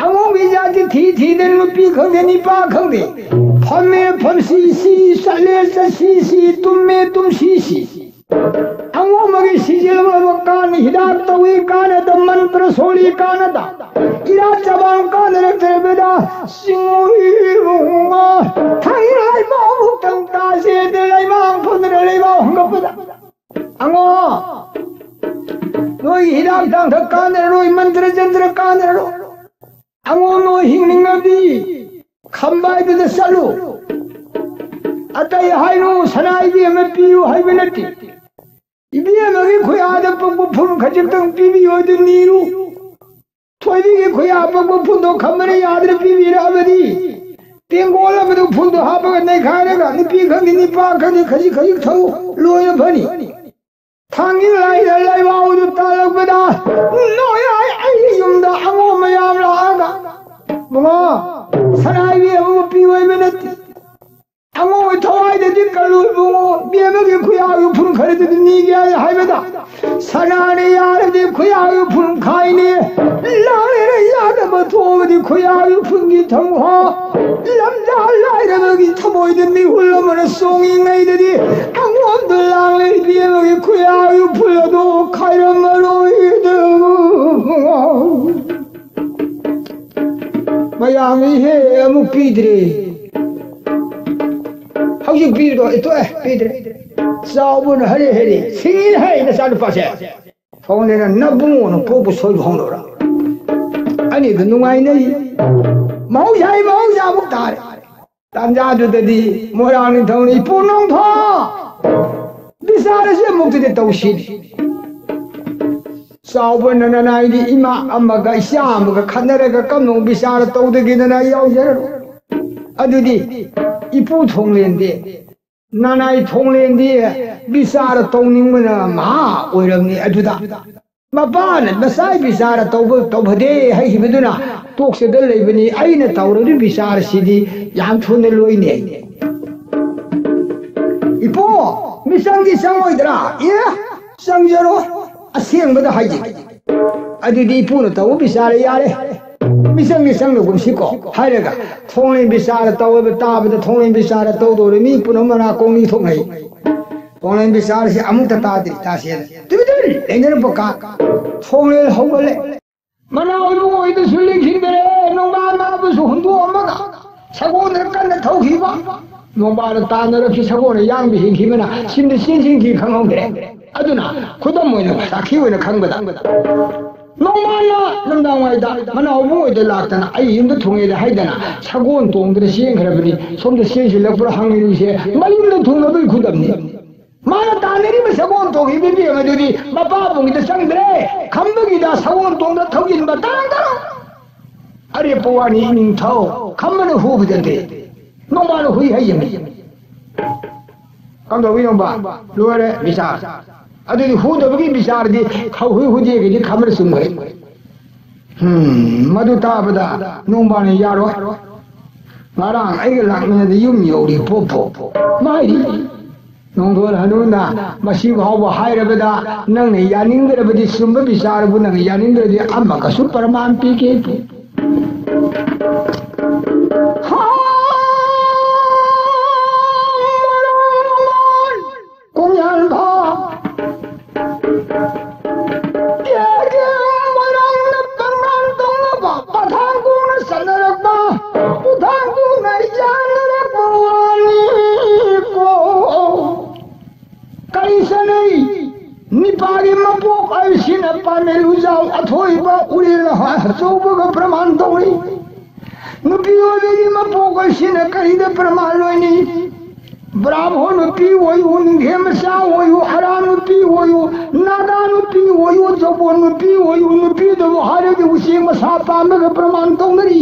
ꯑꯉꯣꯝꯒꯤ ꯖꯥꯇꯤ ꯊꯤ ꯊꯤꯗꯅ ꯅꯨꯄꯤ ꯈꯪꯗꯦ ꯅꯤꯄꯥ ꯈꯪꯗꯦ ꯐꯝꯃꯦ ꯐꯝꯁꯤ ꯁꯤ ꯆꯠꯂꯦ ꯆꯠꯁꯤ ꯁꯤ ꯇꯨꯝꯃꯦ ꯇꯨꯝꯁꯤ ꯁꯤ ꯑꯉꯣꯝꯕꯒꯤ ꯁꯤꯖꯤꯜꯂꯕ ꯀꯥꯟ ꯍꯤꯗꯥꯛ ꯇꯧꯏ ꯀꯥꯟꯅꯗ ꯃꯟꯇ꯭ꯔ ꯁꯣꯜꯂꯤ ꯀꯥꯟꯅꯗ ꯏꯔꯥꯠ ꯆꯕꯥꯡ ꯀꯥꯟꯅꯔꯛꯇ꯭ꯔꯕꯗ ꯆꯤꯡꯉꯨꯏ ꯊꯥꯡ ꯂꯩꯕꯥꯛ ꯑꯃꯨꯛꯇꯪ ꯇꯥꯁꯦꯗ ꯂꯩꯕꯥꯛ ꯐꯝꯗꯅ ꯂꯩꯕꯥꯛ ꯍꯣꯡꯒꯠꯄꯗ ꯑꯉꯣ ꯅꯣꯏ ꯍꯤꯗꯥꯛ ꯊꯥꯡꯊꯛ ꯀꯥꯟꯅꯔꯣꯏ ꯃꯟꯇ꯭ꯔ ꯖꯟꯇ꯭ꯔ ꯀꯥꯟꯅꯔꯣꯏ ꯑꯉꯣ ꯅꯣꯏ ꯍꯤꯡꯅꯤꯡꯉꯗꯤ ꯈꯝꯕꯥꯏꯗꯨꯗ ꯆꯠꯂꯨ ꯑꯇꯩ ꯍꯥꯏꯅꯨ ꯁꯅꯥ ꯏꯕꯦꯝꯃ ꯄꯤꯌꯨ ꯍꯥꯏꯕ ꯅꯠꯇꯦ ꯏꯕꯦꯝꯃꯒꯤ ꯈꯨꯌꯥꯗ ꯄꯣꯛꯄ ꯐꯨꯝ ꯈꯖꯤꯛꯇꯪ ꯄꯤꯕꯤꯌꯨ ꯑꯗꯨ ꯅꯤꯔꯨ ꯊꯣꯏꯕꯤꯒꯤ ꯈꯨꯌꯥ ꯄꯣꯛꯄ ꯐꯨꯝꯗꯣ ꯈꯝꯕꯅ ꯌꯥꯗꯅ ꯄꯤꯕꯤꯔꯛꯑꯕꯗꯤ ꯇꯦꯡꯒꯣꯜ ꯑꯃꯗ ꯐꯨꯝꯗꯣ ꯍꯥꯞꯄꯒ ꯅꯩꯈꯥꯏꯔꯒ ꯅꯨꯄꯤ ꯈꯪꯗꯦ ꯅꯨꯄꯥ ꯈꯪꯗꯦ ꯈꯖꯤꯛ ꯈꯖꯤꯛ ꯊꯧ ꯂꯣꯏꯅ ꯐꯅꯤ ꯊꯥꯡꯒꯤ ꯂꯥꯏꯗ ꯂꯩꯕꯥꯎꯗꯨ ꯇꯥꯜꯂꯛꯄꯗ ꯅꯣꯏ ꯑꯩ ꯑꯩꯒꯤ ꯌꯨꯝꯗ ꯑꯉꯣꯝ ꯃꯌꯥꯝ ꯂꯥꯛꯑꯒ, "ꯕꯨꯡꯉꯣ, ꯁꯅꯥ ꯏꯕꯦꯝꯃ ꯃꯄꯤ ꯑꯣꯏꯕ ꯅꯠꯇꯦ꯫ ꯑꯉꯣꯝꯒꯤ ꯊꯋꯥꯏꯗꯗꯤ ꯀꯜꯂꯨ ꯏꯕꯨꯡꯉꯣ, ꯏꯕꯦꯝꯃꯒꯤ ꯈꯨꯌꯥꯒꯤ ꯎꯐꯨꯟ ꯈꯔꯗꯨꯗꯤ ꯅꯤꯒꯦ" ꯍꯥꯏꯕꯗ, "ꯁꯅꯥꯅ ꯌꯥꯔꯗꯤ ꯈꯨꯌꯥꯒꯤ ꯎꯐꯨꯟ ꯈꯥꯏꯅꯤ, ꯂꯥꯡꯂꯦꯅ ꯌꯥꯗꯕ ꯊꯣꯛꯑꯒꯗꯤ ꯈꯨꯌꯥꯒꯤ ꯎꯐꯨꯟꯒꯤ ꯊꯝꯃꯣ꯫ ꯂꯝꯖꯥ ꯂꯥꯏꯔꯕꯒꯤ ꯊꯃꯣꯏꯗ ꯃꯤꯍꯨꯜ ꯑꯃꯅ ꯆꯣꯡꯉꯤꯉꯩꯗꯗꯤ ꯑꯉꯣꯝꯗ ꯂꯥꯡꯂꯦ ꯏꯕꯦꯝꯃꯒꯤ ꯈꯨꯌꯥꯒꯤ ꯎꯐꯨꯜ ꯑꯗꯣ ꯈꯥꯏꯔꯝꯃꯔꯣꯏꯗ"꯫ ꯃꯌꯥꯝꯅ ꯏꯍꯦ ꯑꯃꯨꯛ ꯄꯤꯗ꯭ꯔꯦ꯫ ꯍꯧꯖꯤꯛ ꯄꯤꯔꯤꯗꯣ ꯑꯩ ꯇꯣꯛꯑꯦ, ꯄꯤꯗ꯭ꯔꯦ꯫ ꯆꯥꯎꯕꯅ ꯍꯔꯦ ꯍꯔꯦ, ꯁꯤꯡꯉꯤꯅ ꯍꯥꯏ ꯅꯆꯥꯅꯨꯄꯥꯁꯦ꯫ ꯐꯥꯎꯅꯦꯅ ꯅꯕꯨꯡꯉꯣꯅ ꯄꯣꯛꯄ ꯁꯣꯏꯕ ꯍꯧꯅꯕ꯭ꯔꯥ? ꯑꯅꯤꯗꯨ ꯅꯨꯡꯉꯥꯏꯅꯩ꯫ ꯃꯍꯧꯁꯥꯒꯤ ꯃꯍꯧꯁꯥ ꯑꯃꯨꯛ ꯇꯥꯔꯦ꯫ ꯇꯥꯟꯖꯥꯗꯨꯗꯗꯤ ꯃꯣꯏꯔꯥꯡ ꯅꯤꯡꯊꯧꯅ ꯏꯄꯨ ꯅꯣꯡꯊꯣ ꯕꯤꯆꯥꯔꯁꯦ ꯑꯃꯨꯛꯇꯗꯤ ꯇꯧꯁꯤꯅꯤ꯫ ꯆꯥꯎꯕꯅ ꯅꯅꯥꯏꯗꯤ ꯏꯃꯥ ꯑꯃꯒ ꯏꯆꯥ ꯑꯃꯒ ꯈꯠꯅꯔꯒ ꯀꯝꯅꯧ ꯕꯤꯆꯥꯔ ꯇꯧꯗꯒꯦꯗꯅ ꯑꯩ ꯌꯥꯎꯖꯔꯔꯣꯏ꯫ ꯑꯗꯨꯗꯤ ꯏꯄꯨ ꯊꯣꯡꯂꯦꯟꯗꯤ, ꯅꯅꯥꯏ ꯊꯣꯡꯂꯦꯟꯗꯤ ꯕꯤꯆꯥꯔ ꯇꯧꯅꯤꯡꯕꯅ ꯃꯍꯥ ꯑꯣꯏꯔꯝꯅꯤ꯫ ꯑꯗꯨꯗ ꯃꯄꯥꯅ ꯃꯆꯥ ꯕꯤꯆꯥꯔ ꯇꯧꯕ ꯇꯧꯐꯗꯦ ꯍꯥꯏꯈꯤꯕꯗꯨꯅ ꯇꯣꯛꯆꯗ ꯂꯩꯕꯅꯤ꯫ ꯑꯩꯅ ꯇꯧꯔꯗꯤ ꯕꯤꯆꯥꯔꯁꯤꯗꯤ ꯌꯥꯝ ꯊꯨꯅ ꯂꯣꯏꯅꯦ꯫ ꯏꯄꯨ, ꯃꯤꯆꯪꯗꯤ ꯆꯪꯉꯣꯏꯗ꯭ꯔꯥ? ꯑꯦ, ꯆꯪꯖꯔꯣ, ꯑꯁꯦꯡꯕꯗ ꯍꯥꯏꯖꯒꯦ꯫ ꯑꯗꯨꯗꯤ ꯏꯄꯨꯅ ꯇꯧꯕ ꯕꯤꯆꯥꯔ ꯌꯥꯔꯦ, ꯃꯤꯆꯪꯗꯤ ꯆꯪꯂꯒꯨꯝꯁꯤꯀꯣ ꯍꯥꯏꯔꯒ ꯊꯣꯡꯂꯦꯟ ꯕꯤꯆꯥꯔ ꯇꯧꯕ ꯇꯥꯕꯗ ꯊꯣꯡꯂꯦꯟ ꯕꯤꯆꯥꯔ ꯇꯧꯗꯧꯔꯦ꯫ ꯃꯤ ꯄꯨꯝꯅꯃꯛ ꯃꯅꯥ ꯀꯣꯡꯅꯤ ꯊꯣꯛꯅꯩ꯫ ꯊꯣꯡꯂꯦꯟ ꯕꯤꯆꯥꯔꯁꯤ ꯑꯃꯨꯛꯇ ꯇꯥꯗ꯭ꯔꯤ, ꯇꯥꯁꯦꯅ ꯇꯨꯃꯤꯟ ꯇꯨꯃꯤꯟ ꯂꯩꯅꯔꯛꯄ ꯀꯥꯟ ꯊꯣꯡꯂꯦꯟ ꯍꯧꯒꯠꯂꯦ꯫ ꯃꯅꯥꯎ ꯏꯕꯨꯡꯉꯣꯏꯗꯁꯨ ꯂꯦꯡꯁꯤꯟꯗ꯭ꯔꯦ, ꯅꯣꯡꯕꯥꯟ ꯃꯥꯕꯨꯁꯨ ꯍꯨꯟꯗꯣꯛꯑꯝꯃꯒ ꯁꯒꯣꯜꯗ ꯀꯟꯅ ꯊꯧꯈꯤꯕ꯫ ꯅꯣꯡꯕꯥꯟꯗ ꯇꯥꯟꯅꯔꯛꯈꯤ, ꯁꯒꯣꯜꯅ ꯌꯥꯡꯕ ꯍꯦꯟꯈꯤꯕꯅ ꯁꯤꯝꯗ ꯆꯦꯟꯁꯤꯟꯈꯤ ꯈꯪꯍꯧꯗ꯭ꯔꯦ꯫ ꯑꯗꯨꯅ ꯈꯨꯗꯝ ꯑꯣꯏꯅ ꯁꯥꯈꯤ ꯑꯣꯏꯅ ꯈꯪꯕꯗ ꯅꯣꯡꯃꯅ ꯅꯨꯡꯗꯥꯡꯋꯥꯏꯗ ꯃꯅꯥꯎ ꯏꯕꯨꯡꯉꯣꯏꯗ ꯂꯥꯛꯇꯅ ꯑꯩ ꯌꯨꯝꯗ ꯊꯨꯡꯉꯦꯗ ꯍꯥꯏꯗꯅ ꯁꯒꯣꯜ ꯇꯣꯡꯗꯅ ꯆꯦꯟꯈ꯭ꯔꯕꯅꯤ꯫ ꯁꯣꯝꯗ ꯆꯦꯟꯁꯤꯜꯂꯛꯄ꯭ꯔꯥ ꯍꯪꯉꯤꯁꯦ ꯃꯌꯨꯝꯗ ꯊꯨꯡꯅꯕꯒꯤ ꯈꯨꯗꯝꯅꯤ꯫ ꯃꯥꯅ ꯇꯥꯟꯅꯔꯤꯕ ꯁꯒꯣꯜ ꯇꯣꯡꯉꯤꯕ ꯏꯕꯦꯝ ꯑꯗꯨꯗꯤ ꯃꯄꯥꯕꯨꯡꯒꯤꯗ ꯆꯪꯗ꯭ꯔꯦ꯫ ꯈꯝꯕꯒꯤꯗ ꯁꯒꯣꯜ ꯇꯣꯡꯗ ꯊꯧꯖꯤꯟꯕ ꯇꯔꯪ ꯇꯔꯪ꯫ ꯑꯔꯦꯞꯄ ꯋꯥꯅꯤ ꯏꯅꯤꯡꯊꯧ ꯈꯝꯕꯅ ꯍꯨꯕꯗꯗꯤ ꯅꯣꯡꯕꯥꯟꯅ ꯍꯨꯏ ꯍꯩꯌꯦꯃꯤ꯫ ꯀꯝꯗꯧꯏ ꯅꯣꯡꯕꯥꯟ? ꯂꯣꯏꯔꯦ ꯕꯤꯆꯥꯔ꯫ ꯑꯗꯨꯗꯤ ꯍꯨꯗꯕꯒꯤ ꯕꯤꯆꯥꯔꯗꯤ ꯍꯧ-, ꯍꯨꯏ ꯍꯨꯗꯦꯒꯤꯗꯤ ꯈꯝꯕꯅ ꯆꯨꯝꯈ꯭ꯔꯦ꯫ ꯎꯝ, ꯃꯗꯨ ꯇꯥꯕꯗ ꯅꯣꯡꯕꯥꯅ ꯌꯥꯔꯣꯏ꯫ ꯉꯔꯥꯡ ꯑꯩꯒ ꯂꯥꯛꯃꯤꯟꯅꯗ ꯌꯨꯝ ꯌꯧꯔꯤ ꯄꯣꯞ ꯄꯣꯞ꯫ ꯃꯥꯏꯗꯤ ꯅꯣꯡꯊꯣꯜ ꯍꯅꯨꯅ ꯃꯁꯤ ꯐꯥꯎꯕ ꯍꯥꯏꯔꯕꯗ ꯅꯪꯅ ꯌꯥꯅꯤꯡꯗ꯭ꯔꯕꯗꯤ ꯆꯨꯝꯕ ꯕꯤꯆꯥꯔꯕꯨ ꯅꯪꯅ ꯌꯥꯅꯤꯡꯗ꯭ꯔꯗꯤ ꯑꯃꯒꯁꯨ ꯄ꯭ꯔꯃꯥꯟ ꯄꯤꯒꯦ꯫ ꯍꯥ! ꯀꯣꯡꯌꯥꯟꯐꯥ ꯀꯦꯒꯦ ꯃꯔꯝꯅ ꯄ꯭ꯔꯃꯥꯟ ꯇꯧꯅꯕ ꯄꯊꯥꯡ ꯀꯣꯡꯅ ꯆꯠꯅꯔꯛꯄ, ꯄꯊꯥꯡ ꯀꯣꯡꯅ ꯌꯥꯅꯔꯛꯄ ꯋꯥꯅꯤꯀꯣ꯫ ꯀꯔꯤ ꯆꯠꯅꯩ? ꯅꯤꯄꯥꯒꯤ ꯃꯄꯣꯛ ꯍꯥꯏꯕꯁꯤꯅ ꯄꯥꯃꯦꯟ ꯎꯖꯥꯎ ꯑꯊꯣꯏꯕ ꯎꯔꯦꯜ ꯑꯆꯧꯕꯒ ꯄ꯭ꯔꯃꯥꯟ ꯇꯧꯅꯩ꯫ ꯅꯨꯄꯤ ꯑꯣꯏꯕꯒꯤ ꯃꯄꯣꯛ ꯑꯁꯤꯅ ꯀꯔꯤꯗ ꯄ꯭ꯔꯃꯥꯟ ꯑꯣꯏꯅꯤ? ꯕ꯭ꯔꯥꯍꯣ ꯅꯨꯄꯤ ꯑꯣꯏꯌꯨ, ꯅꯤꯡꯊꯦꯝ ꯃꯆꯥ ꯑꯣꯏꯌꯨ, ꯑꯔꯥ ꯅꯨꯄꯤ ꯑꯣꯏꯌꯨ, ꯅꯥꯒꯥ ꯅꯨꯄꯤ ꯑꯣꯏꯌꯨ, ꯖꯧꯕꯣꯟ ꯅꯨꯄꯤ ꯑꯣꯏꯌꯨ, ꯅꯨꯄꯤꯗꯕꯨ ꯍꯥꯏꯔꯗꯤ ꯎꯆꯦꯛ ꯃꯁꯥ ꯄꯥꯝꯕꯒ ꯄ꯭ꯔꯃꯥꯟ ꯇꯧꯅꯔꯤ꯫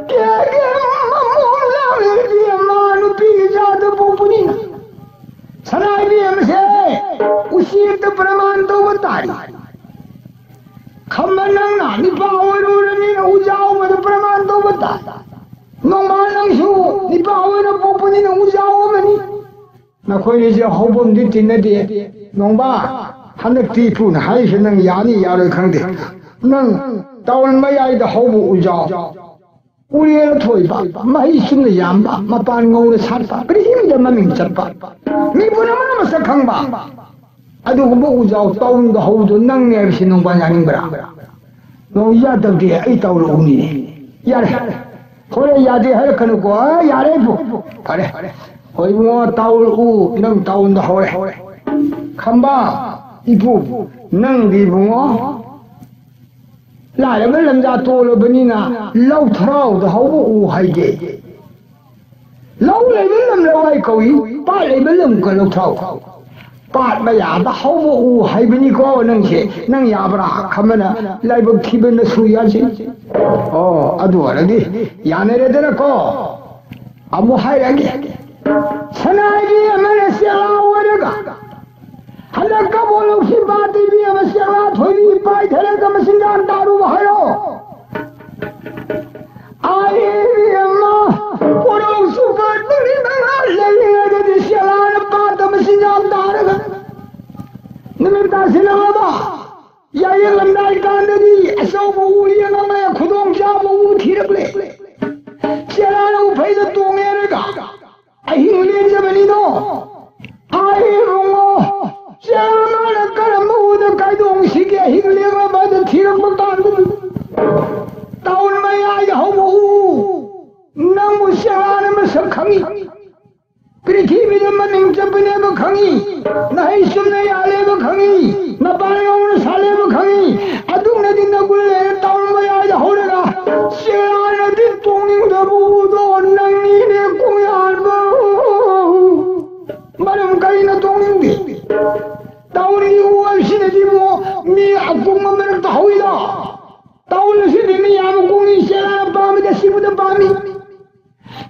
ꯀꯦꯒꯦ ꯃꯃꯣꯝ ꯂꯥꯡꯂꯤꯕꯤ ꯑꯃ ꯅꯨꯄꯤꯒꯤ ꯖꯥꯠꯇ ꯄꯣꯛꯄꯅꯤꯅ ꯁꯅꯥ ꯏꯕꯦꯝꯃꯁꯦ ꯎꯆꯦꯛꯇ ꯄ꯭ꯔꯃꯥꯟ ꯇꯧꯕ ꯇꯥꯔꯤ꯫ ꯈꯝꯕ ꯅꯪꯅ ꯅꯤꯄꯥ ꯑꯣꯏꯔꯨꯔꯅꯤꯅ ꯎꯖꯥꯎꯕꯗ ꯄ꯭ꯔꯃꯥꯟ ꯇꯧꯕ ꯇꯥꯏ꯫ ꯅꯣꯡꯃ ꯅꯪꯁꯨ ꯅꯤꯄꯥ ꯑꯣꯏꯅ ꯄꯣꯛꯄꯅꯤꯅ ꯎꯖꯥꯎ ꯑꯃꯅꯤ꯫ ꯅꯈꯣꯏꯅꯤꯁꯦ ꯍꯧꯕꯝꯗꯤ ꯇꯤꯟꯅꯗꯦ꯫ ꯅꯣꯡꯕ, ꯍꯟꯗꯛꯇꯤ ꯏꯄꯨꯅ ꯍꯥꯏꯔꯤꯁꯦ ꯅꯪ ꯌꯥꯅꯤ ꯌꯥꯔꯣꯏ ꯈꯪꯗꯦ꯫ ꯅꯪ ꯇꯥꯎꯟ ꯃꯌꯥꯏꯗ ꯍꯧꯕ ꯎꯖꯥꯎ꯫ ꯎꯔꯦꯜ ꯊꯣꯏꯕ, ꯃꯍꯩ ꯆꯨꯝꯅ ꯌꯥꯝꯕ, ꯃꯄꯥꯟ ꯉꯧꯅ ꯁꯥꯠꯄ, ꯄ꯭ꯔꯤꯊꯤꯕꯤꯗ ꯃꯃꯤꯡ ꯆꯠꯄ, ꯃꯤ ꯄꯨꯝꯅꯃꯛꯅ ꯃꯁꯛ ꯈꯪꯕ, ꯑꯗꯨꯒꯨꯝꯕ ꯎꯖꯥꯎ ꯇꯥꯎꯟꯗ ꯍꯧꯕꯗꯣ ꯅꯪꯅꯦ ꯍꯥꯏꯕꯁꯤ ꯅꯣꯡꯕꯥꯟ ꯌꯥꯅꯤꯡꯕ꯭ꯔꯥ? ꯅꯣꯡ ꯌꯥꯗꯕꯗꯤ ꯑꯩ ꯇꯥꯎꯟ ꯎꯅꯤꯅꯦ꯫ ꯌꯥꯔꯦ꯫ ꯍꯣꯔꯦꯟ ꯌꯥꯗꯦ ꯍꯥꯏꯔꯛꯀꯅꯨꯀꯣ꯫ ꯑ, ꯌꯥꯔꯦ ꯏꯕꯨ꯫ ꯐꯔꯦ꯫ ꯍꯣꯏ ꯏꯕꯨꯡꯉꯣ, ꯇꯥꯎꯟ ꯎ, ꯅꯪ ꯇꯥꯎꯟꯗ ꯍꯧꯔꯦ꯫ ꯈꯝꯕ, ꯏꯄꯨ, ꯅꯪꯗꯤ ꯏꯕꯨꯡꯉꯣ, ꯂꯥꯏꯔꯕ ꯂꯝꯖꯥ ꯇꯣꯜꯂꯕꯅꯤꯅ ꯂꯧ ꯊꯔꯥꯎꯗ ꯍꯧꯕ ꯎ ꯍꯥꯏꯒꯦ꯫ ꯂꯧ ꯂꯩꯕ ꯂꯝ ꯂꯧꯋꯥꯏ ꯀꯧꯏ, ꯄꯥꯠ ꯂꯩꯕ ꯂꯝ ꯂꯧꯊꯥꯎ꯫ ꯄꯥꯠ ꯃꯌꯥꯗ ꯍꯧꯕ ꯎ ꯍꯥꯏꯕꯅꯤꯀꯣ ꯅꯪꯁꯦ꯫ ꯅꯪ ꯌꯥꯕ꯭ꯔꯥ? ꯈꯝꯕꯅ ꯂꯥꯏꯕꯛ ꯊꯤꯕ ꯅꯁꯨ ꯌꯥꯁꯤ꯫ ꯑꯣ, ꯑꯗꯨ ꯑꯣꯏꯔꯗꯤ ꯌꯥꯅꯔꯦꯗꯅꯀꯣ꯫ ꯑꯃꯨꯛ ꯍꯥꯏꯔꯛꯑꯒꯦ꯫ ꯁꯅꯥ ꯏꯕꯤ ꯑꯃꯅ ꯆꯦꯛꯂꯥ ꯑꯣꯏꯔꯒ, ꯍꯟꯗꯛ ꯀꯕꯣ ꯂꯧꯁꯤ ꯄꯥꯠꯇ ꯏꯕꯤ ꯑꯃ ꯆꯦꯛꯂꯥ ꯊꯣꯏꯕꯤ ꯄꯥꯏꯊꯔꯒ ꯃꯆꯤꯟꯖꯥꯛ ꯇꯥꯔꯨꯕ ꯍꯥꯏꯔꯣ? ꯑꯥꯏ ꯏꯕꯤ ꯑꯃ, ꯄꯣꯔꯣꯛ ꯆꯨꯞꯄ ꯅꯨꯃꯤꯠ ꯃꯉꯥ ꯂꯩꯔꯤꯉꯩꯗꯗꯤ ꯆꯦꯛꯂꯥꯅ ꯄꯥꯠꯇ ꯃꯆꯤꯟꯖꯥꯛ ꯇꯥꯔꯒ ꯅꯨꯃꯤꯠ ꯇꯥꯁꯤꯜꯂꯛꯂꯕ꯫ ꯌꯥꯌꯦꯡꯂꯝꯗꯥꯏ ꯀꯥꯟꯗꯗꯤ ꯑꯆꯧꯕ ꯎ ꯌꯦꯡꯉꯝꯃꯦ, ꯈꯨꯗꯣꯡ ꯆꯥꯕ ꯎ ꯊꯤꯔꯛꯂꯦ꯫ ꯆꯦꯛꯂꯥꯅ ꯎꯐꯩꯗ ꯇꯣꯡꯉꯦꯔꯒ ꯑꯍꯤꯡ ꯂꯦꯟꯖꯕꯅꯤꯗꯣ꯫ ꯑꯥ ꯏꯕꯨꯡꯉꯣ, ꯆꯦꯛꯂꯥꯅ ꯀꯔꯝꯕ ꯎꯗ ꯀꯥꯏꯗꯣꯡꯁꯤꯒꯦ ꯑꯍꯤꯡ ꯂꯦꯛꯂꯝꯕꯗ ꯊꯤꯔꯛꯄ ꯀꯥꯟꯗꯗꯤ꯫ ꯇꯥꯎꯟ ꯃꯌꯥꯏꯗ ꯍꯧꯕ ꯎ, ꯅꯪꯕꯨ ꯆꯦꯛꯂꯥꯅ ꯃꯁꯛ ꯈꯪꯉꯤ꯫ ꯄ꯭ꯔꯤꯊꯤꯕꯤꯗ ꯃꯃꯤꯡ ꯆꯠꯄꯅꯦꯕ ꯈꯪꯉꯤ, ꯅꯍꯩ ꯆꯨꯝꯅ ꯌꯥꯜꯂꯦꯕ ꯈꯪꯉꯤ, ꯃꯄꯥꯟ ꯌꯧꯅ ꯁꯥꯠꯂꯦꯕ ꯈꯪꯉꯤ꯫ ꯑꯗꯨꯝꯅꯗꯤ ꯅꯒꯨꯟ ꯂꯩꯔ ꯇꯥꯎꯟ ꯃꯌꯥꯏꯗ ꯍꯧꯔꯒ ꯆꯦꯔꯥꯅꯗꯤ ꯇꯣꯡꯅꯤꯡꯗꯕ ꯎꯗꯣ ꯅꯪꯅꯤꯅꯦ ꯀꯣꯡꯌꯥꯟꯕ꯫ ꯃꯔꯝ ꯀꯔꯤꯅ ꯇꯣꯡꯅꯤꯡꯗꯦ? ꯇꯥꯎꯟꯒꯤ ꯎ ꯍꯥꯏꯁꯤꯅꯗꯤ ꯏꯕꯨꯡꯉꯣ ꯃꯤ ꯑꯀꯨꯡꯕ ꯃꯔꯛꯇ ꯍꯧꯏꯗꯣ꯫ ꯇꯥꯎꯟ ꯑꯁꯤꯗꯤ ꯃꯤ ꯌꯥꯝ ꯀꯨꯡꯏ, ꯆꯦꯔꯥꯅ ꯄꯥꯝꯃꯤꯗ ꯁꯤꯕꯗ ꯄꯥꯝꯃꯤ꯫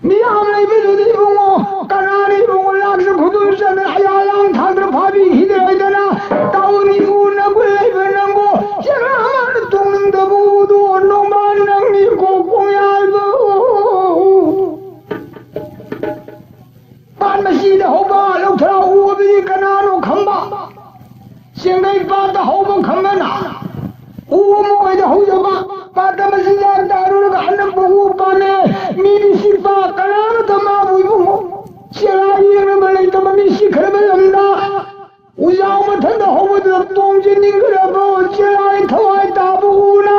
ꯃꯤꯌꯥꯝ ꯂꯩꯕꯗꯨꯗꯤ ꯏꯕꯨꯡꯉꯣ, ꯀꯅꯥꯅ ꯏꯕꯨꯡꯉꯣ ꯂꯥꯛꯇ ꯈꯨꯗꯨꯝ ꯆꯟꯗꯅ ꯑꯌꯥ ꯂꯥꯡ ꯊꯥꯛꯇꯅ ꯐꯥꯕꯤꯈꯤꯗ꯭ꯔꯦꯗꯅ? ꯇꯥꯎꯟꯒꯤ ꯎ ꯅꯒꯨꯟ ꯂꯩꯕ ꯅꯪꯕꯨ ꯆꯦꯔꯥ ꯑꯃꯅ ꯇꯣꯡꯅꯤꯡꯗꯕ ꯎꯗꯣ ꯅꯣꯡꯃ ꯅꯪꯅꯤ ꯀꯣ ꯀꯣꯡꯌꯥꯜꯗꯣ꯫ ꯄꯥꯠ ꯃꯆꯤꯗ ꯍꯧꯕ ꯂꯧꯊꯔꯥ ꯎ ꯑꯗꯨꯗꯤ ꯀꯅꯥꯅꯣ ꯈꯪꯕ? ꯆꯦꯡꯒꯩ ꯄꯥꯠꯇ ꯍꯧꯕ ꯈꯪꯗꯅ ꯎ ꯑꯃ ꯑꯣꯏꯅ ꯍꯧꯖꯕ, ꯄꯥꯠꯇ ꯃꯆꯤꯟꯖꯥꯛ ꯇꯥꯔꯨꯔꯒ ꯑꯅꯛꯄ ꯎ ꯄꯥꯝꯃꯦ꯫ ꯃꯤꯗꯤ ꯆꯤꯛꯄ, ꯀꯅꯥꯃꯇ ꯃꯥꯕꯨ ꯏꯕꯨꯡꯉꯣ ꯆꯦꯔꯥ ꯌꯦꯡꯅꯕ ꯂꯩꯇꯕ ꯃꯤ ꯆꯤꯛꯈ꯭ꯔꯕ ꯂꯝꯗ ꯎꯖꯥꯎ ꯃꯊꯟꯗ ꯍꯧꯕꯗꯨꯗ ꯇꯣꯡꯖꯅꯤꯡꯈ꯭ꯔꯕ ꯆꯦꯔꯥꯏ ꯊꯋꯥꯏ ꯇꯥꯕ ꯎꯅ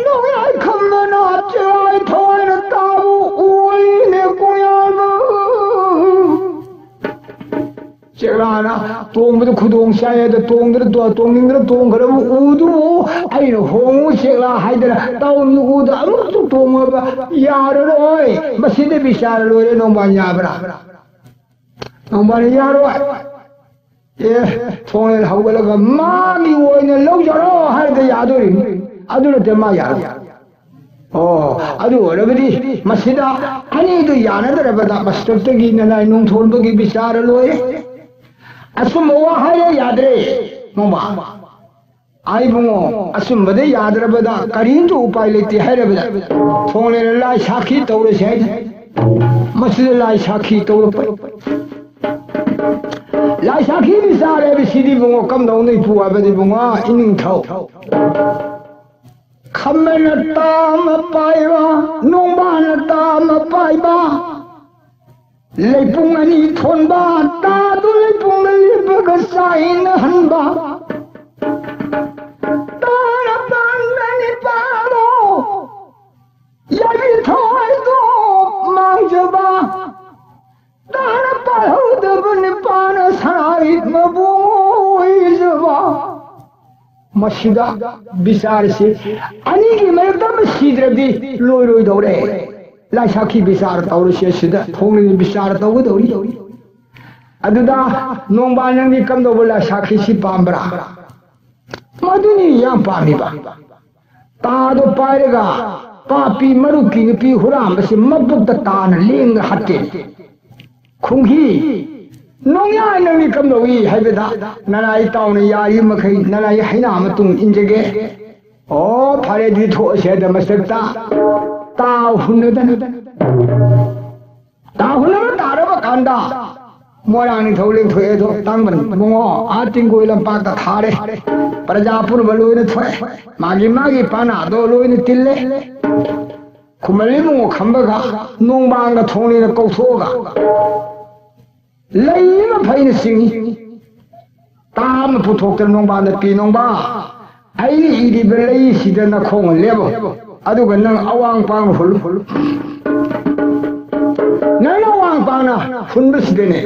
ꯅꯣꯡꯌꯥꯏ ꯈꯝꯕꯅ ꯆꯦꯔꯥꯏ ꯊꯋꯥꯏꯅ ꯇꯥꯕ ꯎ ꯑꯣꯏꯅꯦ ꯀꯣꯡꯌꯥꯜꯕ꯫ ꯆꯦꯛꯂꯥꯅ ꯇꯣꯡꯕꯗ ꯈꯨꯗꯣꯡ ꯆꯥꯏ ꯑꯗ ꯇꯣꯡꯗꯅ ꯇꯣ-, ꯇꯣꯡꯅꯤꯡꯗꯅ ꯇꯣꯡꯈ꯭ꯔꯕ ꯎꯗꯨꯕꯨ ꯑꯩꯅ ꯍꯣꯡꯉꯨ ꯆꯦꯛꯂꯥ ꯍꯥꯏꯗꯅ ꯇꯥꯎꯟꯒꯤ ꯎꯗ ꯑꯃꯨꯛꯇ ꯇꯣꯡꯉꯕ ꯌꯥꯔꯔꯣꯏ꯫ ꯃꯁꯤꯗ ꯕꯤꯆꯥꯔ ꯂꯣꯏꯔꯦ꯫ ꯅꯣꯡꯕꯥꯟ ꯌꯥꯕ꯭ꯔꯥ? ꯅꯣꯡꯕꯥꯟ ꯌꯥꯔꯣꯏ꯫ ꯑꯦ, ꯊꯣꯡꯂꯦꯟ ꯍꯧꯒꯠꯂꯒ ꯃꯥꯒꯤ ꯑꯣꯏꯅ ꯂꯧꯖꯔꯣ ꯍꯥꯏꯔꯒ ꯌꯥꯗꯣꯔꯤꯅꯤ꯫ ꯑꯗꯨ ꯅꯠꯇꯦ ꯃꯥ ꯌꯥꯔꯣꯏ꯫ ꯑꯣ, ꯑꯗꯨ ꯑꯣꯏꯔꯕꯗꯤ ꯃꯁꯤꯗ ꯑꯅꯤꯗꯨ ꯌꯥꯅꯗ꯭ꯔꯕꯗ ꯃꯁꯤꯗꯒꯤ ꯅꯅꯥꯏ ꯅꯨꯡ ꯊꯣꯟꯕꯒꯤ ꯕꯤꯆꯥꯔ ꯂꯣꯏꯔꯦ꯫ ꯑꯆꯨꯝꯕ ꯋꯥ ꯍꯥꯏꯔꯦ, ꯌꯥꯗ꯭ꯔꯦ꯫ ꯅꯣꯡꯃ ꯑꯩ ꯏꯕꯨꯡꯉꯣ, ꯑꯆꯨꯝꯕꯗ ꯌꯥꯗ꯭ꯔꯕꯗ ꯀꯔꯤꯝꯇ ꯎꯄꯥꯏ ꯂꯩꯇꯦ ꯍꯥꯏꯔꯕꯗ ꯊꯣꯡꯂꯦꯅ ꯂꯥꯏ ꯁꯥꯈꯤ ꯇꯧꯔꯁꯤ ꯍꯥꯏꯅ ꯃꯁꯤꯗ ꯂꯥꯏ ꯁꯥꯈꯤ ꯇꯧꯔꯛꯄ꯫ ꯂꯥꯏ ꯁꯥꯈꯤ ꯕꯤꯆꯥꯔ ꯍꯥꯏꯕꯁꯤꯗꯤ ꯏꯕꯨꯡꯉꯣ ꯀꯝꯗꯧꯅ ꯏꯄꯨ ꯍꯥꯏꯕꯗꯤ ꯏꯕꯨꯡꯉꯣ ꯏꯅꯤꯡꯊꯧ꯫ ꯈꯝꯕꯅ ꯇꯥ ꯑꯃ ꯄꯥꯏꯕ, ꯅꯣꯡꯕꯥꯅ ꯇꯥ ꯑꯃ ꯄꯥꯏꯕ, ꯂꯩꯄꯨꯡ ꯑꯅꯤ ꯊꯣꯟꯕ, ꯇꯥꯗꯨ ꯂꯩꯄꯨꯡꯗ ꯂꯦꯞꯄꯒ ꯆꯥꯏꯅꯍꯟꯕ꯫ ꯇꯥꯅ ꯄꯥꯟꯕ ꯅꯤꯄꯥꯗꯣ ꯌꯥꯏꯕꯤ ꯊꯋꯥꯏꯗꯣ ꯃꯥꯡꯖꯕ꯫ ꯇꯥꯅ ꯄꯥꯜꯍꯧꯗꯕ ꯅꯤꯄꯥꯅ ꯁꯅꯥꯔꯤꯛ ꯃꯕꯨ ꯑꯣꯏꯖꯕ꯫ ꯃꯁꯤꯗ ꯕꯤꯆꯥꯔꯁꯤ ꯑꯅꯤꯒꯤ ꯃꯔꯛꯇ ꯑꯃ ꯁꯤꯗ꯭ꯔꯗꯤ ꯂꯣꯏꯔꯣꯏꯗꯧꯔꯦ꯫ ꯂꯥꯏꯁꯥꯈꯤ ꯕꯤꯆꯥꯔ ꯇꯧꯔꯁꯤ, ꯑꯁꯤꯗ ꯊꯣꯡꯂꯤꯕ ꯕꯤꯆꯥꯔ ꯇꯧꯒꯗꯧꯔꯤ꯫ ꯑꯗꯨꯗ ꯅꯣꯡꯕꯥ, ꯅꯪꯗꯤ ꯀꯝꯗꯧꯕ ꯂꯥꯏꯁꯥꯈꯤꯁꯤ ꯄꯥꯝꯕ꯭ꯔꯥ? ꯃꯗꯨꯅꯤ ꯌꯥꯝ ꯄꯥꯝꯃꯤꯕ꯫ ꯇꯥꯗꯣ ꯄꯥꯏꯔꯒ ꯄꯥꯄꯤ ꯃꯔꯨꯞꯀꯤ ꯅꯨꯄꯤ ꯍꯨꯔꯥꯟꯕꯁꯤ ꯃꯕꯨꯛꯇ ꯇꯥꯅ ꯂꯦꯡꯗ ꯍꯥꯠꯇꯦ꯫ ꯈꯨꯝꯈꯤ, ꯅꯣꯡꯌꯥꯏ ꯅꯪꯗꯤ ꯀꯝꯗꯧꯏ ꯍꯥꯏꯕꯗ, ꯅꯅꯥꯏ ꯇꯥꯎꯅ ꯌꯥꯔꯤ ꯃꯈꯩ ꯅꯅꯥꯏ ꯍꯩꯅꯥ ꯃꯇꯨꯡ ꯏꯟꯖꯒꯦ꯫ ꯑꯣ, ꯐꯔꯦ, ꯑꯗꯨꯗꯤ ꯊꯣꯛꯑꯁꯦ ꯍꯥꯏꯗ ꯃꯁꯛꯇ ꯇꯥ ꯍꯨꯟꯅꯗꯅ꯫ ꯇꯥ ꯍꯨꯟꯅꯕ ꯇꯥꯔꯕ ꯀꯥꯟꯗ ꯃꯣꯏꯔꯥꯡ ꯅꯤꯡꯊꯧ ꯂꯦꯡꯊꯣꯛꯑꯦ ꯑꯗꯣ, ꯇꯥꯡꯕꯟ ꯏꯕꯨꯡꯉꯣ, ꯑꯥ ꯇꯤꯡꯒꯣꯏ ꯂꯝꯄꯥꯛꯇ ꯊꯥꯔꯦ꯫ ꯄ꯭ꯔꯖꯥ ꯄꯨꯝꯅꯃꯛ ꯂꯣꯏꯅ ꯊꯣꯛꯑꯦ꯫ ꯃꯥꯒꯤ ꯃꯥꯒꯤ ꯄꯥꯅꯥꯗꯣ ꯂꯣꯏꯅ ꯇꯤꯜꯂꯦ꯫ ꯈꯨꯃꯟ ꯏꯕꯨꯡꯉꯣ ꯈꯝꯕꯒ ꯅꯣꯡꯕꯥꯡꯒ ꯊꯣꯡꯂꯦꯅ ꯀꯧꯊꯣꯛꯑꯒ ꯂꯩ ꯑꯃ ꯐꯩꯅ ꯆꯤꯡꯏ꯫ ꯇꯥ ꯑꯃ ꯄꯨꯊꯣꯛꯇꯅ ꯅꯣꯡꯕꯥꯟꯗ ꯄꯤ, ꯅꯣꯡꯕꯥ, ꯑꯩꯅ ꯏꯔꯤꯕ ꯂꯩꯁꯤꯗ ꯅꯈꯣꯡ ꯂꯦꯞꯄꯣ, ꯑꯗꯨꯒ ꯅꯪ ꯑꯋꯥꯡ ꯄꯥꯡ ꯍꯨꯜꯂꯨ꯫ ꯅꯪꯅ ꯑꯋꯥꯡ ꯄꯥꯡꯅ ꯍꯨꯟꯕꯁꯤꯗꯅꯦ,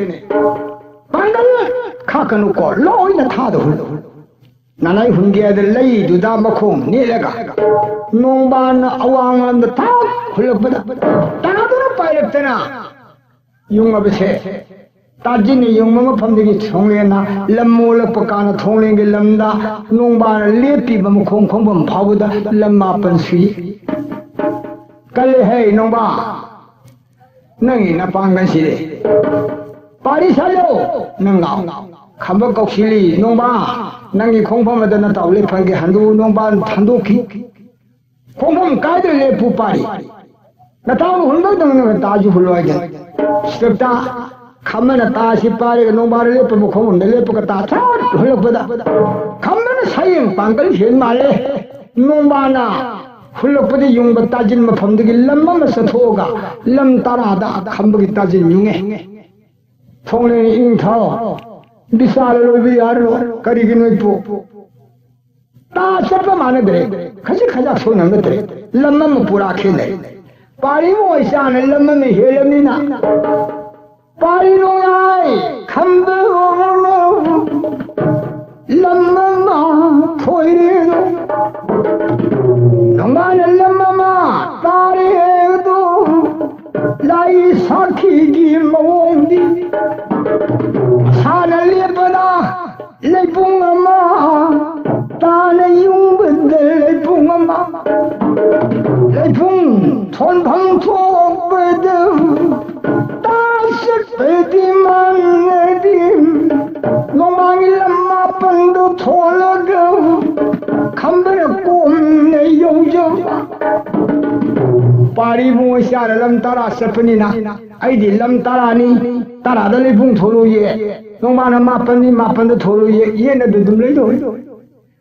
ꯄꯥꯡꯒꯜ ꯈꯥꯛꯀꯅꯨꯀꯣ, ꯂꯣꯏꯅ ꯊꯥꯗ ꯍꯨꯜꯂꯨ꯫ ꯅꯅꯥꯏ ꯍꯨꯟꯒꯦ ꯍꯥꯏꯗ ꯂꯩꯗꯨꯗ ꯃꯈꯣꯡ ꯅꯦꯠꯂꯒ ꯅꯣꯡꯕꯥꯟꯅ ꯑꯋꯥꯡ ꯂꯝꯗ ꯊꯥꯛ ꯍꯨꯜꯂꯛꯄꯗ ꯇꯥꯗꯨꯅ ꯄꯥꯏꯔꯛꯇꯅ ꯌꯨꯡꯉꯕꯁꯦ, ꯇꯥꯖꯤꯟꯅ ꯌꯨꯡꯕ ꯃꯐꯝꯗꯒꯤ ꯊꯣꯡꯂꯦꯟꯅ ꯂꯝ ꯃꯣꯜꯂꯛꯄ ꯀꯥꯟꯗ ꯊꯣꯡꯂꯦꯟꯒꯤ ꯂꯝꯗ ꯅꯣꯡꯕꯥꯟꯅ ꯂꯦꯞꯄꯤꯕ ꯃꯈꯣꯡ ꯈꯣꯡꯐꯝ ꯐꯥꯎꯕꯗ ꯂꯝ ꯃꯥꯄꯟ ꯁꯨꯏ꯫ ꯀꯜꯂꯦ ꯍꯦ ꯅꯣꯡꯕꯥ, ꯅꯪꯒꯤ ꯅꯄꯥꯡꯒꯜꯁꯤꯗꯤ꯫ ꯄꯥꯔꯤ ꯁꯥꯠꯂꯣ, ꯅꯪ ꯂꯥꯛꯑꯣ꯫ ꯈꯝꯕ ꯀꯧꯁꯤꯜꯂꯤ, ꯅꯣꯡꯕꯥ, ꯅꯪꯒꯤ ꯈꯣꯡꯐꯝ ꯑꯗꯨꯗ ꯅꯇꯥꯎ ꯂꯦꯞꯍꯟꯒꯦ꯫ ꯍꯟꯗꯨ ꯅꯣꯡꯕꯥ ꯍꯟꯗꯣꯛꯈꯤ꯫ ꯈꯣꯡꯐꯝ ꯀꯥꯏꯗ ꯂꯦꯞꯄꯨ ꯄꯥꯔꯤ? ꯅꯇꯥꯎꯅ ꯍꯨꯟꯕꯗꯧꯅ ꯅꯇꯥꯁꯨ ꯍꯨꯜꯂꯣ ꯍꯥꯏꯗꯅ꯫ ꯁꯤꯗꯛꯇ ꯈꯝꯕꯅ ꯇꯥꯁꯤ ꯄꯥꯏꯔꯒ ꯅꯣꯡꯕꯥꯅ ꯂꯦꯞꯄ ꯃꯐꯝ ꯑꯃꯗ ꯂꯦꯞꯄꯒ ꯇꯥ ꯊꯠ ꯍꯨꯜꯂꯛꯄꯗ ꯈꯝꯕꯅ ꯁꯌꯦꯡ ꯄꯥꯡꯒꯜ ꯍꯦꯟ ꯃꯥꯜꯂꯦ꯫ ꯅꯣꯡꯕꯥꯅ ꯍꯨꯜꯂꯛꯄꯗ ꯌꯨꯡꯕ ꯇꯥꯁꯤꯟ ꯃꯐꯝꯗꯒꯤ ꯂꯝ ꯑꯃ ꯆꯠꯊꯣꯛꯑꯒ ꯂꯝ ꯇꯔꯥꯗ ꯈꯝꯕꯒꯤ ꯇꯥꯁꯤꯟ ꯌꯨꯡꯉꯦ꯫ ꯊꯣꯡꯂꯦ ꯏꯪꯊꯧ, ꯕꯤꯆꯥꯔ ꯂꯣꯏꯕ ꯌꯥꯔꯣꯏ꯫ ꯀꯔꯤꯒꯤꯅꯣ ꯏꯄꯨ? ꯇꯥ ꯆꯠꯄ ꯃꯥꯟꯅꯗ꯭ꯔꯦ꯫ ꯈꯖꯤꯛ ꯈꯖꯥꯛ ꯁꯣꯏꯅ ꯅꯠꯇ꯭ꯔꯦ꯫ ꯂꯝ ꯑꯃ ꯄꯨꯔꯥ ꯈꯦꯠꯅꯔꯦ꯫ ꯄꯥꯔꯤ ꯃꯣꯏ ꯆꯥꯅ ꯂꯝ ꯑꯃ ꯍꯦꯜꯂꯕꯅꯤꯅ ꯄꯥꯔꯤ ꯅꯣꯡꯌꯥꯏ ꯈꯝꯕ ꯂꯝ ꯑꯃ ꯊꯣꯏꯔꯦꯗꯣ꯫ ꯅꯣꯡꯃꯥꯅ ꯂꯝ ꯑꯃ ꯇꯥꯔꯦꯗꯣ꯫ ꯂꯥꯏ ꯁꯥꯈꯤꯒꯤ ꯃꯑꯣꯡꯗꯤ ꯃꯁꯥꯅ ꯂꯦꯞꯄꯗ ꯂꯩꯄꯨꯡ ꯑꯃ, ꯇꯥꯅ ꯌꯨꯡꯕꯗ ꯂꯩꯄꯨꯡ ꯑꯃ, ꯂꯩꯄꯨꯡ ꯊꯣꯟꯐꯝ ꯊꯣꯛꯄꯗ ꯇꯥ ꯆꯠꯄꯗꯤ ꯃꯥꯟꯅꯗꯦ꯫ ꯅꯣꯡꯃꯥꯡꯒꯤ ꯂꯝ ꯃꯥꯄꯟꯗꯨ ꯊꯣꯜꯂꯒ ꯈꯝꯕꯅ ꯀꯣꯝꯅ ꯌꯧꯖꯕ꯫ ꯄꯥꯔꯤ ꯏꯕꯨꯡꯉꯣ ꯏꯆꯥꯅ ꯂꯝ ꯇꯔꯥ ꯆꯠꯄꯅꯤꯅ ꯑꯩꯗꯤ ꯂꯝ ꯇꯔꯥꯅꯤ, ꯇꯔꯥꯗ ꯂꯩꯄꯨꯡ ꯊꯣꯛꯂꯨꯌꯦ, ꯅꯣꯡꯃꯥꯅ ꯃꯥꯄꯟꯅꯤ, ꯃꯥꯄꯟꯗ ꯊꯣꯛꯂꯨꯌꯦ, ꯌꯦꯠꯅꯗ ꯑꯗꯨꯝ ꯂꯩꯗꯧꯔꯤ꯫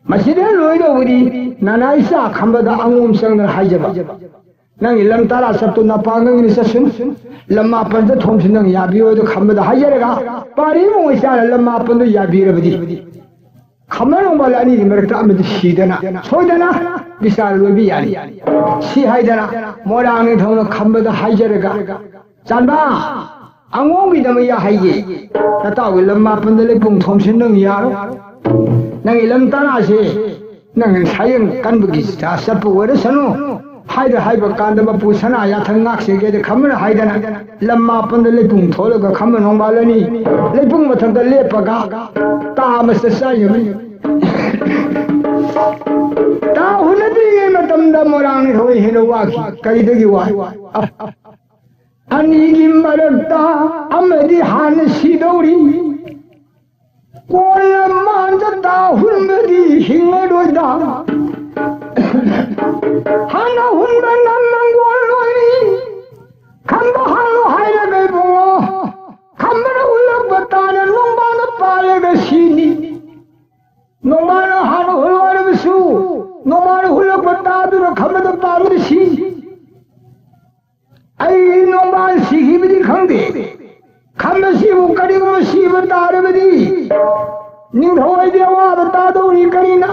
ꯃꯁꯤꯗ ꯂꯣꯏꯗꯧꯕꯗꯤ ꯅꯅꯥꯏ ꯆꯥ ꯈꯝꯕꯗ ꯑꯉꯣꯝ ꯆꯪꯗꯅ ꯍꯥꯏꯖꯕ꯫ ꯅꯪꯒꯤ ꯂꯝ ꯇꯔꯥ ꯆꯠꯇꯨ ꯅꯄꯥ ꯅꯪꯒꯤꯅ ꯆꯠꯁꯤꯟ, ꯂꯝ ꯃꯥꯄꯟꯗ ꯊꯣꯝꯁꯤ ꯅꯪ ꯌꯥꯕꯤꯌꯣ ꯑꯗꯨ ꯈꯝꯕꯗ ꯍꯥꯏꯖꯔꯒ ꯄꯥꯔꯤ ꯏꯕꯨꯡꯉꯣ ꯏꯆꯥꯅ ꯂꯝ ꯃꯥꯄꯟꯗꯨ ꯌꯥꯕꯤꯔꯕꯗꯤ ꯈꯝꯕ ꯅꯣꯡꯕꯥꯜ ꯑꯅꯤꯒꯤ ꯃꯔꯛꯇ ꯑꯃꯗꯤ ꯁꯤꯗꯅ ꯁꯣꯏꯗꯅ ꯕꯤꯆꯥꯔ ꯂꯣꯏꯕ ꯌꯥꯅꯤ꯫ ꯁꯤ ꯍꯥꯏꯗꯅ ꯃꯣꯏꯔꯥꯡ ꯅꯤꯡꯊꯧꯅ ꯈꯝꯕꯗ ꯍꯥꯏꯖꯔꯒ, "ꯆꯥꯟꯕ, ꯑꯉꯣꯝꯒꯤꯗꯃꯛ ꯌꯥꯍꯩꯒꯦ꯫ ꯅꯇꯥꯎꯒꯤ ꯂꯝ ꯃꯥꯄꯟꯗ ꯂꯩꯄꯨꯡ ꯊꯣꯝꯁꯤ ꯅꯪ ꯌꯥꯔꯣ? ꯅꯪꯒꯤ ꯂꯝ ꯇꯔꯥꯁꯦ ꯅꯪ ꯁꯥꯌꯦꯡ ꯀꯟꯕꯒꯤ ꯆꯥ ꯆꯠꯄ ꯑꯣꯏꯔꯁꯅꯨ" ꯍꯥꯏꯗ ꯍꯥꯏꯕ ꯀꯥꯟꯗ ꯃꯄꯨ ꯁꯅꯥ ꯌꯥꯊꯪ ꯉꯥꯛꯁꯦꯒꯦꯗ ꯈꯝꯕꯅ ꯍꯥꯏꯗꯅ ꯂꯝ ꯃꯥꯄꯟꯗ ꯂꯩꯄꯨꯡ ꯊꯣꯛꯂꯒ ꯈꯝꯕ ꯅꯣꯡꯕꯥꯜ ꯑꯅꯤ ꯂꯩꯄꯨꯡ ꯃꯊꯛꯇ ꯂꯦꯞꯄꯒ ꯇꯥ ꯑꯃ ꯆꯠꯆꯥꯏ꯫ ꯇꯥ ꯍꯨꯟꯅꯗ꯭ꯔꯤꯉꯩ ꯃꯇꯝꯗ ꯃꯣꯏꯔꯥꯡ ꯅꯤꯡꯊꯧ ꯍꯦꯟꯅ ꯋꯥꯈꯤ꯫ ꯀꯔꯤꯗꯒꯤ ꯋꯥꯏ? ꯑ, ꯑꯅꯤꯒꯤ ꯃꯔꯛꯇ ꯑꯃꯗꯤ ꯍꯥꯟꯅ ꯁꯤꯗꯧꯔꯤ꯫ ꯀꯣꯟꯅ ꯃꯥꯟꯗ ꯇꯥ ꯍꯨꯟꯕꯗꯤ ꯍꯤꯡꯉꯔꯣꯏꯗ꯫ ꯍꯥꯟꯅ ꯍꯨꯟꯕꯅ ꯃꯪꯒꯣꯜ ꯑꯣꯏꯔꯤ꯫ ꯈꯝꯕ ꯍꯥꯜꯂꯣ ꯍꯥꯏꯔꯒ ꯏꯕꯨꯡꯉꯣ, ꯈꯝꯕꯅ ꯍꯨꯜꯂꯛꯄ ꯇꯥꯅ ꯅꯣꯡꯕꯥꯅ ꯄꯥꯜꯂꯒ ꯁꯤꯅꯤ꯫ ꯅꯣꯡꯕꯥꯅ ꯍꯥꯟꯅ ꯍꯨꯜꯂꯣ ꯍꯥꯏꯔꯕꯁꯨ, ꯅꯣꯡꯕꯥꯅ ꯍꯨꯜꯂꯛꯄ ꯇꯥꯗꯨꯅ ꯈꯝꯕꯗ ꯄꯥꯜꯂꯒ ꯁꯤꯅꯤ꯫ ꯑꯩ ꯅꯣꯡꯕꯥꯜ ꯁꯤꯈꯤꯕꯗꯤ ꯈꯪꯗꯦ꯫ ꯈꯝꯕꯁꯤꯕꯨ ꯀꯔꯤꯒꯨꯝꯕ ꯁꯤꯕ ꯇꯥꯔꯕꯗꯤ, ꯅꯤꯡꯊꯧ ꯑꯩꯗꯤ ꯑꯋꯥꯕ ꯇꯥꯗꯧꯔꯤ꯫ ꯀꯔꯤꯅ?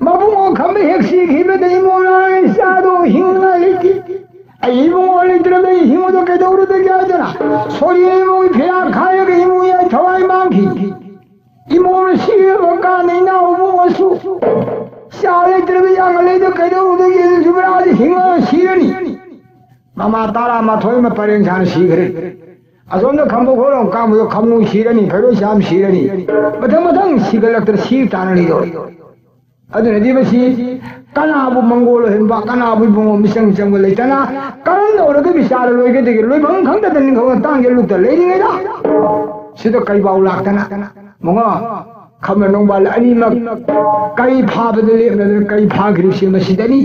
ꯃꯕꯨꯡꯉꯣ ꯈꯝꯕ ꯍꯦꯛ ꯁꯤꯈꯤꯕꯗ ꯏꯃꯣꯅ ꯏꯆꯥꯗꯣ ꯍꯤꯡꯅ ꯂꯩꯇꯦ꯫ ꯑꯩ ꯏꯕꯨꯡꯉꯣ ꯂꯩꯇ꯭ꯔꯕ ꯑꯩ ꯍꯤꯡꯕꯗ ꯀꯩꯗꯧꯔꯨꯗꯒꯦ ꯍꯥꯏꯗꯅ, ꯁꯣꯔꯤ ꯏꯃꯨꯡ ꯐꯤꯔꯥ ꯈꯥꯏꯔꯒ ꯏꯃꯨꯡ ꯌꯥꯏ ꯊꯋꯥꯏ ꯃꯥꯡꯈꯤ꯫ ꯏꯃꯣꯅ ꯁꯤꯔꯕ ꯀꯥꯟꯗ ꯏꯅꯥꯎ ꯏꯕꯨꯡꯉꯣꯁꯨ ꯆꯥ ꯂꯩꯇ꯭ꯔꯕ ꯌꯥꯡ ꯂꯩꯗ ꯀꯩꯗꯧꯔꯨꯗꯒꯦ? ꯌꯨꯕꯔꯥꯖ ꯍꯤꯡꯉꯒ ꯁꯤꯔꯅꯤ꯫ ꯃꯃꯥ ꯇꯔꯥꯃꯥꯊꯣꯏ ꯑꯃ ꯄꯔꯦꯡ ꯁꯥꯅ ꯁꯤꯈ꯭ꯔꯦ꯫ ꯑꯁꯣꯝꯗ ꯈꯝꯕ ꯈꯣꯏꯔꯣꯝ ꯀꯥꯡꯕꯗ ꯈꯝꯅꯨ ꯁꯤꯔꯅꯤ, ꯈꯩꯔꯣꯏ ꯁꯥꯝ ꯁꯤꯔꯅꯤ꯫ ꯃꯊꯪ ꯃꯊꯪ ꯁꯤꯒꯠꯂꯛꯇꯅ ꯁꯤ ꯇꯥꯅꯅꯤꯗꯣ꯫ ꯑꯗꯨꯅꯗꯤ ꯃꯁꯤ ꯀꯅꯥꯕꯨ ꯃꯪꯒꯣꯜ ꯑꯣꯏꯍꯟꯕ, ꯀꯅꯥꯕꯨ ꯏꯕꯨꯡꯉꯣ ꯃꯤꯆꯪ ꯆꯪꯕ ꯂꯩꯇꯅ ꯀꯔꯝ ꯇꯧꯔꯒ ꯕꯤꯆꯥꯔ ꯂꯣꯏꯒꯗꯒꯦ? ꯂꯣꯏꯐꯝ ꯈꯪꯗꯗꯅ ꯅꯤꯡꯊꯧꯅ ꯇꯥꯡꯒꯦ ꯂꯨꯠꯇ ꯂꯩꯔꯤꯉꯩꯗ ꯁꯤꯗ ꯀꯩꯕꯥꯎ ꯂꯥꯛꯇꯅ ꯃꯉꯥ ꯈꯝꯕ ꯅꯣꯡꯕꯥꯜ ꯑꯅꯤꯃꯛ ꯀꯩ ꯐꯥꯕꯗ ꯂꯦꯞꯅꯗꯅ ꯀꯩ ꯐꯥꯈ꯭ꯔꯤꯕꯁꯤ ꯃꯁꯤꯗꯅꯤ꯫